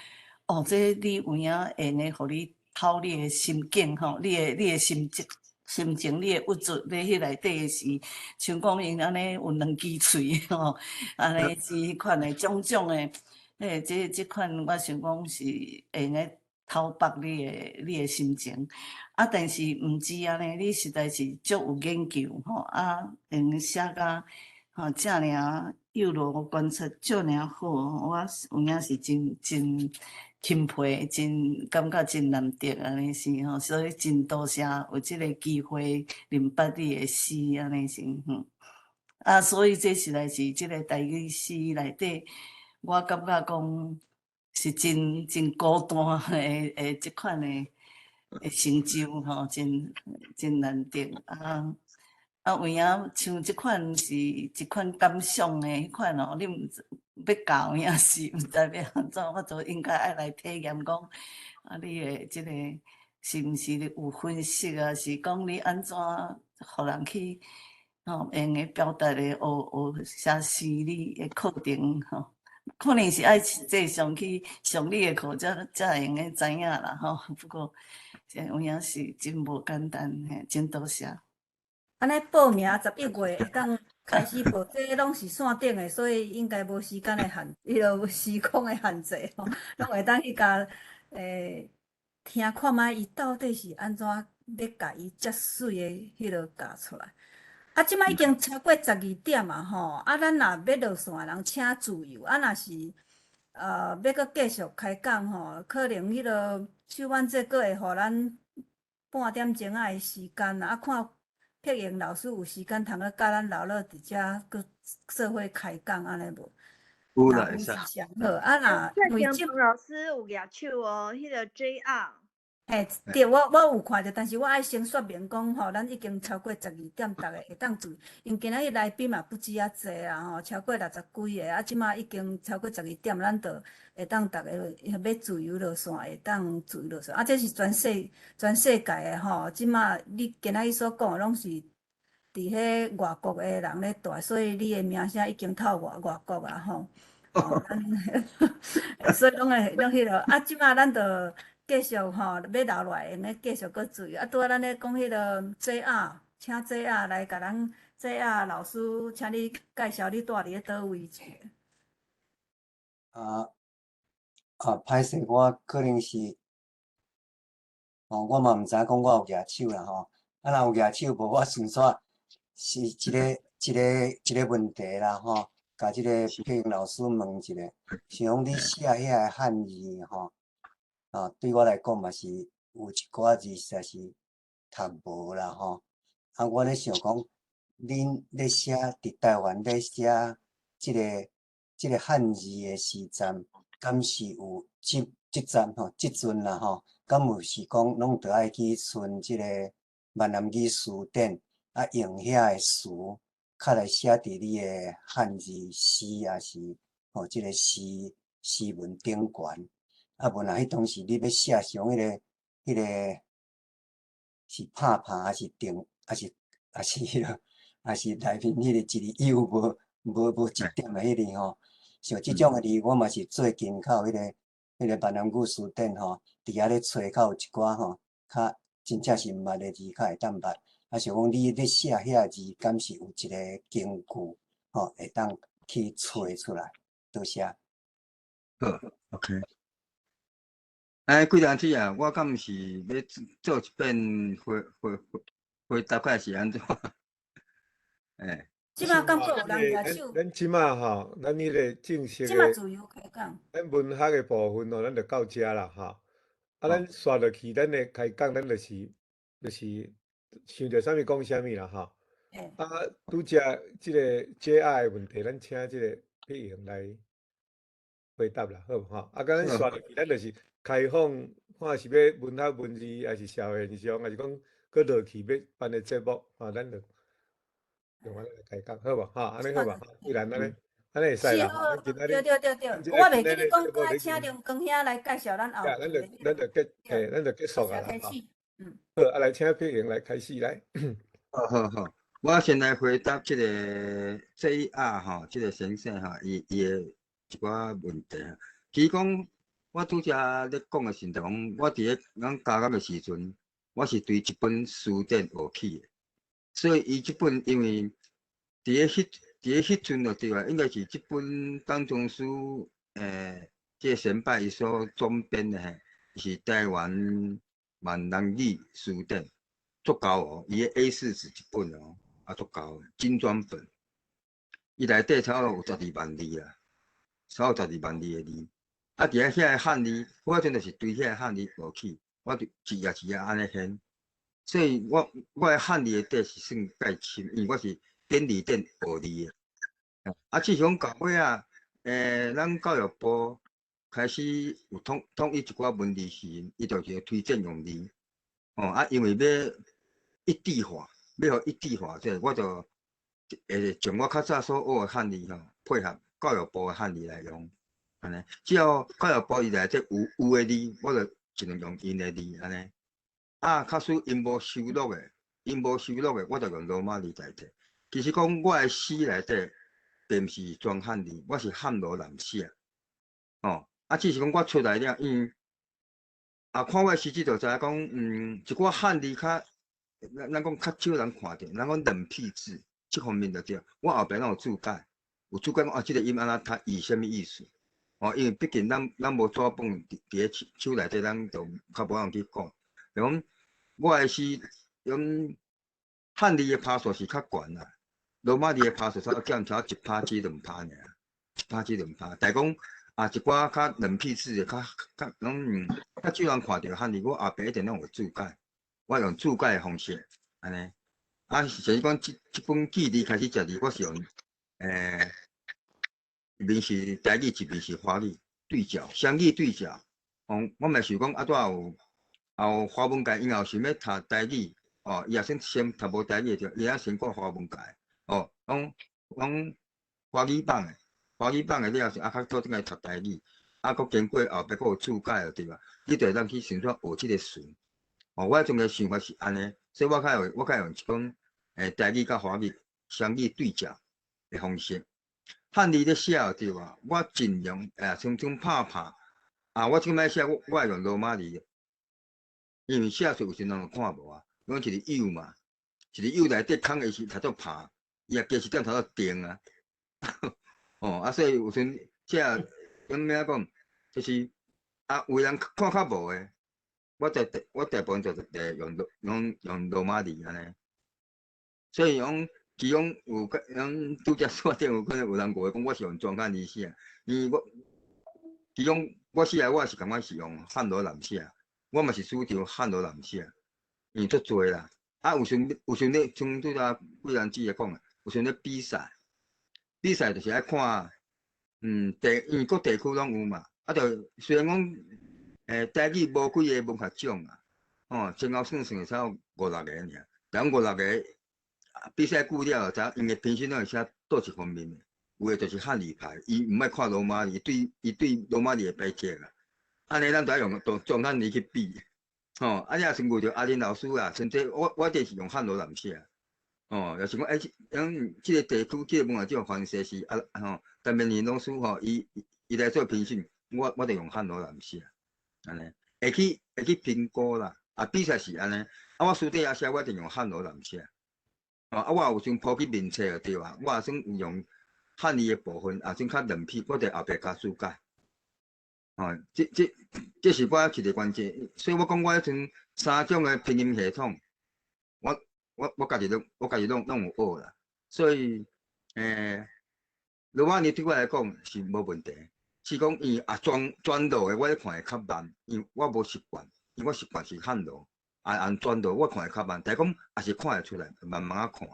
哦，這你有影會用的，予你透你的心境吼，你的心情心情，你的鬱卒咧彼內底是，像講𪜶按呢有兩支喙吼，按呢是彼款的種種的，這款我想講是會用的透白你的心情。啊，但是毋止按呢，你實在是足有研究吼，啊，會寫甲吼遮爾幼羅觀察遮爾好，我有影是真真欽佩，真感覺真難得按呢是吼，所以真多謝有這个機會認捌你的詩按呢是。啊，所以這實在是這个台語詩內底，我感覺講是真真孤單的這款的成就吼，真真難得啊！啊，有影像這款是一款感想的彼款哦，你毋知欲教有影是毋知欲按怎，我都應該愛來體驗講，啊，你的這个是毋是有分析啊？是講你按怎予人去吼，會用得表達的學學寫詩你的課程吼，可能是愛實際上去上你的課，才會用得知影啦吼。不過，這有影是真無簡單，嘿，真多謝。按呢報名11月會當開始報，這攏是線頂的，所以應該無時間的限，彼落時空的限制吼，攏會當去共聽看覓伊到底是按怎欲共伊遮媠的彼落教出來。啊，這擺已經超過12點啊吼，啊，咱若欲落線的人請自由，啊，若是欲閣繼續開講吼，可能彼落手挽這閣會予咱半點鐘仔的時間啊，看柏榮老師有時間通閣佮咱留落佇遮閣做伙開講按呢無？有啦，會使。上好，啊若因為這老師有舉手哦，彼个 JR。嘿，對，我有看著，但是我愛先說明講吼，咱已經超過12點，逐个會當注意，因為今仔日來賓嘛不止遐濟啊吼，超過60幾个，啊，這馬已經超過十二點，咱就會當逐个欲自由落線，會當自由落線。啊，這是全世界的吼，這馬你今仔日所講的攏是佇彼外國的人咧蹛，所以你的名聲已經透外國啊吼。哦，所以攏會攏彼落，啊，這馬咱就繼續吼，欲留落來，會用繼續閣注意。啊，拄仔咱咧講彼个 JR，請 JR 來共咱 JR 老師，請你介紹你蹛佇咧佗位者。啊，歹勢，我可能是，哦，我嘛毋知影講我有舉手啦吼。啊，若有舉手無，我順紲是一個問題啦吼，共這個柏榮老師問一下，像講你寫遐個漢字吼。啊，對我來講嘛是有一寡字實在是讀無啦吼。啊，我咧想講，恁咧寫佇台灣咧寫這個漢字的時陣，敢是有這陣吼，這陣啦吼，敢有是講攏著愛去存這個閩南語詞典，啊，用遐个詞，較來寫佇你的漢字詩，抑是吼這個詩文頂懸。啊，無若彼當時你欲寫像彼個是拍拍，還是定，還是彼个，還是內面彼個一个有無一點的彼个吼，像這種的字，我嘛是最近較有彼個閩南語詞典吼，佇遐咧揣較有一寡吼，較真正是毋捌的字，較會當捌。啊，想講你咧寫遐字，敢是有一個根據吼，會當去揣出來？多謝。好，OK。哎，貴人子啊，我敢毋是欲做一遍回答，還是按怎？哎，這馬敢閣有人舉手？咱這馬吼，咱彼个正式的，這馬自由開講。咱文學的部分吼，咱就到遮啦吼。啊，咱紲落去，咱的開講，咱就是想著啥物講啥物啦吼。啊，拄則這個 JR 的問題，咱請這個柏榮來回答啦，好無吼？啊，咱紲落去，咱就是開放，看是欲文學文字，抑是社會現象，抑是講閣落去欲辦个節目，吼，咱就用按呢來開講，好無？吼，按呢好無？桂蘭按呢，按呢會使啦。吼，咱今仔日，對對對對，我袂記你講，閣愛請龍光兄來介紹咱後。咱就咱就結，嘿，咱就結束啊啦。嗯。好，啊來請佩瑩來開始來。好好好，我先來回答這個 JR 吼，這個先生吼，伊伊的一寡問題。其實講，我拄才咧講的時陣，講我佇咧咱教學的時陣，我是對這本書典學起的，所以伊這本因為佇咧彼陣就對啊，應該是這本董仲舒這個先輩伊所總編的，是台灣閩南語辭典，足厚哦，伊的 A4 紙一本哦，啊足厚，精裝本，伊內底差不多有12萬字啊，差不多十二萬字的字。啊，佇咧遐個漢字，我彼陣就是對遐個漢字學起，我就一頁一頁按呢編，所以我的漢字的底是算較深，因為我是點字典學字的。啊，只是講到尾仔，咱教育部開始有統一一寡文字時，伊就是推薦用字。哦，啊，因為欲一致化，欲予一致化，這我就會將我較早所學的漢字吼，配合教育部的漢字來用。按呢，只要教育部伊內底有的字，我就盡量用𪜶的字按呢。啊，假使𪜶無收錄的，𪜶無收錄的，我就用羅馬字代替。其實講我的詩內底，並毋是全漢字，我是漢羅南寫。哦，啊，只是講我出來了，因為啊，看我的詩集就知影講，一寡漢字較，咱講較少人看著，咱講冷僻字，這方面就對。我後壁攏有注解，有注解講啊，這個音按怎讀，伊啥物意思？哦，因為畢竟咱無紙本佇咧手內底，咱就較無法去講。就講我的詩用漢字的拍數是較懸啦，羅馬字的拍數差不多減差1拍至2拍爾，1拍至2拍。但講啊，一寡較冷僻字的，較攏較少人看著漢字，我後壁一定攏有注解，我用注解的方式按呢。啊，是講這本記字開始食字，我是用一面是台語，一面是華語對照，雙語對照。哦，我嘛想講啊，拄有華文界，伊若有想欲讀台語，哦，伊也先讀無台語的，伊也先看華文界。哦，講華語版的，華語版的了後，啊，較早轉來讀台語，啊，閣經過後壁閣有注解就對吧？你就會當去想怎學這個詞。哦，我彼陣的想法是按呢，所以我較用一種台語佮華語雙語對照的方式。漢字咧寫對吧？我盡量像拍拍啊，我這擺寫我會用羅馬字，因為寫出有時人就看無啊。講一個有嘛，一個有內底空的是讀做拍，伊也加一點讀做定啊。哦，啊，所以有時寫講咩講，就是啊，有人看較無的，我大部分就是用羅馬字按呢。所以講，其中有個講拄才書頂有可能有人誤會講我是用全漢字寫，因為我其中我寫我也是感覺是用漢羅南寫，我嘛是主張漢羅南寫，因為足濟啦。啊，有時咧，像拄才貴人姊咧講的，有時咧比賽，比賽就是愛看，因為各地區攏有嘛。啊，就雖然講，台語無幾个文學獎啊，哦，前後算算才有五六个爾，但五六个比賽久了，知影𪜶的評審攏會寫佗一方面的，有的就是漢字派，伊毋愛看羅馬字，伊對羅馬字會排斥啦。按呢，咱就愛用全漢字去比，吼，啊，你若像遇著阿林老師啊，甚至我這是用漢羅南寫，哦，若是講講這个地區這个文學獎凡是是啊吼，陳明仁老師吼，伊來做評審，我就用漢羅南寫，按呢，會去評估啦，啊，比賽是按呢，啊，我私底下寫，我一定用漢羅南寫。哦，啊，我也有時鋪去面冊就對啊，我也算有用漢字的部分，也算較冷僻，我佇後壁加注解。哦，這是我一個關鍵，所以我講我彼陣三種的拼音系統，我家己攏有學啦。所以，羅馬字對我來講是無問題，是講伊啊轉落的，我咧看會較慢，因為我無習慣，因為我習慣是漢羅。啊，按轉落我看會較慢，但是講也是看會出來，慢慢仔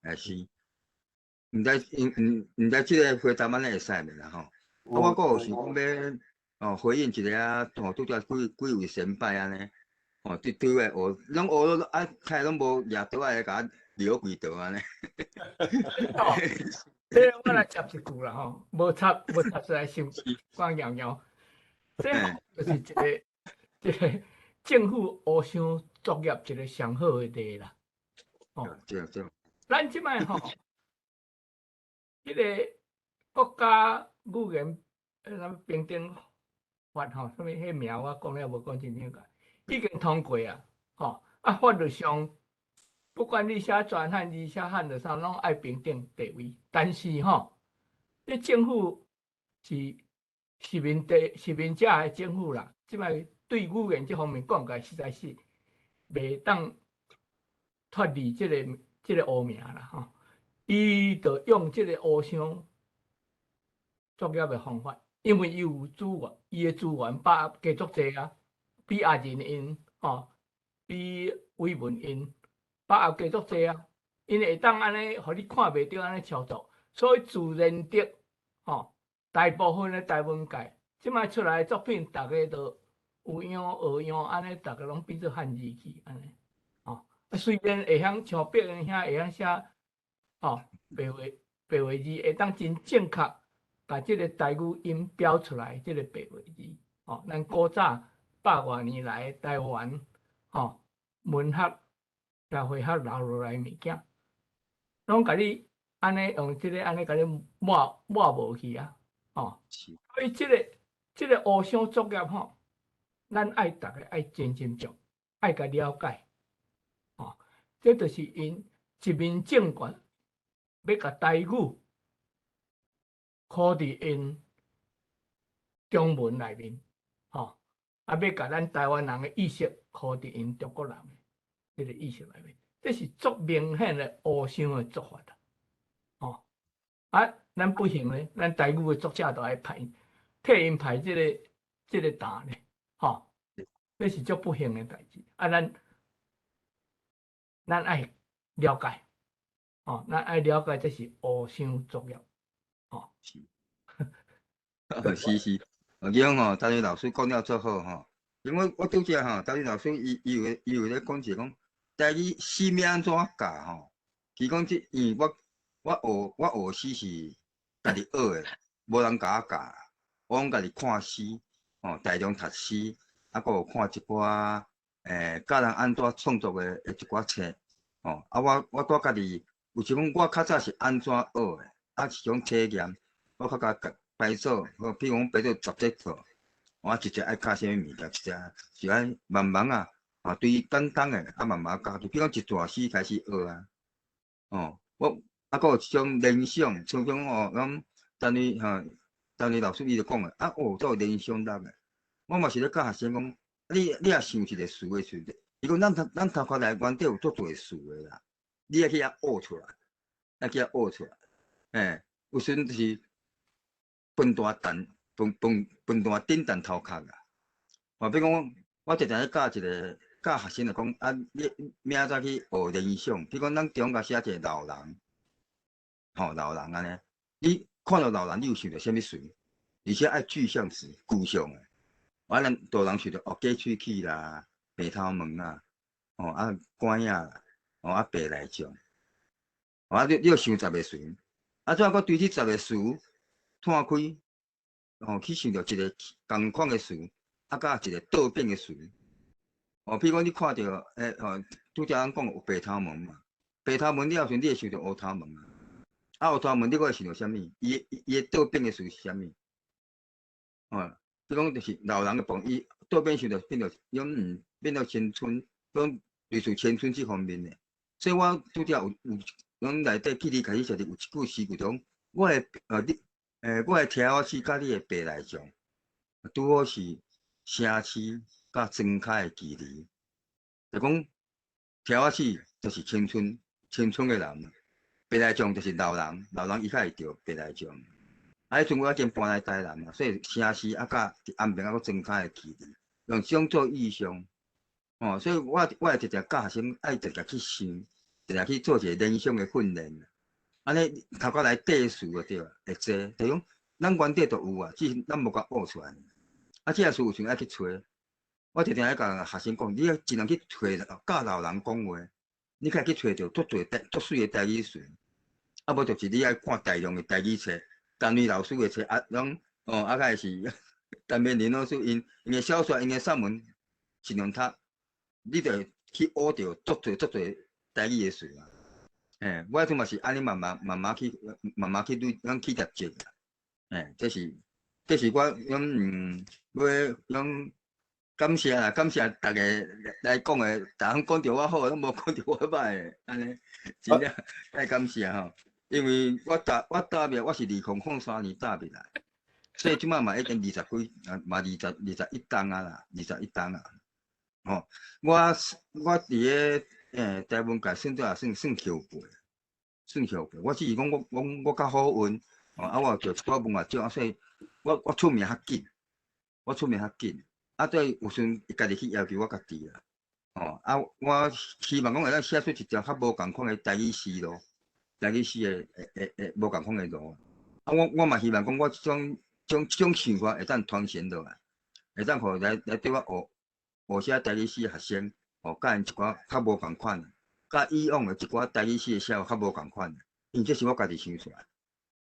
看，是。毋知因毋知這个回答按呢會使袂啦吼？啊，我閣有想講欲哦回應一下啊，吼，拄才幾位先輩按呢，哦，對對個學，攏學了啊，開攏無舉刀仔共我撩規道按呢。哦，這個我來插一句啦吼，無插無插出來心肝搖搖。這就是一個這個政府烏箱作業一個上好的例啦。哦，對對。咱這擺吼，彼個國家語言啥物平等法吼，啥物彼名我講了無講真清楚，已經通過啊，吼啊法律上，不管你寫專漢、你寫漢的啥，攏愛平等地位。但是吼，這政府是殖民地、殖民者的政府啦，這擺對語言這方面講起來，實在是袂當脫離這個烏名啦吼。伊就用這個烏箱作業的方法，因為伊有資源，伊的資源把握加足濟啊，比阿仁𪜶吼，比偉文𪜶把握加足濟啊，𪜶會當按呢，予你看袂著按呢操作，所以自然的吼，大部分的台文界，這擺出來的作品，逐个都有樣學樣，按呢，逐个攏變做漢字去按呢，吼。啊，雖然會曉像柏榮兄會曉寫，吼，白話字會當真正確，共這个台語音標出來，這个白話字，吼，咱古早百外年來台灣，吼，文學、社會學留落來物件，攏共你按呢用這个按呢共你抹抹無去啊，吼。所以這个烏箱作業吼，咱愛逐个愛真斟酌，愛共了解，吼，這就是𪜶殖民政權欲共台語箍佇𪜶中文內面，吼，啊，欲共咱台灣人的意識箍佇𪜶中國人的這个意識內面，這是足明顯的烏箱的做法啦，吼，啊，咱不幸咧，咱台語的作者都愛派替𪜶派這个擔咧，吼，這是足不幸的代誌。啊，咱愛了解，吼，咱愛了解這是烏箱作業，吼。是，是是，我講吼，陳老師講了足好吼，因為我拄才吼，陳老師伊有咧講一個講，台語詩欲按怎教吼？伊講這，因為我學詩是家己學的，無人共我教，我攏家己看詩，吼，大量讀詩，啊，閣有看一寡，教人按怎創作的一寡冊，吼，啊，我拄家己有時講我較早是按怎學的，啊是種體驗，我較共排做，比如講排做10節課，我一節愛教啥物物件，一節是愛慢慢啊，啊對簡單的啊慢慢教，就比如講一段詩開始學啊，哦，我啊閣有一種聯想，像講哦，咱陳宇吼，陳宇老師伊就講的，啊哦，都有聯想力的，我嘛是咧教學生講，你若想一個詞的時陣，伊講咱頭殼內原底有足濟詞的啦，你愛去遐學出來，愛去遐學出來，欸，有時陣就是笨蛋蛋，笨笨笨蛋頂蛋頭殼啊。哦，比如講，我常常咧教一個教學生就講，啊，你明仔載去學聯想，比如講咱中國寫一個老人，吼，老人按呢，你看著老人，你有想著啥物詞？而且愛具象詞、具象的。啊，咱大人想著哦，假喙齒啦，白頭毛啊，哦啊，官仔啦，哦啊，白內障，哦啊，你著想10個詞，啊，怎閣對這10個詞攤開，哦，去想著一個仝款的詞，啊，佮一個倒變的詞。哦，比如講你看著，欸，哦，拄才咱講有白頭毛嘛，白頭毛了後時，你會想著烏頭毛啊，啊，烏頭毛你閣會想著啥物？伊的倒變的詞是啥物？哦，比如講就是老人的部分，伊倒變想著變做，用變做青春，講類似青春這方面的。所以我拄才有，阮內底記憶開始寫著有一句詩句講，我的你，我的聽我是佮你的白內障，拄好是城市佮莊跤的距離。就講聽我是就是青春，青春的人，白內障就是老人，老人伊較會著白內障。啊，彼陣我已經搬來台南嘛，所以城市啊佮佇安平啊閣莊跤的距離，用這種做意象，哦，所以我會直直教學生愛直直去想，直直去做一個聯想的訓練。按呢頭殼內底詞就對啊，會濟，就講咱原底就有啊，只是咱無共學出來。啊，這个詞有時愛去揣。我定定咧共學生講，你愛盡量去揣教老人講話，你較會去揣著足濟台足媠的台語詞，啊無就是你愛看大量的台語冊，陳雷老師的冊啊，攏哦啊，較會是陳明仁老師𪜶𪜶的小說、𪜶的散文盡量讀，你就會去學著足濟足濟台語的詞啊。嘿，我彼陣嘛是按呢慢慢慢慢去慢慢去累，咱去習習。嘿，這是我講欲講感謝啦，感謝逐家來講的，逐項講著我好，攏無講著我歹的，按呢真正太感謝吼。因為我踏入我是2003年踏入來，所以這擺嘛已經二十幾，嘛21冬啊啦，21冬啊。吼，我佇咧台文界算做也算後輩，算後輩。我只是講我較好運，吼啊，我有得一寡文學獎，啊，所以我出名較緊，我出名較緊。啊，對，有時陣伊家己去要求我家己啦，吼啊，我希望講會當寫出一條較無仝款的台語詩咯，台語詩的無仝款的路。啊，我嘛希望講我這種想法會當傳承落來，會當予來對我學寫台語詩的學生，吼，教𪜶一寡較無仝款的，佮以往的一寡台語詩的寫法較無仝款的，因為這是我家己想出來，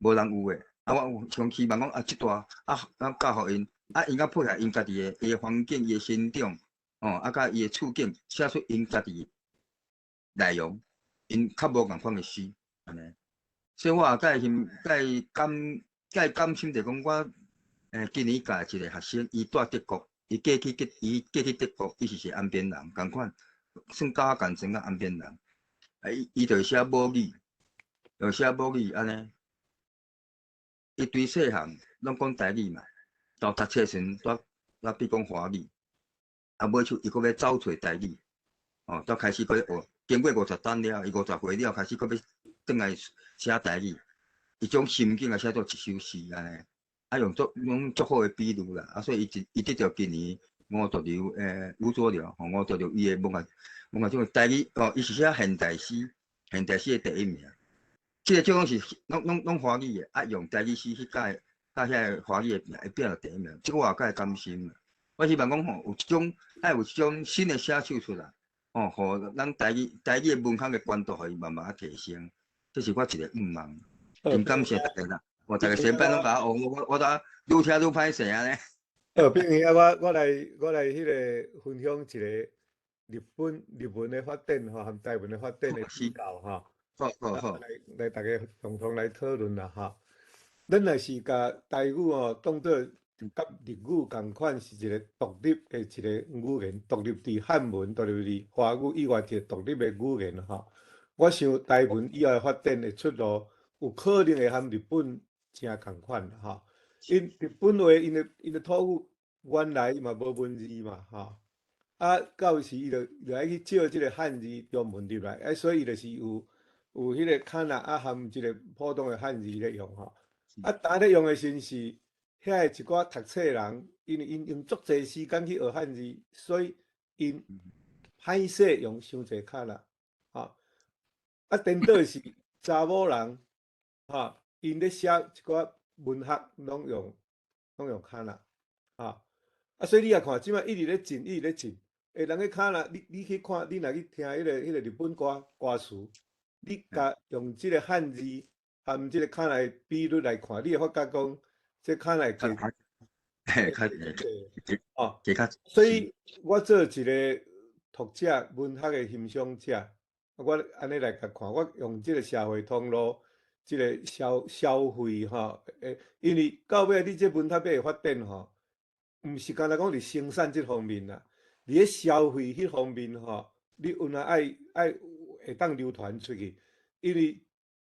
無人有的。啊，我想希望講啊，這段啊，咱教予𪜶，啊，𪜶較配合𪜶家己的伊的環境、伊的成長，吼，啊，佮伊的處境，寫出𪜶家己內容，𪜶較無仝款的詩，按呢。所以我也佮伊佮伊感佮伊感心，就講我今年教一個學生，伊住德國，伊過去德國，伊是一個安平人，仝款算佮我仝庄仔安平人。啊，伊就寫母語，就寫母語按呢。伊對細漢攏講台語嘛，到讀冊時陣，煞變講華語。啊，尾手伊閣欲走揣台語，哦，才開始閣學。經過50冬了，伊50歲了，開始閣欲轉來寫台語。伊將心境來寫做一首詩按呢，啊，用足攏足好的比喻啦。啊，所以伊得著今年吳濁流吳濁流吼，吳濁流伊的文學獎台語哦，伊是寫現代詩，現代詩的第一名。這個獎攏是攏華語的，啊，用台語詩去改改遐個華語的名，會變做第一名。這個我也較會甘心啦。我希望講吼，有這種愛有這種新的寫手出來，吼，予咱台語的文學的懸度，予伊慢慢仔提升。這是我一個願望。真感謝大家啦！我逐个先輩攏共我學，我都愈聽愈歹勢按呢。變兄，我來彼個分享一個日本日文的發展吼，和台文的發展的比較吼。好好好。來大家共同來討論啦吼。咱若是共台語吼當做佮日語仝款，是一個獨立的一個語言，獨立佇漢文、獨立佇華語以外一個獨立的語言吼。我想台文以後的發展的出路，有可能會和日本誠仝款吼。𪜶日本話，𪜶的土語原來嘛無文字嘛吼。啊，到時伊就愛去借這個漢字中文入來，啊，所以伊就是有彼個卡那啊含這個普通的漢字咧用吼。啊，當咧用的時陣是遐的一寡讀冊人，因為𪜶用足濟時間去學漢字，所以𪜶歹勢用傷濟卡那，吼。啊，顛倒是查某人，吼，𪜶咧寫一寡文學，攏用卡那，吼。啊，所以你也看，這擺一直咧進，一直咧進。欸，人咧卡那，你去看，你若去聽彼個日本歌詞，你共用這個漢字含這個卡那的比率來看，你會發覺講，這卡那加，嘿，較哦，加較。所以我做一個讀者，文學的欣賞者，我按呢來共看，我用這個社會通路，這個消費吼，欸，因為到尾你這文學欲會發展吼，毋是干焦講佇生產這方面啦，佇咧消費彼方面吼，你有哪愛會當流傳出去，因為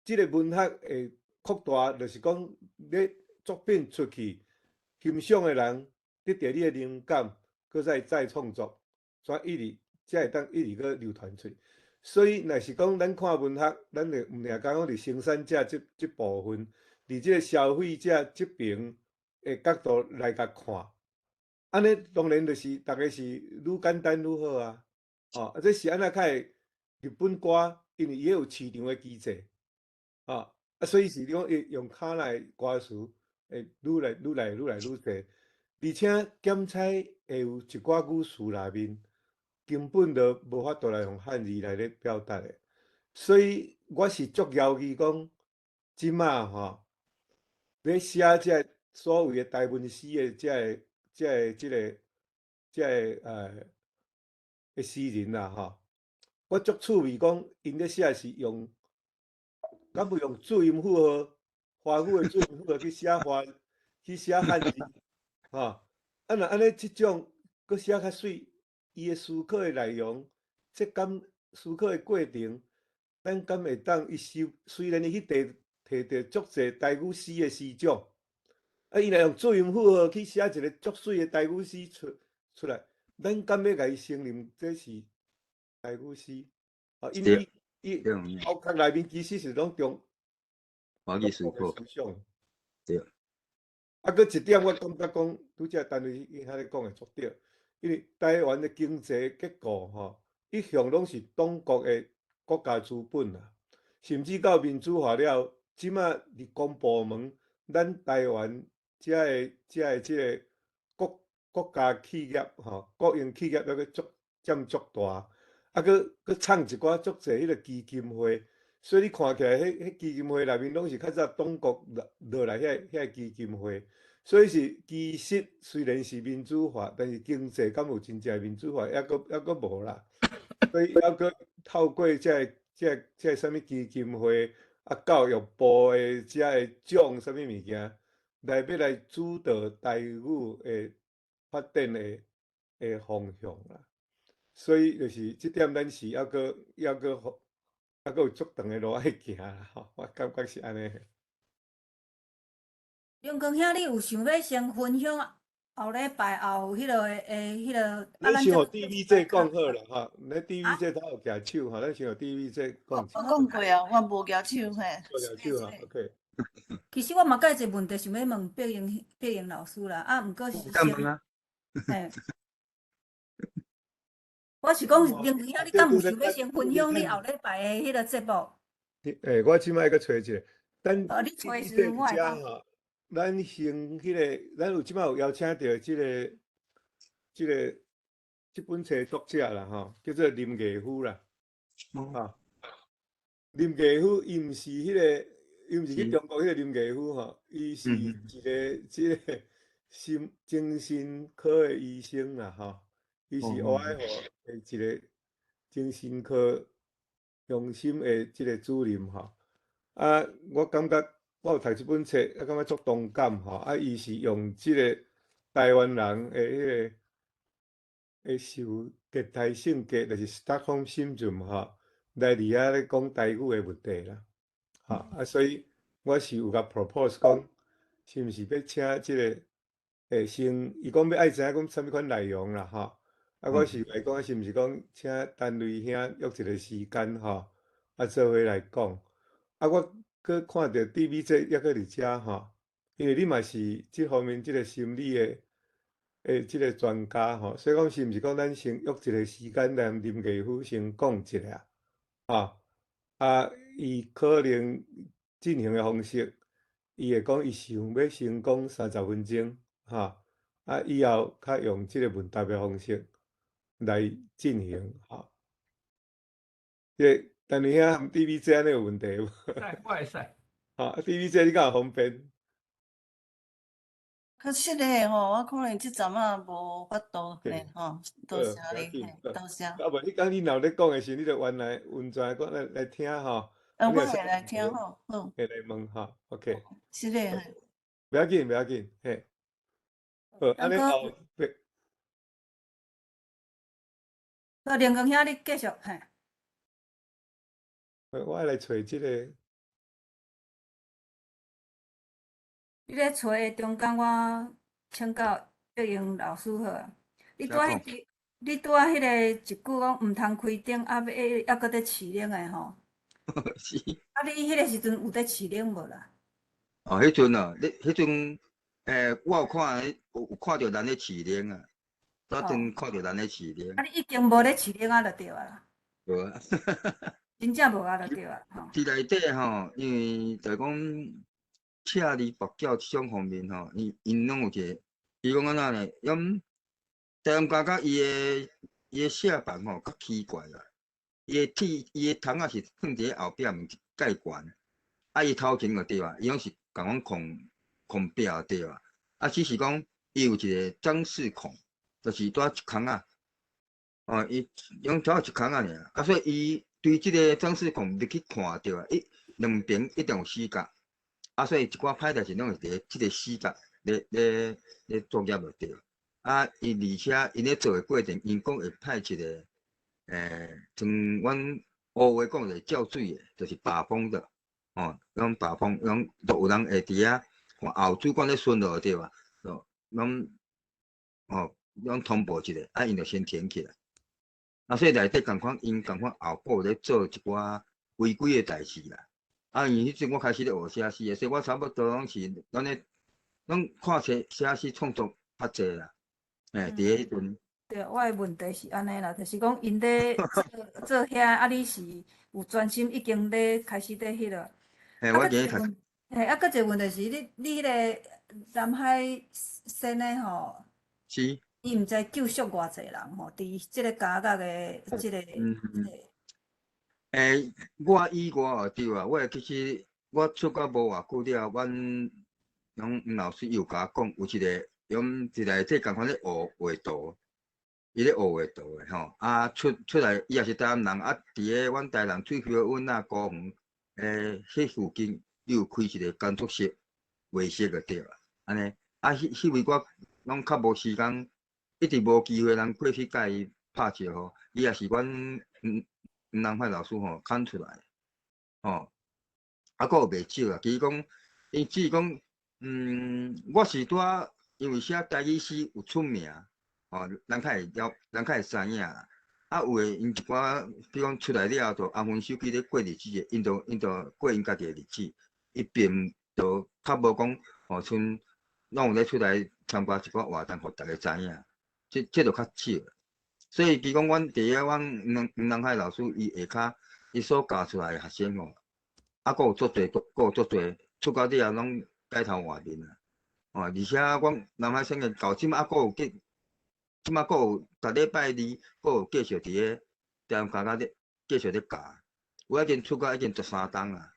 這個文學會擴大，就是講你作品出去，欣賞的人得著你的靈感，閣再創作，所以一直才會當一直閣流傳出去。所以，若是講咱看文學，咱就毋爾干講佇生產者這部分，佇這個消費者這爿的角度來共看，按呢當然就是逐家是愈簡單愈好啊！哦，啊，這是按怎較會日本歌，因為伊有市場的機制，啊，啊，所以是講會用卡那的歌詞會愈來愈來愈來愈濟，而且檢採會有一寡語詞內面根本就無法度來用漢字來咧表達的，所以我是足猶疑講，這馬吼咧寫這個所謂的台文詩的這个、這个、這个、這个的詩人啦吼，我足趣味講，𪜶咧寫是用，敢有用注音符號，華語的注音符號去寫華，去寫漢字，吼，啊若按呢這種，閣寫較媠，伊的思考的內容，這敢思考的過程，咱敢會當伊收？雖然伊去提提著足濟台語詩的詩種，啊，伊若用注音符號去寫一个足媠的台語詩出來，咱敢欲共伊承認這是台語詩？啊，因為伊頭殼內面其實是攏中華語思考思想。對。啊，閣一點我感覺講，拄才陳瑞兄咧講的足對，因為台灣的經濟結構吼，一向攏是黨國的國家資本啊，甚至到民主化了，這馬佇公部門，咱台灣遮的遮的這个國家企業吼，國營企業猶閣足佔足大，啊，閣閣創一寡足濟彼个基金會，所以你看起來，彼基金會內面攏是較早黨國落來遐基金會，所以是其實雖然是民主化，但是經濟敢有真正民主化，猶閣無啦。所以猶閣透過這个啥物基金會啊，教育部的遮个獎啥物物件，來欲來主導台語的發展的方向啦。所以就是這點，咱是猶閣有足長的路愛行啦吼，我感覺是按呢。龍光兄，你有想欲先分享後禮拜後彼个的彼个？咱先予 D V 姐講好啦吼，咱 D V 姐頭有舉手吼，咱先予 D V 姐講。我講過啊，我無舉手嘿。無舉手啊，OK。其實我嘛蓋一個問題想欲問碧瑩老師啦，啊，毋過是先，嘿。我是講龍光兄，你敢有想欲先分享你後禮拜的彼个節目？欸，我這擺閣揣一下，等哦，你揣時陣我會講。咱先彼个，咱有這擺有邀請著這个這本冊作者啦吼，叫做林藝夫啦。哈，林藝夫伊毋是彼个，伊毋是去中國彼個林藝夫吼，伊是一个這个心精神科的醫生啦吼，伊是烏愛河的一個精神科中心的這個主任吼。啊，我感覺我有讀這本冊，啊，感覺足同感吼。啊，伊是用這個台灣人的彼个的受敵態性格，就是 Stockholm Syndrome 吼，來佇遐咧講台語的問題啦。吼，啊，所以我是有共 propose 講，是毋是欲請這个先，伊講欲愛知影講啥物款內容啦，吼。啊，我是來講，是毋是講請陳瑞兄約一個時間吼，啊，做伙來講。啊，我閣看著 D V 姐猶閣佇遮吼，因為你嘛是這方面這个心理的這个專家吼，所以講是毋是講咱先約一個時間來林藝夫先講一下，吼，啊，伊可能進行的方式，伊會講伊想欲先講30分鐘，吼，啊，以後較用這个問答的方式來進行，吼。這個陳瑞兄 D V 姐按呢有問題無？使，我會使。吼，D V 姐你敢有方便？確實的吼，我可能這陣仔無法度咧吼，多謝你，多謝。啊無，你講你若有咧講的時，你就原來完全講來聽吼。啊，我會來聽吼，好。會來問吼，OK。是的。不要緊，不要緊，嘿。好，按呢後。好，林光兄，你繼續嘿。我愛來揣這个。你咧揣的中間，我請教碧瑩老師好啊。你拄仔彼个一句講毋通開燈，啊，欲猶閣咧飼冷的吼。是。啊，你彼个時陣有咧飼冷無啦？哦，彼陣啊，你彼陣，我有看，有看著人咧飼冷啊，嗰陣看著人咧飼冷。啊，你已經無咧飼冷啊，就對啊啦。無啊。真正無啊，就對啊，吼。佇內底吼，因為就講赤字佛教這種方面吼，𪜶攏有一个，伊講按怎呢？𪜶 台南家甲伊的舍房吼較奇怪啦，伊的鐵伊的窗仔是放佇咧後壁門蓋懸，啊伊頭前就對啊，伊攏是共阮空空壁就對啊，啊只是講伊有一個裝飾孔，就是拄仔一空仔，哦伊用拄仔一空仔爾，啊所以伊對這個裝飾孔入去看對啊，伊兩邊一定有死角，啊所以一寡歹代誌攏是佇咧這個死角咧咧咧作業就對。啊，伊而且𪜶咧做的過程，𪜶講會派一個，像阮烏話講的叫水的，就是把風的，哦，攏把風，攏都有人會佇遐看後主管咧巡邏對吧？哦，攏，哦，攏通報一下，啊，𪜶就先停起來。啊，所以內底仝款，𪜶仝款後補咧做一寡違規的代誌啦。啊，因為彼陣我開始咧學寫詩的，所以我差不多攏是攏咧，攏看冊寫詩創作較濟啦。欸，佇彼陣。對，我的問題是按呢啦，就是講𪜶咧做做遐，啊，你是有專心已經咧開始咧彼落。嘿，我今日讀。嘿，啊，閣一個問題是你你彼個南海先的吼，是。伊毋知救贖偌濟人吼，佇這個監獄的這個。欸，我以外哦對啊，我其實我出國無偌久了，阮阮黃老師伊有共我講，有一個。用一個這仝款咧學畫圖，伊咧學畫圖的吼，啊出出來伊也是台南人，啊佇咧阮台南水湫阮仔高園彼附近，伊有開一個工作室畫室就對啊，按呢，啊彼彼位我攏較無時間，一直無機會通過去共伊拍招呼，伊也是阮黃黃南海老師吼牽出來，吼，啊閣有袂少啊，其實講，伊只是講，我是拄仔。因為寫台語詩有出名，吼，人較會了，人較會知影啦。啊，有的𪜶一寡，比如講出來了後，就安分守己咧過日子的，𪜶就過𪜶家己的日子，伊並就較無講，吼，像攏有咧出來參加一寡活動，予逐家知影，這這就較少。所以，其實講阮佇咧阮黃黃南海老師伊下跤，伊所教出來的學生吼，啊，閣有足濟，閣有足濟，出國了後攏改頭換面啊。哦，而且阮南海省的到這馬閣有繼，這馬閣有逐禮拜二閣有繼續佇咧台南家咧繼續咧教。我已經出國已經13冬啊。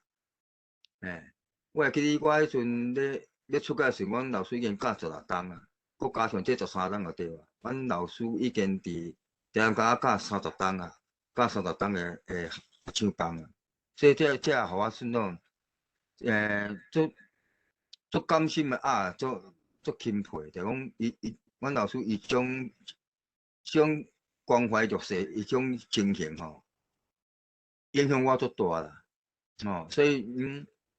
欸，我會記得我彼陣咧咧出國時，阮老師已經教16冬啊，閣加上這十三冬就對啊。阮老師已經佇台南家教三十冬啊，教三十冬的的學生班啊。所以這這也予我算講，足。足甘心的啊，足足欽佩，就講伊伊，阮老師伊種種關懷弱勢，伊種情形吼，影響我足大啦，吼，所以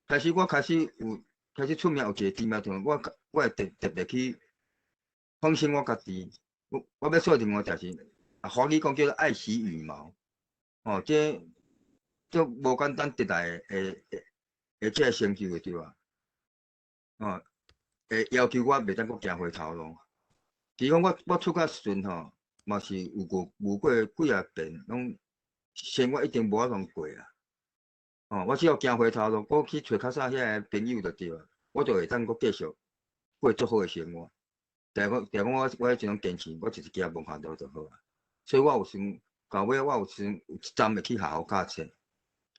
開始我開始有開始出名有一個甜蜜地我我會特特別去放心我家己，我我欲做任何代誌，啊，華語講叫做愛惜羽毛，吼，這足無簡單得來的的的這個成就的對吧？哦，會要求我袂當閣行回頭路。其實講我我出國時陣吼，嘛是有過有過幾仔遍，攏生活一定無法通過啊。哦，我只要行回頭路，閣去揣較早遐个朋友就對啊，我就會當閣繼續過足好的生活。但講但講我我彼陣攏堅持，我就是行文化路就好啊。所以我有時到尾我有時有一站會去學校教冊。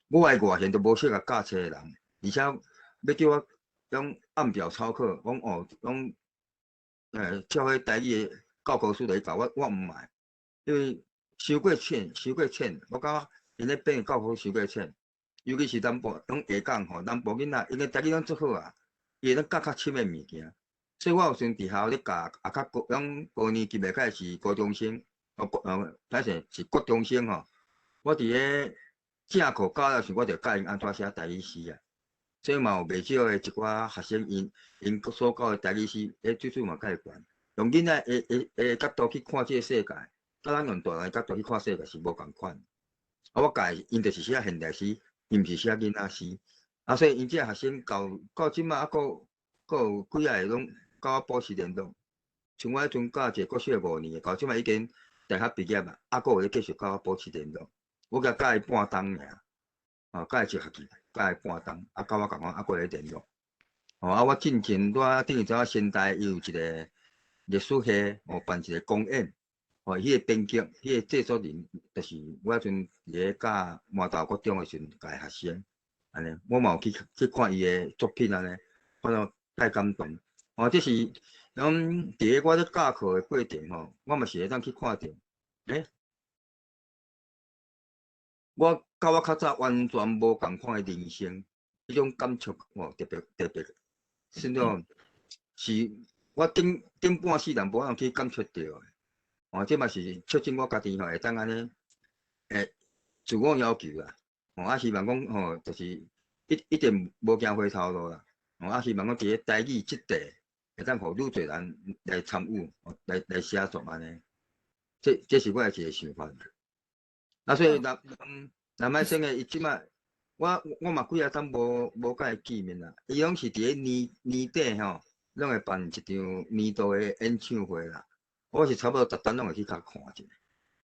我的外形都無適合教冊的人，而且欲叫我用按表操課，講哦，講照彼台語的教科書來教我，我毋愛，因為傷過淺，傷過淺。我感覺𪜶咧編教科書傷過淺，尤其是南部攏下港吼，南部囡仔𪜶的台語攏足好啊，伊會當教較深的物件。所以我有時陣佇學校咧教，也較高，攏高年級的，較是高中生，哦國歹勢是國中生吼。我佇咧正課教了時，我就教𪜶按怎寫台語詩啊。所以嘛有袂少的一寡學生，𪜶𪜶所教的台語詩，水準嘛較會懸。用囡仔的的的角度去看這個世界，佮咱用大人的角度去看世界是無仝款。啊，我教的𪜶就是寫現代詩，伊毋是寫囡仔詩。啊，所以𪜶這個學生到到這馬猶閣閣有幾仔個攏佮我保持聯絡。像我彼陣教一個國小五年的，到這馬已經大學畢業啊，猶閣有咧繼續佮我保持聯絡。我共教伊半冬爾，哦，教伊一學期。教伊半冬，啊，佮我共款，猶閣咧聯絡。哦，啊，我進前拄仔等於知影仙台伊有一個歷史系，哦，辦一個公演，吼，彼个编剧、彼个制作人，就是我彼阵伫咧教麻豆国中的时阵，共的学生，按呢，我嘛有去看伊的作品按呢，看了太感动。哦，这是讲伫咧我咧教课的过程吼，我嘛是会当去看著，欸，我佮我较早完全无仝款的人生，彼种感触吼，特别特别，是那种是我顶顶半世人无法度去感触著的。哦，这嘛是促进我家己吼会当按呢，会自我要求啦。哦，啊希望讲吼，就是一定无行回头路啦。哦，啊希望讲伫咧台语这块，会当予愈济人来参与，来写作按呢。这是我的一个想法。啊，所以南海省的伊这马，我嘛几仔冬无共伊见面啦。伊拢是伫咧年年底吼，拢会办一场年度的演唱会啦。我是差不多逐冬拢会去共看一下，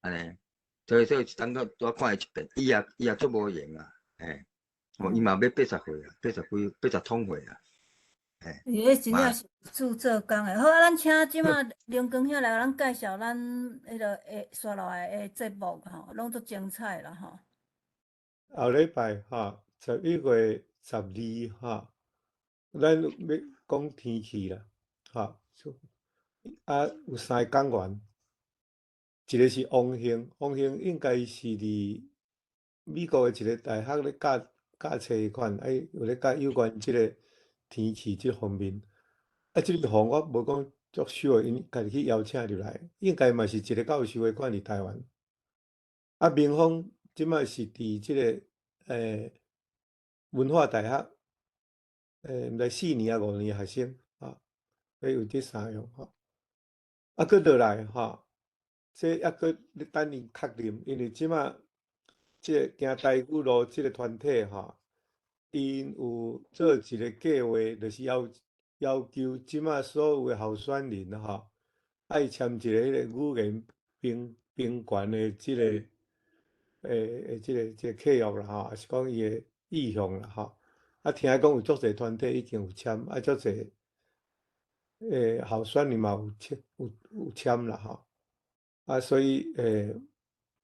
按呢。所以一冬阁拄看伊一遍，伊也足无闲啊，嘿，哦，伊嘛欲80岁啊，八十几八十通岁啊，嘿。伊彼真正是做做工的。好啊，咱请这马林光兄来共咱介绍咱彼个下煞落来的节目吼，拢足精彩啦吼。后礼拜吼，11月12吼，咱欲讲天气啦，吼，啊有三个讲员，一个是王兴，王兴应该是伫美国的一个大学咧教教册彼款，啊有咧教有关这个天气这方面。啊，这个王我无讲足熟的，𪜶家己去邀请入来，应该嘛是一个教授的款伫台湾。啊，明峰这马是伫这个文化大学，毋知四年抑5年学生，吼，所以有这三样吼。啊，阁落来吼，这犹阁咧等𪜶确认，因为这马这个行台语路这个团体吼，𪜶有做一个计划，就是要求这马所有的候选人吼，爱签一个彼个语言平权的这个这个契约啦吼，抑是讲伊的意向啦吼。啊，听讲有足济团体已经有签，啊，足济候选人嘛有签啦吼。啊，所以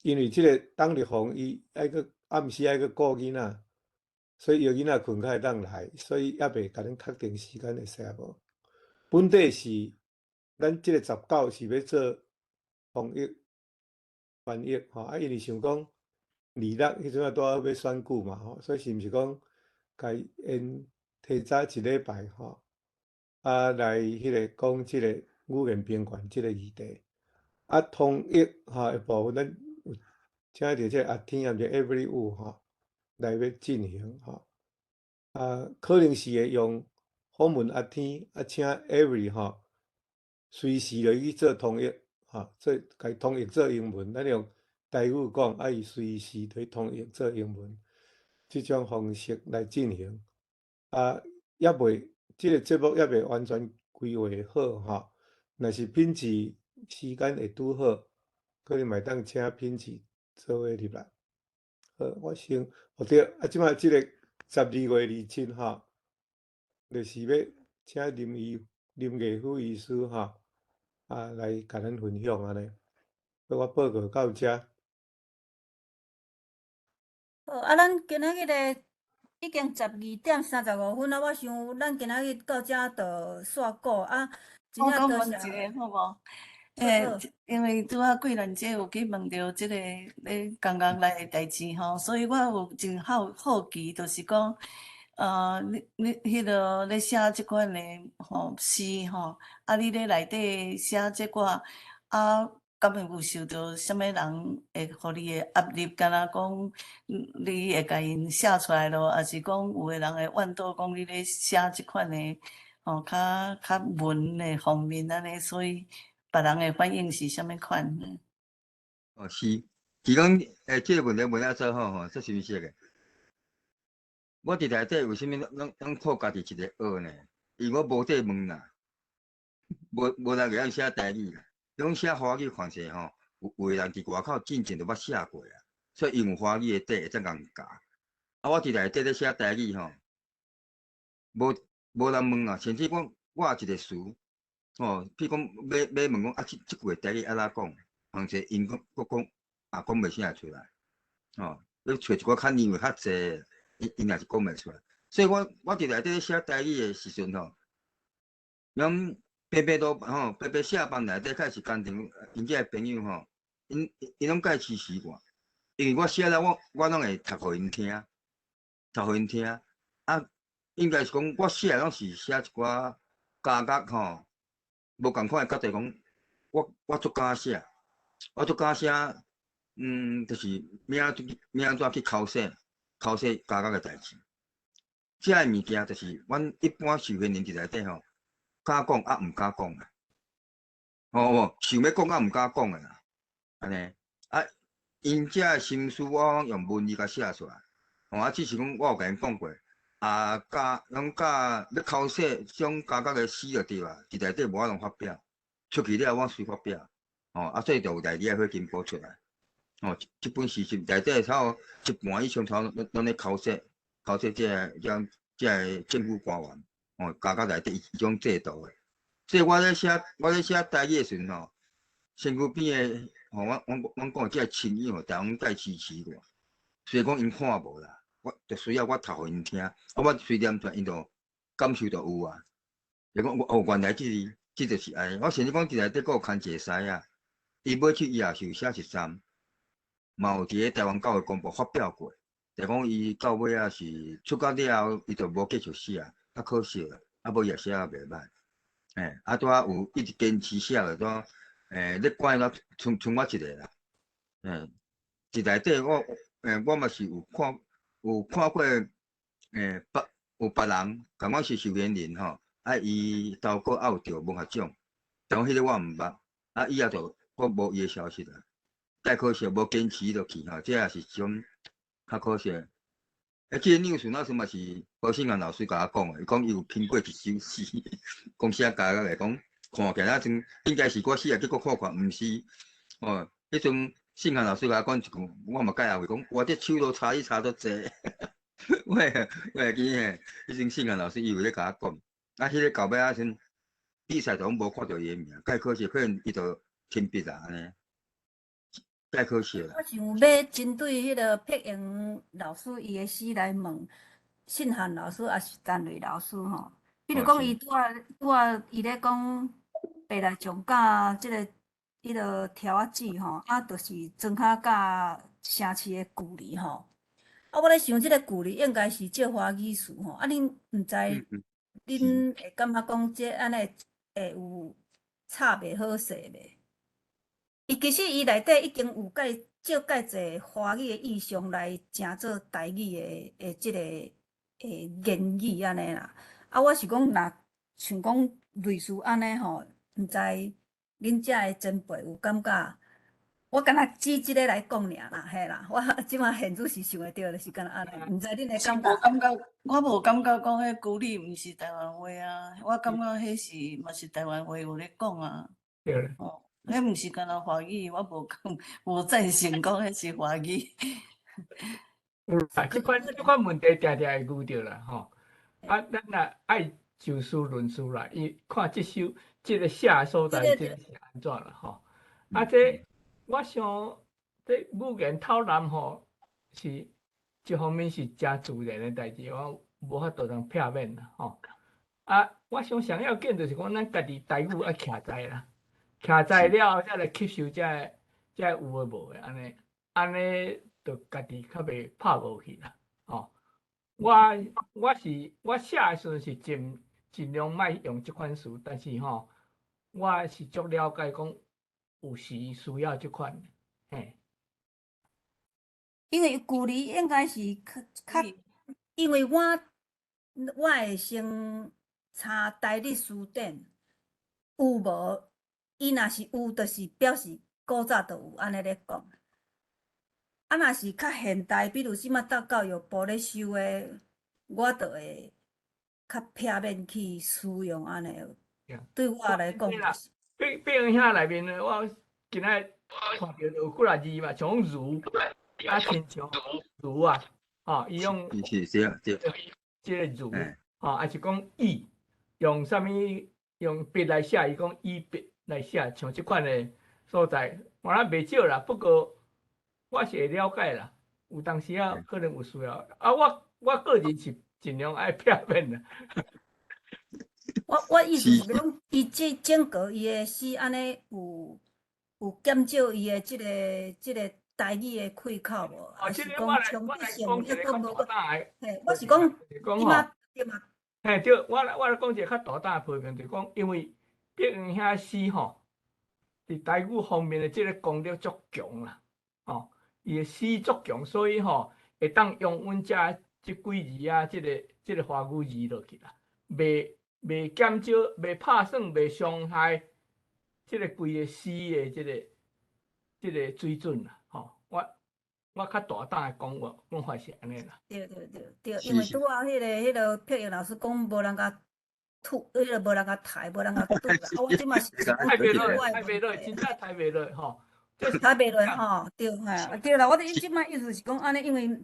因为这个董立宏伊爱阁暗时爱阁顾囡仔，所以伊囡仔困较会当来，所以犹未共恁确定时间会使无。本底是咱这个19是欲做统一翻译吼，啊，因为想讲26彼阵仔拄好欲选举嘛吼，所以是毋是讲共伊延提早一礼拜吼，啊来彼个讲这个语言平权这个议题。啊，统一吼的部分，咱有请著这个阿天，抑毋是 Every Wu 吼来欲进行吼。啊，可能是会用访问阿天，啊，请 Every 吼，随时就去做通译，吼，做共伊通译做英文，咱用台语讲，啊，伊随时去通译做英文，这种方式来进行。啊，犹未这个节目犹未完全规划好吼，若是品质时间会拄好，可能嘛会当请品质做伙入来。好，我先，哦对，啊，这马这个12月27吼，就是欲请林艺夫医师吼，啊，来共咱分享按呢。所以我报告到遮。好，啊，咱今仔日个已经12点35分啊，我想咱今仔日到遮就煞鼓啊。真我阁正多谢。问一个好无？欸，因为拄仔桂兰姐有去问著这个咧工工内的代志吼，所以我有真好好奇，就是讲，你彼个咧写这款的吼诗吼，啊，你咧内底写这寡，啊，敢会有受著啥物人会予你的压力？敢若讲，你会共𪜶写出来咯，抑是讲有的人会怨妒讲你咧写这款的吼，较较文的方面按呢，所以别人的反应是啥物款呢？哦，是，是讲，欸，这个问题问啊做好吼，足深色的。我伫内底为啥物拢靠家己一个学呢？因为我无这问啦，无人会晓写台语啦。拢写华语看势吼，有的人伫外口进前就捌写过啊，所以𪜶有华语的底会当共教。啊，我伫内底咧写台语吼，无人问啊，甚至讲我也一个词，吼，譬如讲欲问讲啊，这句的台语按怎讲？況且𪜶講閣講也講袂啥出來，吼，你揣一寡較年歲較濟，𪜶也是講袂出來。所以我佇內底寫台語的時陣吼，阮白白都吼，白白寫班內底開始工程，𪜶遮的朋友吼，𪜶攏介支持我，因為我寫了我攏會讀予𪜶聽，讀予𪜶聽，啊，應該是講我寫攏是寫一寡家覺吼，無仝款的角度講，我足敢寫，我足敢寫，就是欲按怎去剾洗剾洗家覺的代誌。這个物件就是阮一般受訓人佇內底吼，敢講啊毋敢講啊，哦，想欲講啊毋敢講的啦，按呢啊，𪜶遮的心思我攏用文字共寫出來，吼啊，只是講我有共𪜶講過，啊，教攏教欲剾洗這種家覺的詩就對啦，佇內底無法度發表，出去了我隨發表，吼啊，所以就有內底的火金寶出來，吼，這本詩集內底差不多一半以上，差不多攏咧剾洗。剾洗這個政府官員，吼，家家內底一種制度的。所以我咧寫台語的時陣吼，身軀邊的吼，阮講的這個親友吼，逐個攏介支持我。雖然講𪜶看無啦，我就需要我讀予𪜶聽，啊，我隨念出來，𪜶就感受就有啊。就講哦，原來這就是按呢。我甚至講佇內底閣有牽一個師仔，伊尾去伊也是有寫一站，嘛有佇咧台灣教育公報發表過。就講伊到尾仔是出國了後，伊就無繼續寫，較可惜啦。啊，無伊也寫得袂歹，欸，啊，拄仔有一直堅持寫落，拄仔，欸，咧關了賰我一個啦，欸，佇內底我，欸，我嘛是有看過，欸，別人，共阮是受言人吼，啊，伊投稿啊有得文學獎，但彼個我毋捌，啊，以後就閣無伊的消息啦。太可惜，無堅持落去吼，這也是一種。較可惜，欸，這個女士那時嘛是高信安老師共我講的，伊講伊有聽過一首詩，講寫家來講，看起來那陣應該是我寫的，結果看看毋是，哦，彼陣信安老師共我講一句，我嘛介後悔講，我這手都差你差足濟，我會記嘿，彼陣信安老師伊有咧共我講，啊，彼個到尾仔陣比賽就攏無看著伊的名，介可惜，可能伊就停筆啦按呢。太可惜了。我想欲針對彼個柏榮老師伊的詩來問信漢老師，抑是陳瑞老師吼。比如講，伊拄仔伊咧講白內障佮這个彼个柱仔子吼，啊，就是庄跤佮城市的距離吼。啊，我咧想這个距離應該是借華語詞吼。啊，恁毋知，恁會感覺講這按呢會有插袂好勢袂？伊其實伊內底已經有蓋借蓋濟華語的意象來成做台語的這个言語按呢啦。啊，我是講若像講類似按呢吼，毋知恁遮的前輩有感覺？我敢若舉這个來講爾啦，嘿啦，我這馬現主時想會著就是敢若按呢，毋知恁的感覺？無感覺，我無感覺講彼句語毋是台灣話啊，我感覺彼是嘛是台灣話有咧講啊。對。哦。彼毋是干焦華語，我無講，無贊成講彼是華語。有啦，這款問題定定會遇著啦，吼。啊，咱若愛就事論事啦，伊看這首這个寫的所在，這个是按怎啦，吼。啊，這我想這語言透濫吼，是一方面是誠自然的代誌，我無法度通避免啦，吼。啊，我想上要緊就是講，咱家己台語愛徛在啦。徛在了後，才來吸收這个有的無的，按呢，就家己較袂拍無去啦，吼。我寫的時陣是盡量莫用這款詞，但是吼，我是足了解講有時需要這款，嘿。因為距離應該是較較，因為我會先查台日詞典有無。伊若是有，就是表示古早就有按呢咧講。啊，若是較現代，比如這馬到教育部咧收的，我就會較避免去使用按呢。對我來講，就是。柏榮兄內面呢，我今仔看著有幾若字嘛，像如啊，親像如啊，吼，伊用這个如，吼，抑是講以，用啥物用筆來寫，伊講以筆來寫，像這款的所在，我若袂少啦。不過我是會了解啦，有當時啊可能有需要。啊，我個人是盡量愛避免啦。我意思是講，伊這整個伊的詩按呢有減少伊的這個台語的開口無？還是講衝擊性抑閣無？嘿，我是講，講吼，對嘛？嘿，對，我來講一個較大膽的批評，就是講，因為柏榮兄詩吼，佇台語方面的這個功力足強啦，吼，伊的詩足強，所以吼會當用阮遮這幾字啊，這個華語字落去啦，袂減少，袂拍算，袂傷害這個規个詩的這個水準啦，吼，我較大膽的講話，講法是按呢啦。對對對對，因為拄仔彼個柏榮老師講，無人共吐，彼個無人共刣，無人共拄啦。啊，我這馬是刣袂落，刣袂落，真正刣袂落吼。刣袂落吼，對嘿，對啦。我這馬意思是講按呢，因為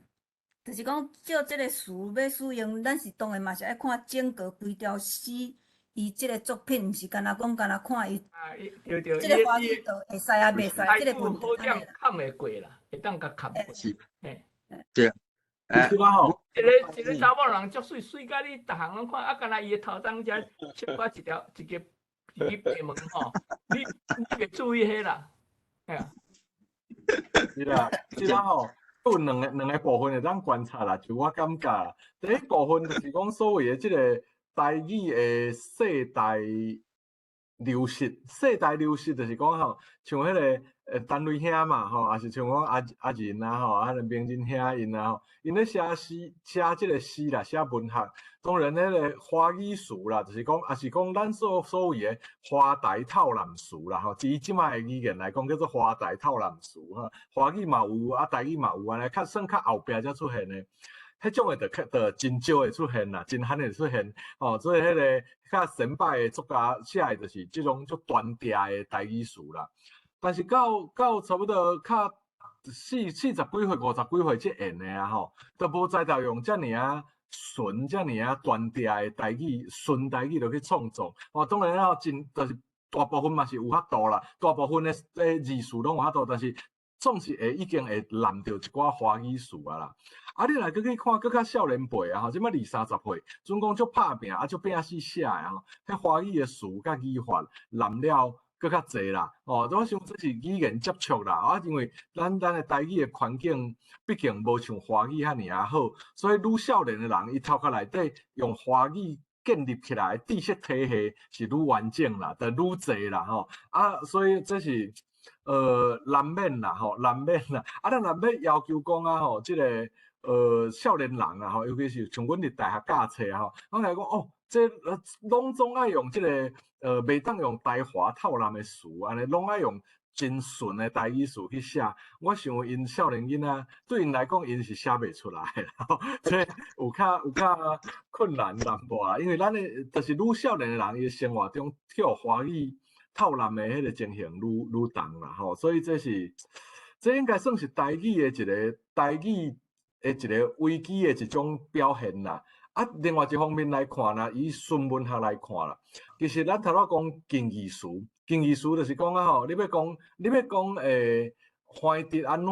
就是講照這個詞欲使用，咱是當然嘛是愛看整個規條詩，伊這個作品，毋是干焦講干焦看伊。啊，對對，這個華語就會使啊，袂使，這個問題。好點崁會過啦，會當共崁過。是，嘿。對。其實吼，一個一個查某人足媠，媠甲你逐項攏看，啊，干焦伊的頭鬃遮切割一條一個一個白毛吼，你袂注意彼啦，嘿啊。是啦，是啦吼，有兩個部分會當觀察啦，就我感覺啦，第一部分就是講所謂的這個台語的世代流失，世代流失就是講吼，像彼個陳雷兄嘛吼，抑是像講阿仁啊吼，啊明仁兄𪜶啊吼，𪜶咧寫詩，寫這個詩啦，寫文學，當然彼個華語詞啦，就是講，抑是講咱所謂的華台透南詞啦吼，以這擺的語言來講，叫做華台透南詞吼，華語嘛有，啊台語嘛有，按呢較算較後壁才出現的。彼種的就真少會出現啦，真罕會出現吼，所以彼個較先擺的作家寫的就是這種足單調的台語詞啦。但是到差不多較四十幾歲、50幾歲這緣的啊吼，都無才調用遮爾仔純、遮爾仔單調的台語、純台語落去創作。哦，當然了，真就是大部分嘛是有法度啦，大部分的字詞攏有法度，但是總是會已經會濫著一寡華語詞啊啦。啊，你若閣去看閣較少年輩啊吼，這擺二三十歲，準講足拍拚啊，足拼死寫的吼，彼華語的詞佮語法濫了閣較濟啦。哦，我想這是語言接觸啦，啊，因為咱的台語的環境畢竟無像華語遐爾仔好，所以愈少年的人，伊頭殼內底用華語建立起來的知識體系是愈完整啦，就愈濟啦吼。啊，所以這是難免啦吼，難免啦。啊，咱若欲要求講啊吼，這個少年人啊吼，尤其是像阮佇大學教冊啊吼，攏來講哦，這攏總愛用這個袂當用台華透南的詞，按呢攏愛用真純的台語詞去寫。我想𪜶少年囡仔對𪜶來講，𪜶是寫袂出來的，這有較困難淡薄仔，因為咱的就是愈少年的人，伊的生活中去予華語透南的彼個情形愈重啦吼，所以這應該算是台語的一個危機的一種表現啦。啊，另外一方面來看啦，以純文學來看啦，其實咱頭拄講近義詞，近義詞就是講啊吼，你欲講翻譯按怎，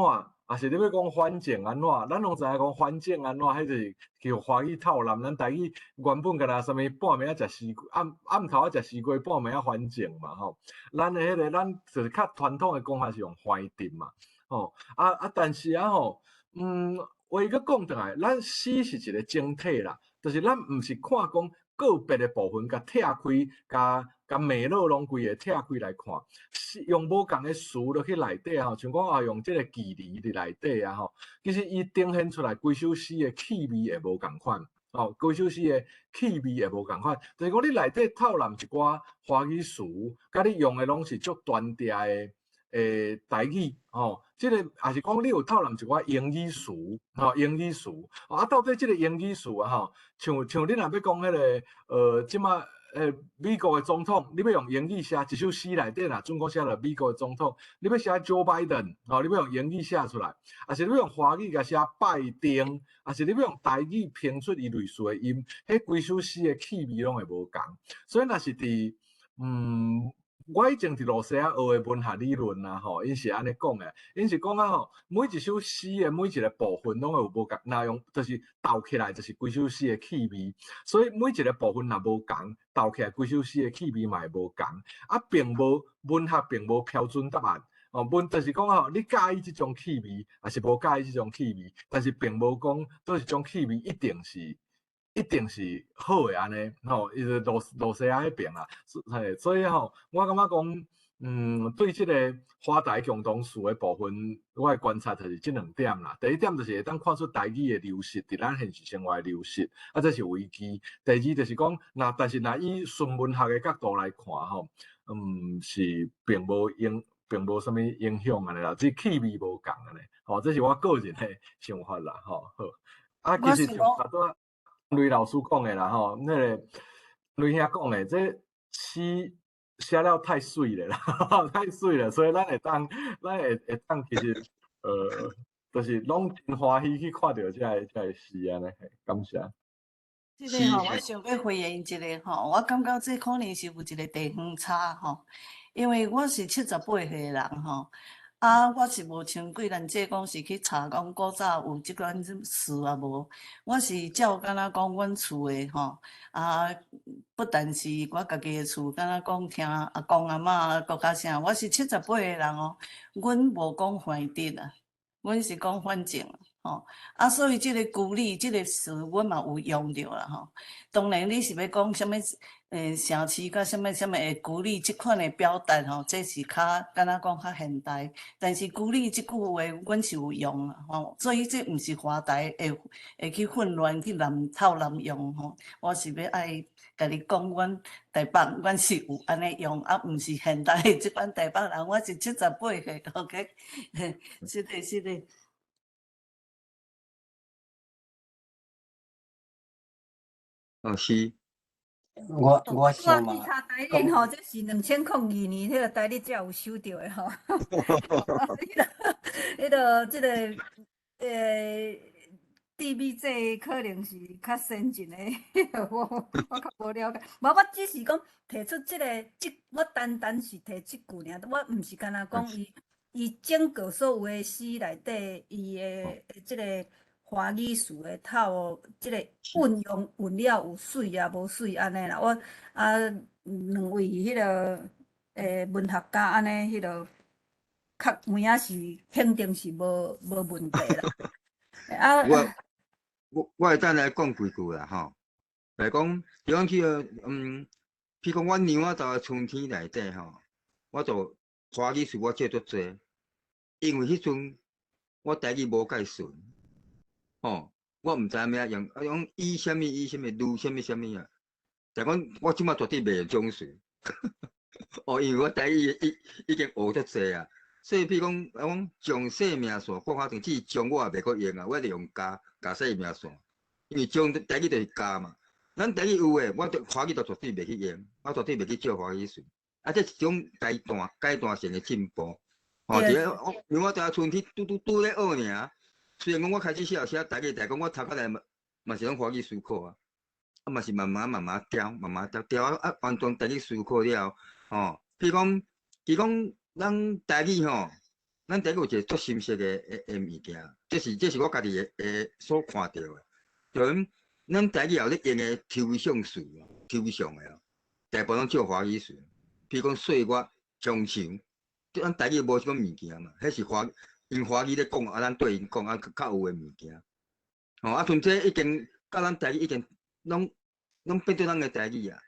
抑是你欲講反正按怎，咱攏知影講反正按怎，彼就是叫華語透南，咱台語原本敢若啥物半暝仔食絲暗暗頭仔食絲瓜，半暝仔反正嘛吼。咱的彼個咱就是較傳統的講法是用翻譯嘛，吼啊，但是啊吼，話閣講轉來，咱詩是一個整體啦，就是咱毋是看講個別的部分，共拆開，共脈絡攏規个拆開來看，是用無仝的詞落去內底吼，像講啊用這個距離佇內底啊吼，其實伊呈現出來規首詩的氣味會無仝款，吼，規首詩的氣味會無仝款，就是講你內底透納一寡華語詞，佮你用的攏是足單調的台語吼，這個抑是講你有透納一寡英語詞，吼，英語詞，啊，到底這個英語詞啊吼，像你若欲講彼個，這馬美國的總統，你欲用英語寫一首詩內底啦，準講寫著美國的總統，你欲寫 Joe Biden，吼，你欲用英語寫出來，抑是你欲用華語共寫拜登，抑是你欲用台語拼出伊類似的音，彼規首詩的氣味攏會無仝，所以若是佇。我以前伫露西亚学的文学理论啊，吼，𪜶是按呢讲的，𪜶是讲啊吼，每一首诗的每一个部分攏会有无仝，若用就是斗起来就是规首诗的气味，所以每一个部分若无仝，斗起来规首诗的气味嘛会无仝。啊，并无文学并无标准答案，哦，文就是讲吼，你佮意这种气味，抑是无佮意这种气味，但是并无讲佗一种气味一定是好的按呢，吼，伊就露西亚彼爿啊，嘿，所以吼，我感觉讲，对这个华台共同词的部分，我的观察就是这两点啦。第一点就是会当看出台语的流失，伫咱现实生活的流失，啊，这是危机。第二就是讲，若但是若以纯文学的角度来看吼，是并无啥物影响按呢啦，只气味无仝按呢，吼，这是我个人的想法啦，吼，好。啊，其实就拄仔雷老师讲的啦，吼，那个雷兄讲的，这诗写了太媠了啦，太媠了，所以咱会当其实，就是攏真欢喜去看著這个诗按呢，感谢。這个吼，我想欲回應一下吼，我感覺這可能是有一個地方差吼，因為我是78歲的人吼。啊，我是無像桂蘭姐講是去查講古早有這款詞啊無，我是照敢若講阮厝的吼，啊，不但是我家己的厝，敢若講聽阿公阿嬤閣較啥，我是78的人哦，阮無講懷德啊，阮是講反正吼，啊，所以這個舊里這個詞，阮嘛有用著啦吼。當然你是欲講啥物？城市佮啥物啥物的舊里這款的表達吼，這是較敢若講較現代。但是舊里這句話，阮是有用啊吼，所以這毋是華台會去混亂去濫套濫用吼。我是欲愛共你講，阮台北阮是有按呢用，啊，毋是現代的這款台北人，我是78歲，OK，是的，是的。哦，是。我想嘛，我去查台歷吼，這是2002年，彼個台曆才有收著的吼。彼個這個地米這可能是較先進的，我較無了解。無，我只是講提出這個，這我單單是提這句爾，我毋是干焦講伊整個所有的詩內底，伊的這個華語詞的套，這個運用運了有媠啊，無媠按呢啦。我啊，兩位彼個文學家按呢，彼個較有影是肯定是無問題啦。啊，我會當來講幾句啦吼，來講，比方去譬如講，阮娘仔佇春天內底吼，我就華語詞我借足濟，因為彼陣我台語無介順，吼，我毋知影欲用，啊用以啥物以啥物，如啥物啥物啊，就講我這擺絕對袂用這種詞，哦，因為我台語已經學足濟啊，所以譬如講，啊講將生命線國華定，只將我也袂閣用啊，我就用加加生命線，因為將台語就是加嘛。咱台語有的，我就華語就絕對袂去用，我絕對袂去借華語詞。啊，這是一種階段性的進步。吼，佇咧我，因為我佇春天拄拄拄咧學爾，雖然講我開始寫寫台語，但講我讀起來嘛是攏華語思考啊，啊嘛是慢慢慢慢調，慢慢調調啊啊，完全台語思考了，吼。譬如講，譬如講，咱台語吼，咱台語有一個足深色的物件，這是我家己的所看著的，就咱台語也有咧用的抽象詞，抽象的哦，大部分攏借華語詞，譬如講歲月、鄉愁，咱台語無這種物件嘛，彼是用華語咧講，啊，咱對𪜶講啊，較有的物件。吼，啊，像這已經，佮咱台語已經攏變做咱的台語啊。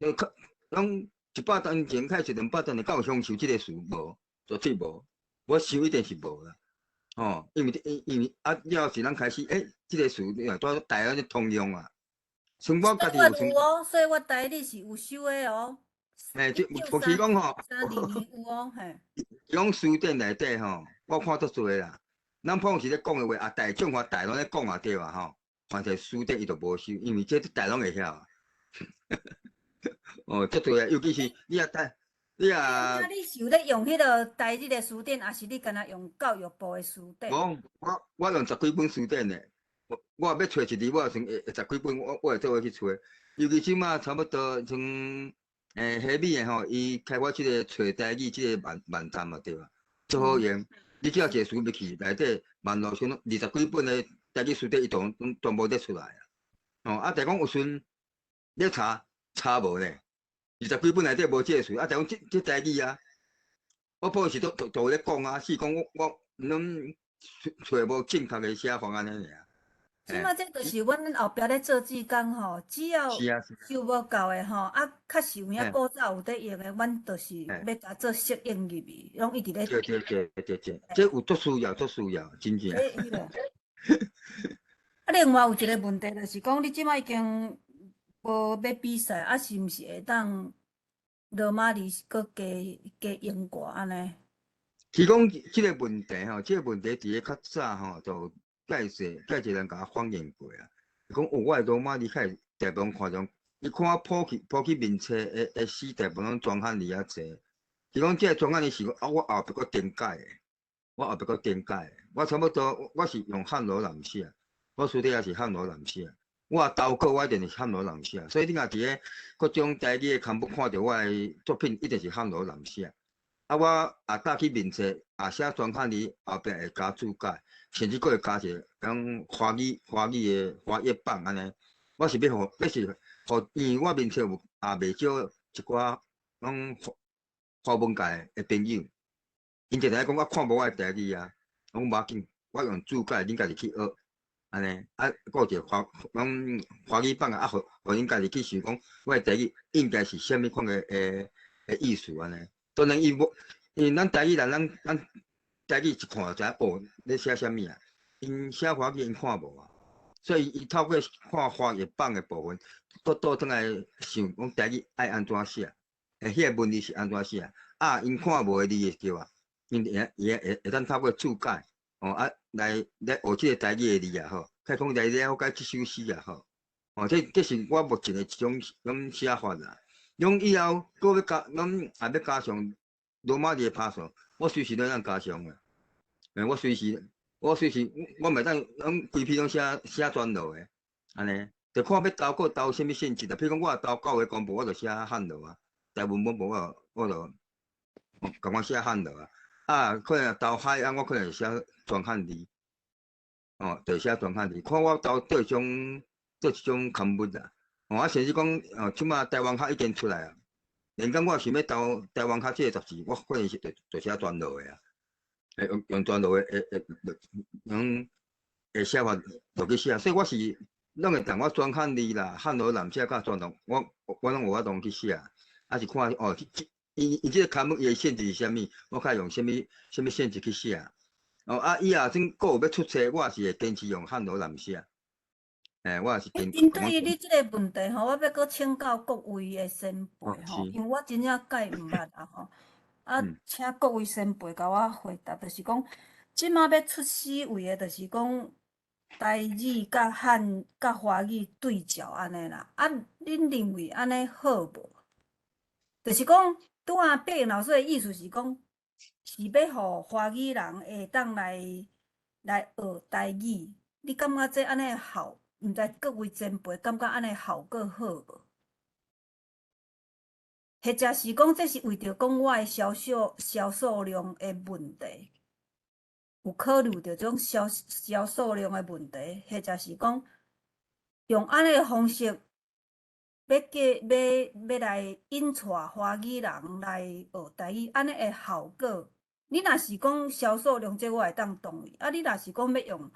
較，攏100年前開始，200年前，敢有鄉愁這個詞無？絕對無，我想一定是無啦。吼，因為啊，了後是咱開始，這個詞你若蹛台灣咧通用啊。像我家己有像哦，所以我台語是有收的哦。嘿，這有其講吼，322有哦，嘿。講詞典內底吼，我看足濟啦。咱普通時咧講的話，啊，大眾化大攏咧講啊對啊吼，反正詞典伊就無收，因為這大攏會曉。哦，足濟啊，尤其是你若台，你若。啊，你是有咧用彼個台語的詞典，抑是你干焦用教育部的詞典？無，我用十幾本詞典咧。我欲揣一字，我算會十幾本，我會做伙去揣。尤其這馬差不多像。彼米的吼，伊开发这个揣台语这个网站嘛，对吧？足好用，你只要一个词入去，内底网路上20几本的台语词典，伊都拢全部列出来啊。哦，啊，但讲有时阵你查查无咧，20几本内底无这个词，啊，但讲这台语啊，我报时都有咧讲啊，是讲我拢揣无正确的写法按呢尔。这马这就是阮后壁咧做志工吼，只要收无够的吼，啊，确实有影古早有咧用的，阮就是欲共做适应入去，拢一直咧。对对对对对，这有足需要，足需要，真正。啊，另外有一个问题就是讲，你这马已经无欲比赛，啊，是毋是会当罗马字阁加加英国按呢？是讲这个问题吼，这个问题伫咧较早吼就。介济介济人共我反映过啊，讲哦，我的罗马字较会大部分看中，伊看我铺起面册的诗，大部分拢专汉字较济。伊讲这个专汉字是啊，我后壁阁添改的，我后壁阁添改的。我差不多我是用汉罗南写，我私底下是汉罗南写，我投稿我一定是汉罗南写。所以你若伫咧各种台语的刊物看著我的作品，一定是汉罗南写。啊，我也早去面册，也写专汉字，后壁会加注解。甚至阁会加一个讲华语的华译版按呢。我是欲予，欲是予，因为我面册有也袂少一寡拢华文界的朋友，𪜶定定讲我看无我的台语啊，我讲无要紧，我用注解，恁家己去学，按呢，啊，阁有一个华拢华语版啊，啊，予恁家己去想讲，我的台语应该是啥物款的意思按呢。当然伊无，因为咱台语人，咱台语一看就知影哦，咧写啥物啊？𪜶写华语𪜶看无啊，所以伊透过看华译版的部分，阁倒转来想讲台语爱按怎写，彼个文字是按怎写？啊，𪜶看无的字的对啊，𪜶会当透过注解，哦啊来学这个台语的字也好，譬如讲来了解这首诗也好，哦，这是我目前的一种写法啦。拢以后阁欲加，拢也欲加上罗马字的拍数，我随时都会当加上的。我随时，我嘛会当拢规批拢写写全落的，按呢，就看欲投稿投啥物性质啦。譬如讲，我若投教会公报，我就写汉落啊；台文本报我就共款写汉落啊。啊，可能投海岸，我可能写全汉字，哦，就写全汉字。看我投佗一种刊物啦。哦，啊，甚至讲，哦，这马台湾学已经出来啊。连讲我想欲投台湾学这个杂志，我可能是就写全落的啊。会用全落的，会用会写法落去写，所以我是拢会当我全汉字啦，汉罗南写甲全落，我拢有法度去写。啊是看哦，伊这个刊物伊的性质是啥物，我较用啥物性质去写。哦啊，以后阵阁有欲出册，我也是会坚持用汉罗南写。欸，我也是针对你这个问题吼，我欲阁请教各位的前辈吼，因为我真正盖毋捌啊吼。啊，请各位前辈共我回答，就是讲，这马欲出诗为的，就是讲台语佮汉佮华语对照按呢啦。啊，恁认为按呢好无？就是讲，拄仔柏老师的意思是讲，是欲予华语人会当来学台语，你感觉这按呢效？毋知各位前辈感觉按呢效果好无？或者是讲这是为著讲我的销售量的问题，有考虑著这种销售量的问题，或者是讲用按呢的方式，欲加欲欲来引带华语人来学台语，按呢的效果，你若是讲销售量，这我会当同意。啊，你若是讲欲用，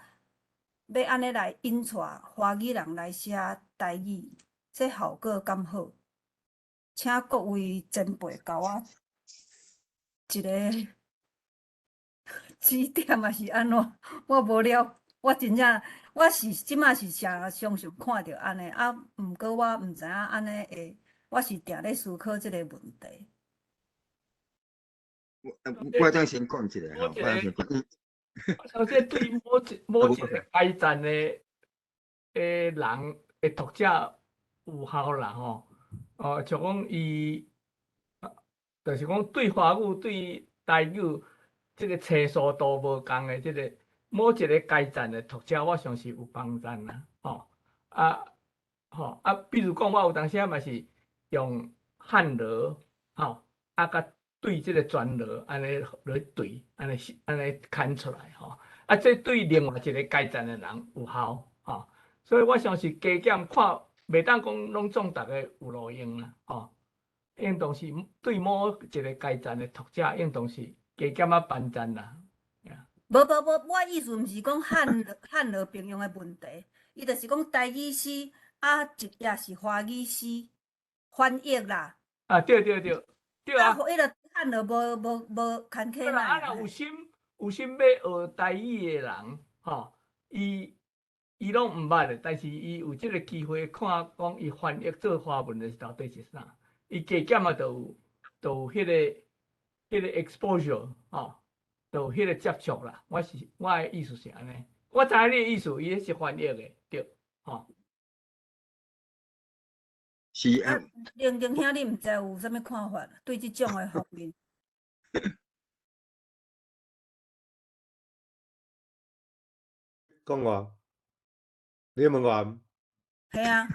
欲按呢来引带华语人来写台语，这效果敢好？请各位前辈共我一个指点，抑是按怎？我无了，我真正我是这马是诚常常看著按呢，啊，毋过我毋知影按呢会，我是定咧思考这个问题。我当先讲一下吼，我先讲。首先对某一个阶层的人的读者有效啦吼，哦，像讲伊，就是讲对华语对台语这个清楚度无仝的这个某一个阶层的读者，我相信有帮助啦，吼啊，吼啊，比如讲我有当时嘛是用汉罗吼，啊，佮对这个全罗按呢来对，按呢按呢牵出来吼。啊，这对另外一个阶层的人有效吼。所以我相信加减看，袂当讲拢总逐个有路用啦吼。应当是对某一个阶层的读者，应当是加减仔帮赞啦。无无无，我意思毋是讲汉汉罗并用的问题，伊就是讲台语诗啊，一页是华语诗翻译啦。啊，对对对，对啊。啊，彼个汉罗无无无牵起对啦，啊，来。若有心欲学台语的人，吼，伊拢毋捌的，但是伊有这个机会看讲伊翻译做华文的是到底是啥，伊加减仔就有彼个 exposure，吼，就有彼个接触啦。我的意思是按呢，我知影你的意思，伊彼是翻译的，对，吼。是啊。玲玲兄，你毋知有啥物看法？对这种的方面。讲我，你问我？系啊。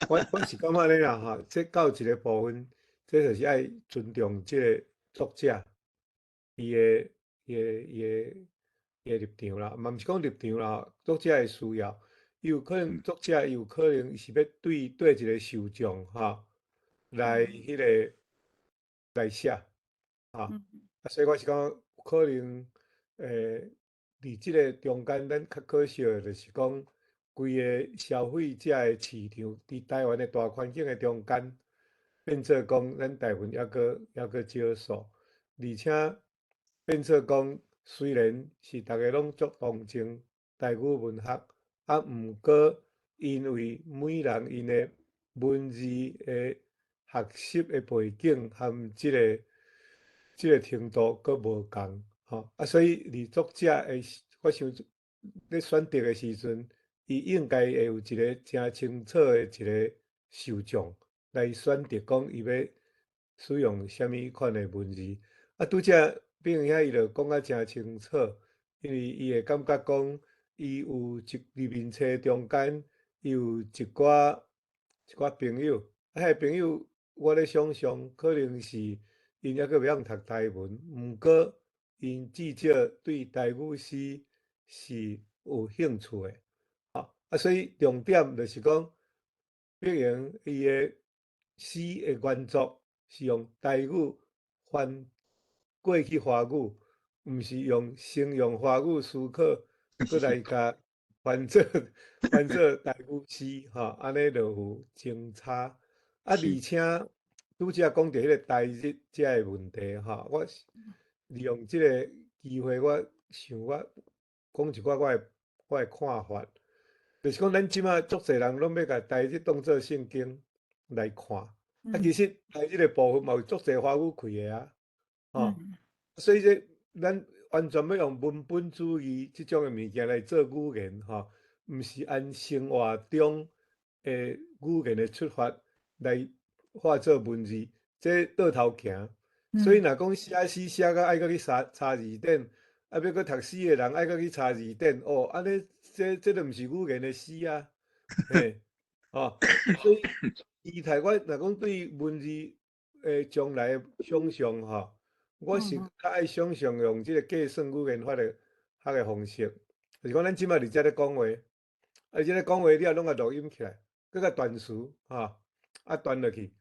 我是感觉咧啦吼，这到一个部分，这就是爱尊重这个作者，伊的立场啦，嘛毋是讲立场啦，作者的需要，伊有可能作者伊有可能是欲对一个受众吼，来彼个来写，吼，啊，所以我是讲可能，伫这个中间，咱较可惜的就是讲，规个消费者的市场伫台湾的大环境的中间，变做讲咱台湾犹阁少数，而且变做讲，虽然是逐家拢足同情台语文学，啊，毋过因为每人𪜶的文字的学习的背景和这个程度阁无仝，吼，啊，所以伫作者的，我想咧选择的时阵，伊应该会有一个诚清楚的一个受众来选择，讲伊欲使用啥物款的文字。啊，拄才比如遐伊就讲甲诚清楚，因为伊会感觉讲，伊有一伫面册中间，伊有一寡朋友，啊，彼个朋友，我咧想象可能是𪜶犹阁袂晓读台文，毋过𪜶至少对台语诗是有兴趣的，啊，所以重点就是讲，碧莹伊的诗的原作是用台语翻过去华语，毋是用先用华语思考，阁来共翻做台语诗，吼，按呢就有真差。啊，而且拄才讲著彼个台日遮个问题，吼，我利用这个机会，我想我讲一寡我的看法，就是讲咱这马足济人拢欲共台日当做圣经来看，啊，其实台日的部分嘛有足济华语开的啊，吼，所以这咱完全欲用文本主义这种的物件来做语言，吼，毋是按生活中的语言的出发来化做文字，这倒头行。所以若讲写诗写甲爱阁去查字典，啊，欲阁读诗的人爱阁去查字典，哦，按呢，这就毋是语言的诗啊，嘿，哦，所以期待我若讲对文字的将来的想象吼，我是较爱想象用这个计算语言法的学的方式，就是讲咱这马伫遮咧讲话，啊，这咧讲话了拢共录音起来，阁共断词，吼，啊断落去。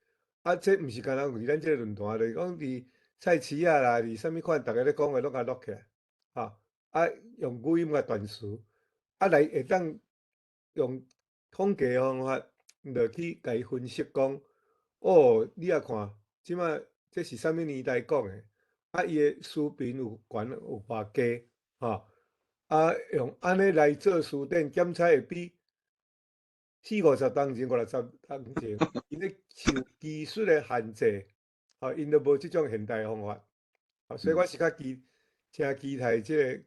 啊，这毋是干焦伫咱这个论坛，就是讲伫菜市仔啦，伫啥物款，逐家咧讲话拢共录起来，吼，啊，用语音共断词，啊来会当用统计的方法落去共伊分析讲，哦，你也看，这马这是啥物年代讲的，啊，伊的词频有悬有偌低，吼，啊，用按呢来做词典检测会比四五十冬前、五六十冬前，𪜶咧受技术的限制，吼，𪜶都无这种现代方法，所以我是较诚期待这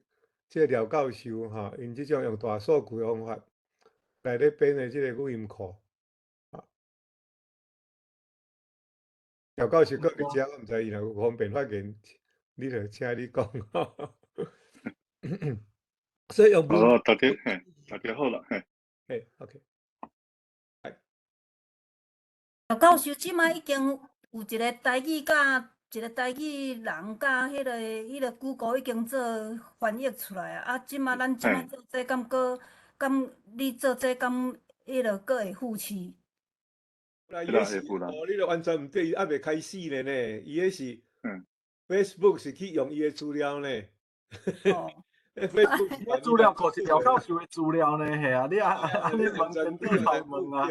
个廖教授吼，𪜶这种用大数据的方法来咧编的这个语音库。廖教授阁伫遮，我毋知伊若有方便发言，你就请你讲。所以用哦，大家嘿，大家好啦，嘿，嘿，OK。廖教授这马已经有一个台語佮一个台語人佮彼个 Google 已經做翻譯出來啊！啊，這馬咱這馬做這敢閣敢你做這敢彼个閣會復試？啦，伊彼是哦，你著完全毋對，伊猶未開始呢，伊彼是 Facebook 是去用伊的資料呢。哦。 Facebook 資料庫是廖教授的資料呢，嘿啊，你啊啊你問電腦頭問啊。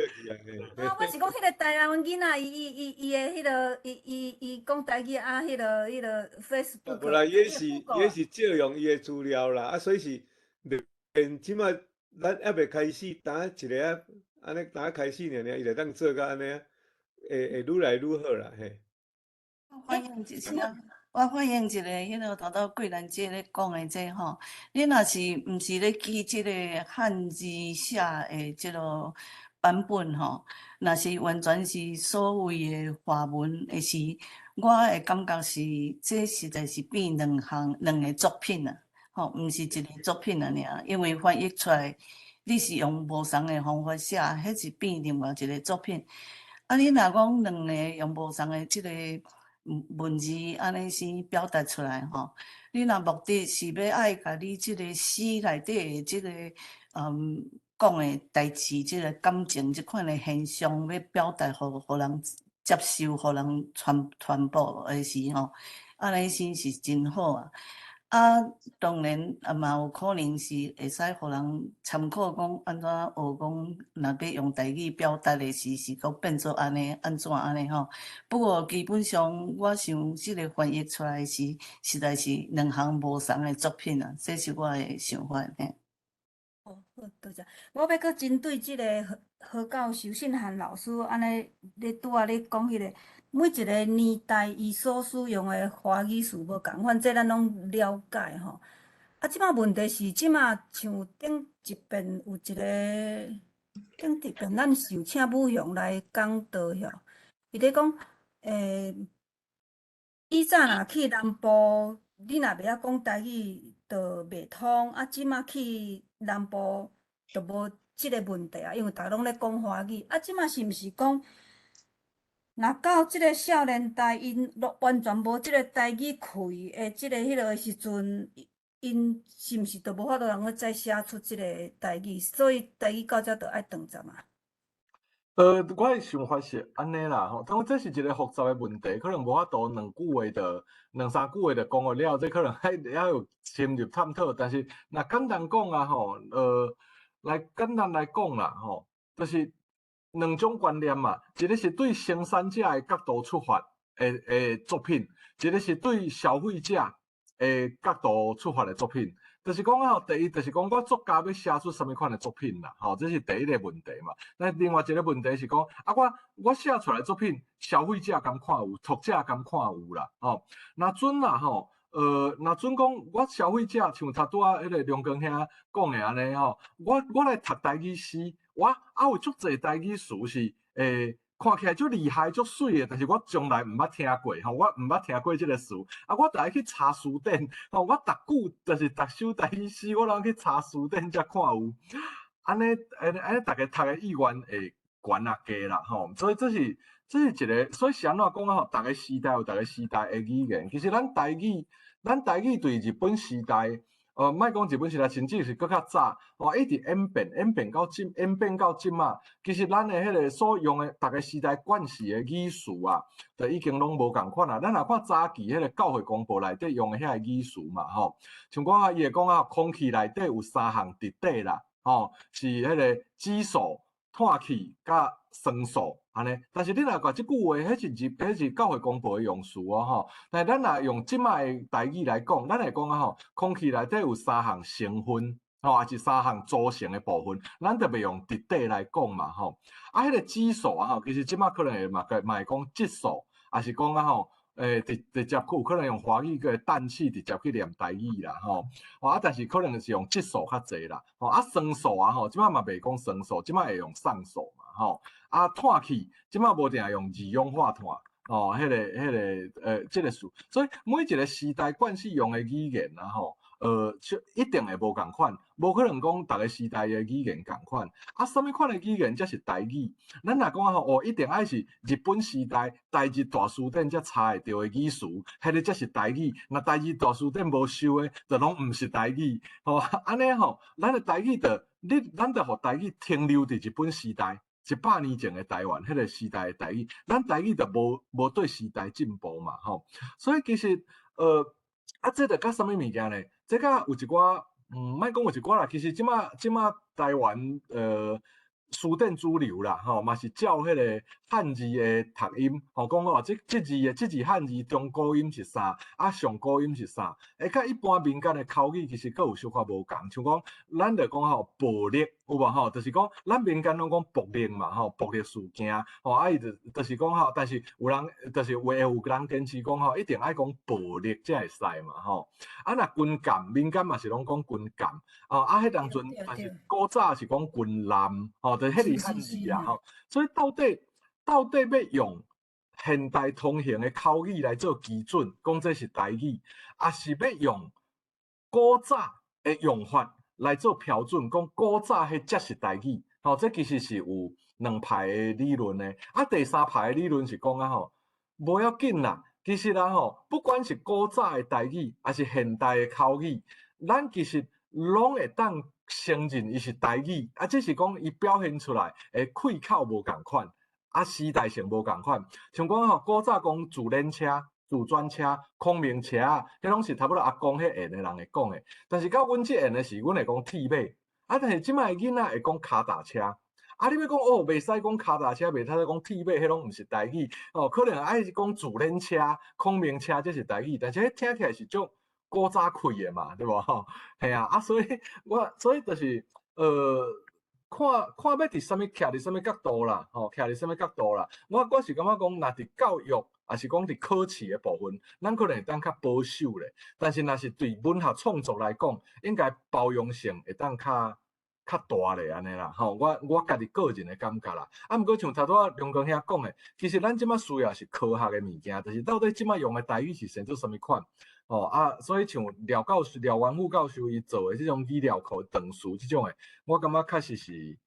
啊，我是講彼個台灣囡仔，伊伊伊伊的彼個，伊伊伊講台語啊，彼個 Facebook。無啦，伊彼是伊彼是借用伊的資料啦，啊，所以是連這馬咱猶未開始，當一個啊，按呢當開始爾爾，伊就當做甲按呢，會愈來愈好啦，嘿。歡迎一下。我發現一个，彼个頭拄桂蘭姐咧講的這吼，你若是毋是咧記這个漢字寫的這个版本吼，若是完全是所謂的華文的時，我會感覺是這實在是變兩項兩个作品啊，吼，毋是一个作品啊爾，因為翻譯出來，你是用無仝的方法寫，彼是變另外一个作品。啊，你若講兩个用無仝的這个文字按呢先表達出來吼，你若目的是欲愛共你這个詩內底的這个講的代誌，這个感情這款的現象，欲表達予人接受，予人傳播的時吼，按呢先是真好啊。啊，當然也嘛有可能是會使予人參考，講按怎學講，若欲用台語表達的時，是閣變做按呢，按怎按呢吼。不過基本上，我想這个翻譯出來是實在是兩項無仝的作品啊，這是我的想法嘿。哦，好，多謝。我欲閣針對這个何教授、信漢老師按呢，咧拄仔咧講彼个。每一个年代，伊所使用的華語詞無仝款，這咱攏了解吼。啊，這馬問題是，這馬像頂一遍有一個頂一遍，咱是有請武雄來講道吼。伊咧講，以前若去南部，你若袂曉講台語，就袂通。啊，這馬去南部就無這个問題啊，因為逐家攏咧講華語。啊，這馬是毋是講？若到這个少年代，𪜶攏完全無這个台語氣的這个彼个時陣，𪜶是毋是就無法度通閣再寫出這个台語？所以台語到這就愛斷絕啊？我的想法是按呢啦吼，當然這是一个複雜的問題，可能無法度兩句話就兩三句話就講予了，這可能還還有深入探討。但是若簡單講啊吼，來簡單來講啦吼，就是兩種觀念嘛，一个是對生產者的角度出發的作品，一个是對消費者的角度出發的作品。就是講啊，第一就是講我作家欲寫出啥物款的作品啦，吼，這是第一个問題嘛。那另外一个問題是講，啊，我寫出來作品，消費者敢看有，讀者敢看有啦，吼。若準啦，吼，若準講我消費者像頭拄仔彼个梁光兄講的按呢吼，我來讀台語詩，我啊有足濟台語詞是看起來足厲害、足媠的，但是我從來毋捌聽過，吼，我毋捌聽過這个詞，啊，我著愛去查辭典，吼，我逐句就是逐首台語詩，我攏去查辭典才看有，按呢，按呢，逐家讀的意願會懸啊低啦，吼，所以這是一个，所以是按怎講啊？吼，逐个時代有逐个時代的語言，其實咱台語對日本時代。莫講日本時代，甚至是閣較早，哦，一直演變，演變到這馬，其實咱的彼个所用的逐个時代慣勢的語詞啊，就已經攏無仝款啊。咱若看早期彼个教會公報內底用的遐个語詞嘛，吼，像講啊，伊會講啊，空氣內底有三項質體啦，吼，是彼个質素、碳氣佮酸素。按呢，但是你若看這句話，彼是教會公報的用詞哦，吼。但是咱若用這馬的台語來講，咱會講啊吼，空氣內底有三項成分，吼，抑是三項組成的部分，咱就袂用質體來講嘛，吼。啊，彼个質素啊，吼，其實這馬可能會嘛會講質素，抑是講啊吼，直接有可能用華語個氮氣直接去念台語啦，吼。啊，但是可能是用質素較濟啦，吼。啊，酸素啊，吼，這馬嘛袂講酸素，這馬會用酸素嘛，吼。啊，碳氣這馬無定用二氧化碳，哦，彼个、彼个、這个詞，所以每一个時代慣勢用的語言啊，吼，一定會無仝款，無可能講逐个時代的語言仝款。啊，啥物款的語言才是台語？咱若講吼，哦，一定愛是日本時代台日大辭典才查會著的語詞，彼个才是台語。若台日大辭典無收的，就攏毋是台語。吼，按呢吼，咱的台語就你，咱就予台語停留佇日本時代，100年前的台灣，彼个時代的台語，咱台語就無對時代進步嘛，吼。所以其實，啊，這就佮啥物物件呢？這佮有一寡，莫講有一寡啦，其實這馬台灣辭典主流啦，吼，嘛是照彼个漢字的讀音，吼，講哦，這字漢字中古音是啥，啊上古音是啥，會佮一般民間的口語其實閣有小可無仝，像講咱就講吼暴力有無吼，就是講咱民間攏講暴力嘛，吼，暴力事件，吼，啊伊就是講吼，但是有人就是會有人堅持講吼，一定愛講暴力才會使嘛，吼，啊若軍艦民間嘛是攏講軍艦，哦，啊彼當陣但是古早是講軍艦，吼。就彼个漢字啊，吼，所以到底欲用現代通行的口語來做基準，講這是台語，抑是欲用古早的用法來做標準，講古早彼才是台語，吼，這其實是有兩派的理論的。啊，第三派的理論是講啊吼，無要緊啦，其實啊吼，不管是古早的台語，抑是現代的口語，咱其實攏會當承認伊是台語，啊，只是講伊表現出來的氣口無仝款，啊，時代性無仝款。像講吼，古早講自輪車、自轉車、孔明車，彼攏是差不多阿公彼緣的人會講的。但是到阮這緣的時，阮會講鐵馬，啊，但是這擺的囡仔會講跤踏車。啊，你欲講哦，袂使講跤踏車，袂使講鐵馬，彼攏毋是台語哦，可能愛講自輪車、孔明車，這是台語，但是彼聽起來是足古早氣的嘛，對無吼？嘿啊，啊，所以就是，看看欲佇啥物徛佇啥物角度啦，吼，徛佇啥物角度啦。我是感覺講，若佇教育，抑是講佇考試的部分，咱可能會當較保守咧。但是若是對文學創作來講，應該包容性會當較大咧按呢啦，吼，我家己個人的感覺啦。啊，毋過像頭拄仔龍光兄講的，其實咱這擺需要是科學的物件，就是到底這擺用的台語是生做啥物款，吼啊，所以像廖教授、廖元富教授伊做的這種語料庫長詞這種的，我感覺確實是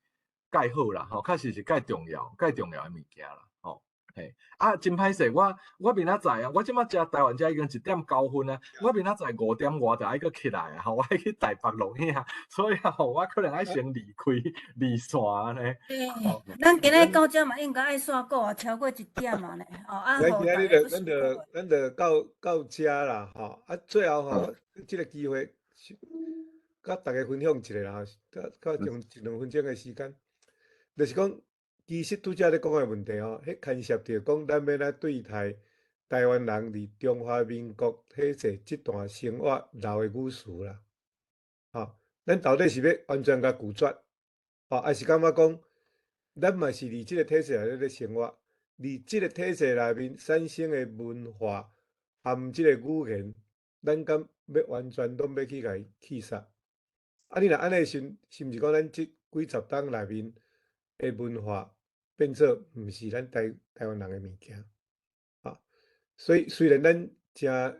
蓋好啦，吼，確實是蓋重要、蓋重要的物件啦，吼，嘿，啊，真歹勢，我明仔載啊，我這擺食台灣遮已經1點9分啊，我明仔載5點外就愛閣起來啊，吼，我愛去台北錄影，所以啊，我可能愛先離開離線按呢。咱今日到這嘛應該愛煞過啊，超過1點啊呢，吼啊。咱今仔日就咱就到這啦，吼，啊，最後吼，這个機會，佮大家分享一下啦，佮用一兩分鐘的時間，就是講。其實拄才咧講的問題吼，彼牽涉著講咱欲按怎對待台灣人佇中華民國體制這段生活留的語詞啦。吼，咱到底是欲完全共拒絕，吼，抑是感覺講，咱嘛是佇這个體制內底咧生活，佇這个體制內面產生的文化含這个語言，咱敢欲完全攏欲去共伊棄殺？啊，你若按呢時，是毋是講咱這幾十冬內面的文化變做毋是咱台灣人的物件？啊，所以雖然咱誠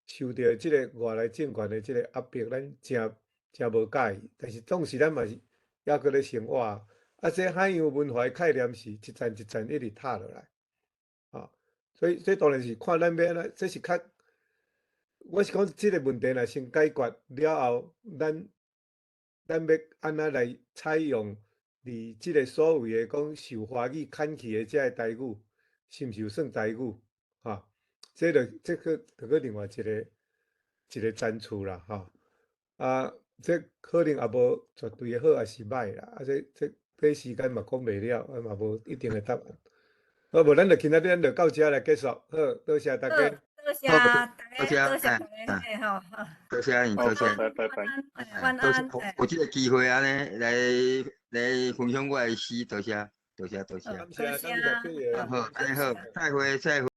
受著這个外來政權的這个壓迫，咱誠誠無佮意，但是總是咱嘛是猶閣咧生活啊。這海洋文化的概念是一層一層一直塌落來，啊，所以這當然是看咱欲按怎，這是較，我是講這个問題若先解決了後，咱欲按怎來採用？佇這个所謂的講受華語牽去的這个台語，是毋是有算台語？哈，這就這閣就閣另外一個層次啦，吼。啊，這可能也無絕對的好，抑是歹啦。啊，這短時間嘛講袂了，啊嘛無一定的答案。好，無咱就今仔日咱就到這來結束。好，多謝大家。多謝大家，多謝大家，吼。多謝你，多謝。拜拜拜。晚安。有這个機會按呢來來分享我的詩，多謝，多謝，多謝。多謝。好，按呢好，再會，再會。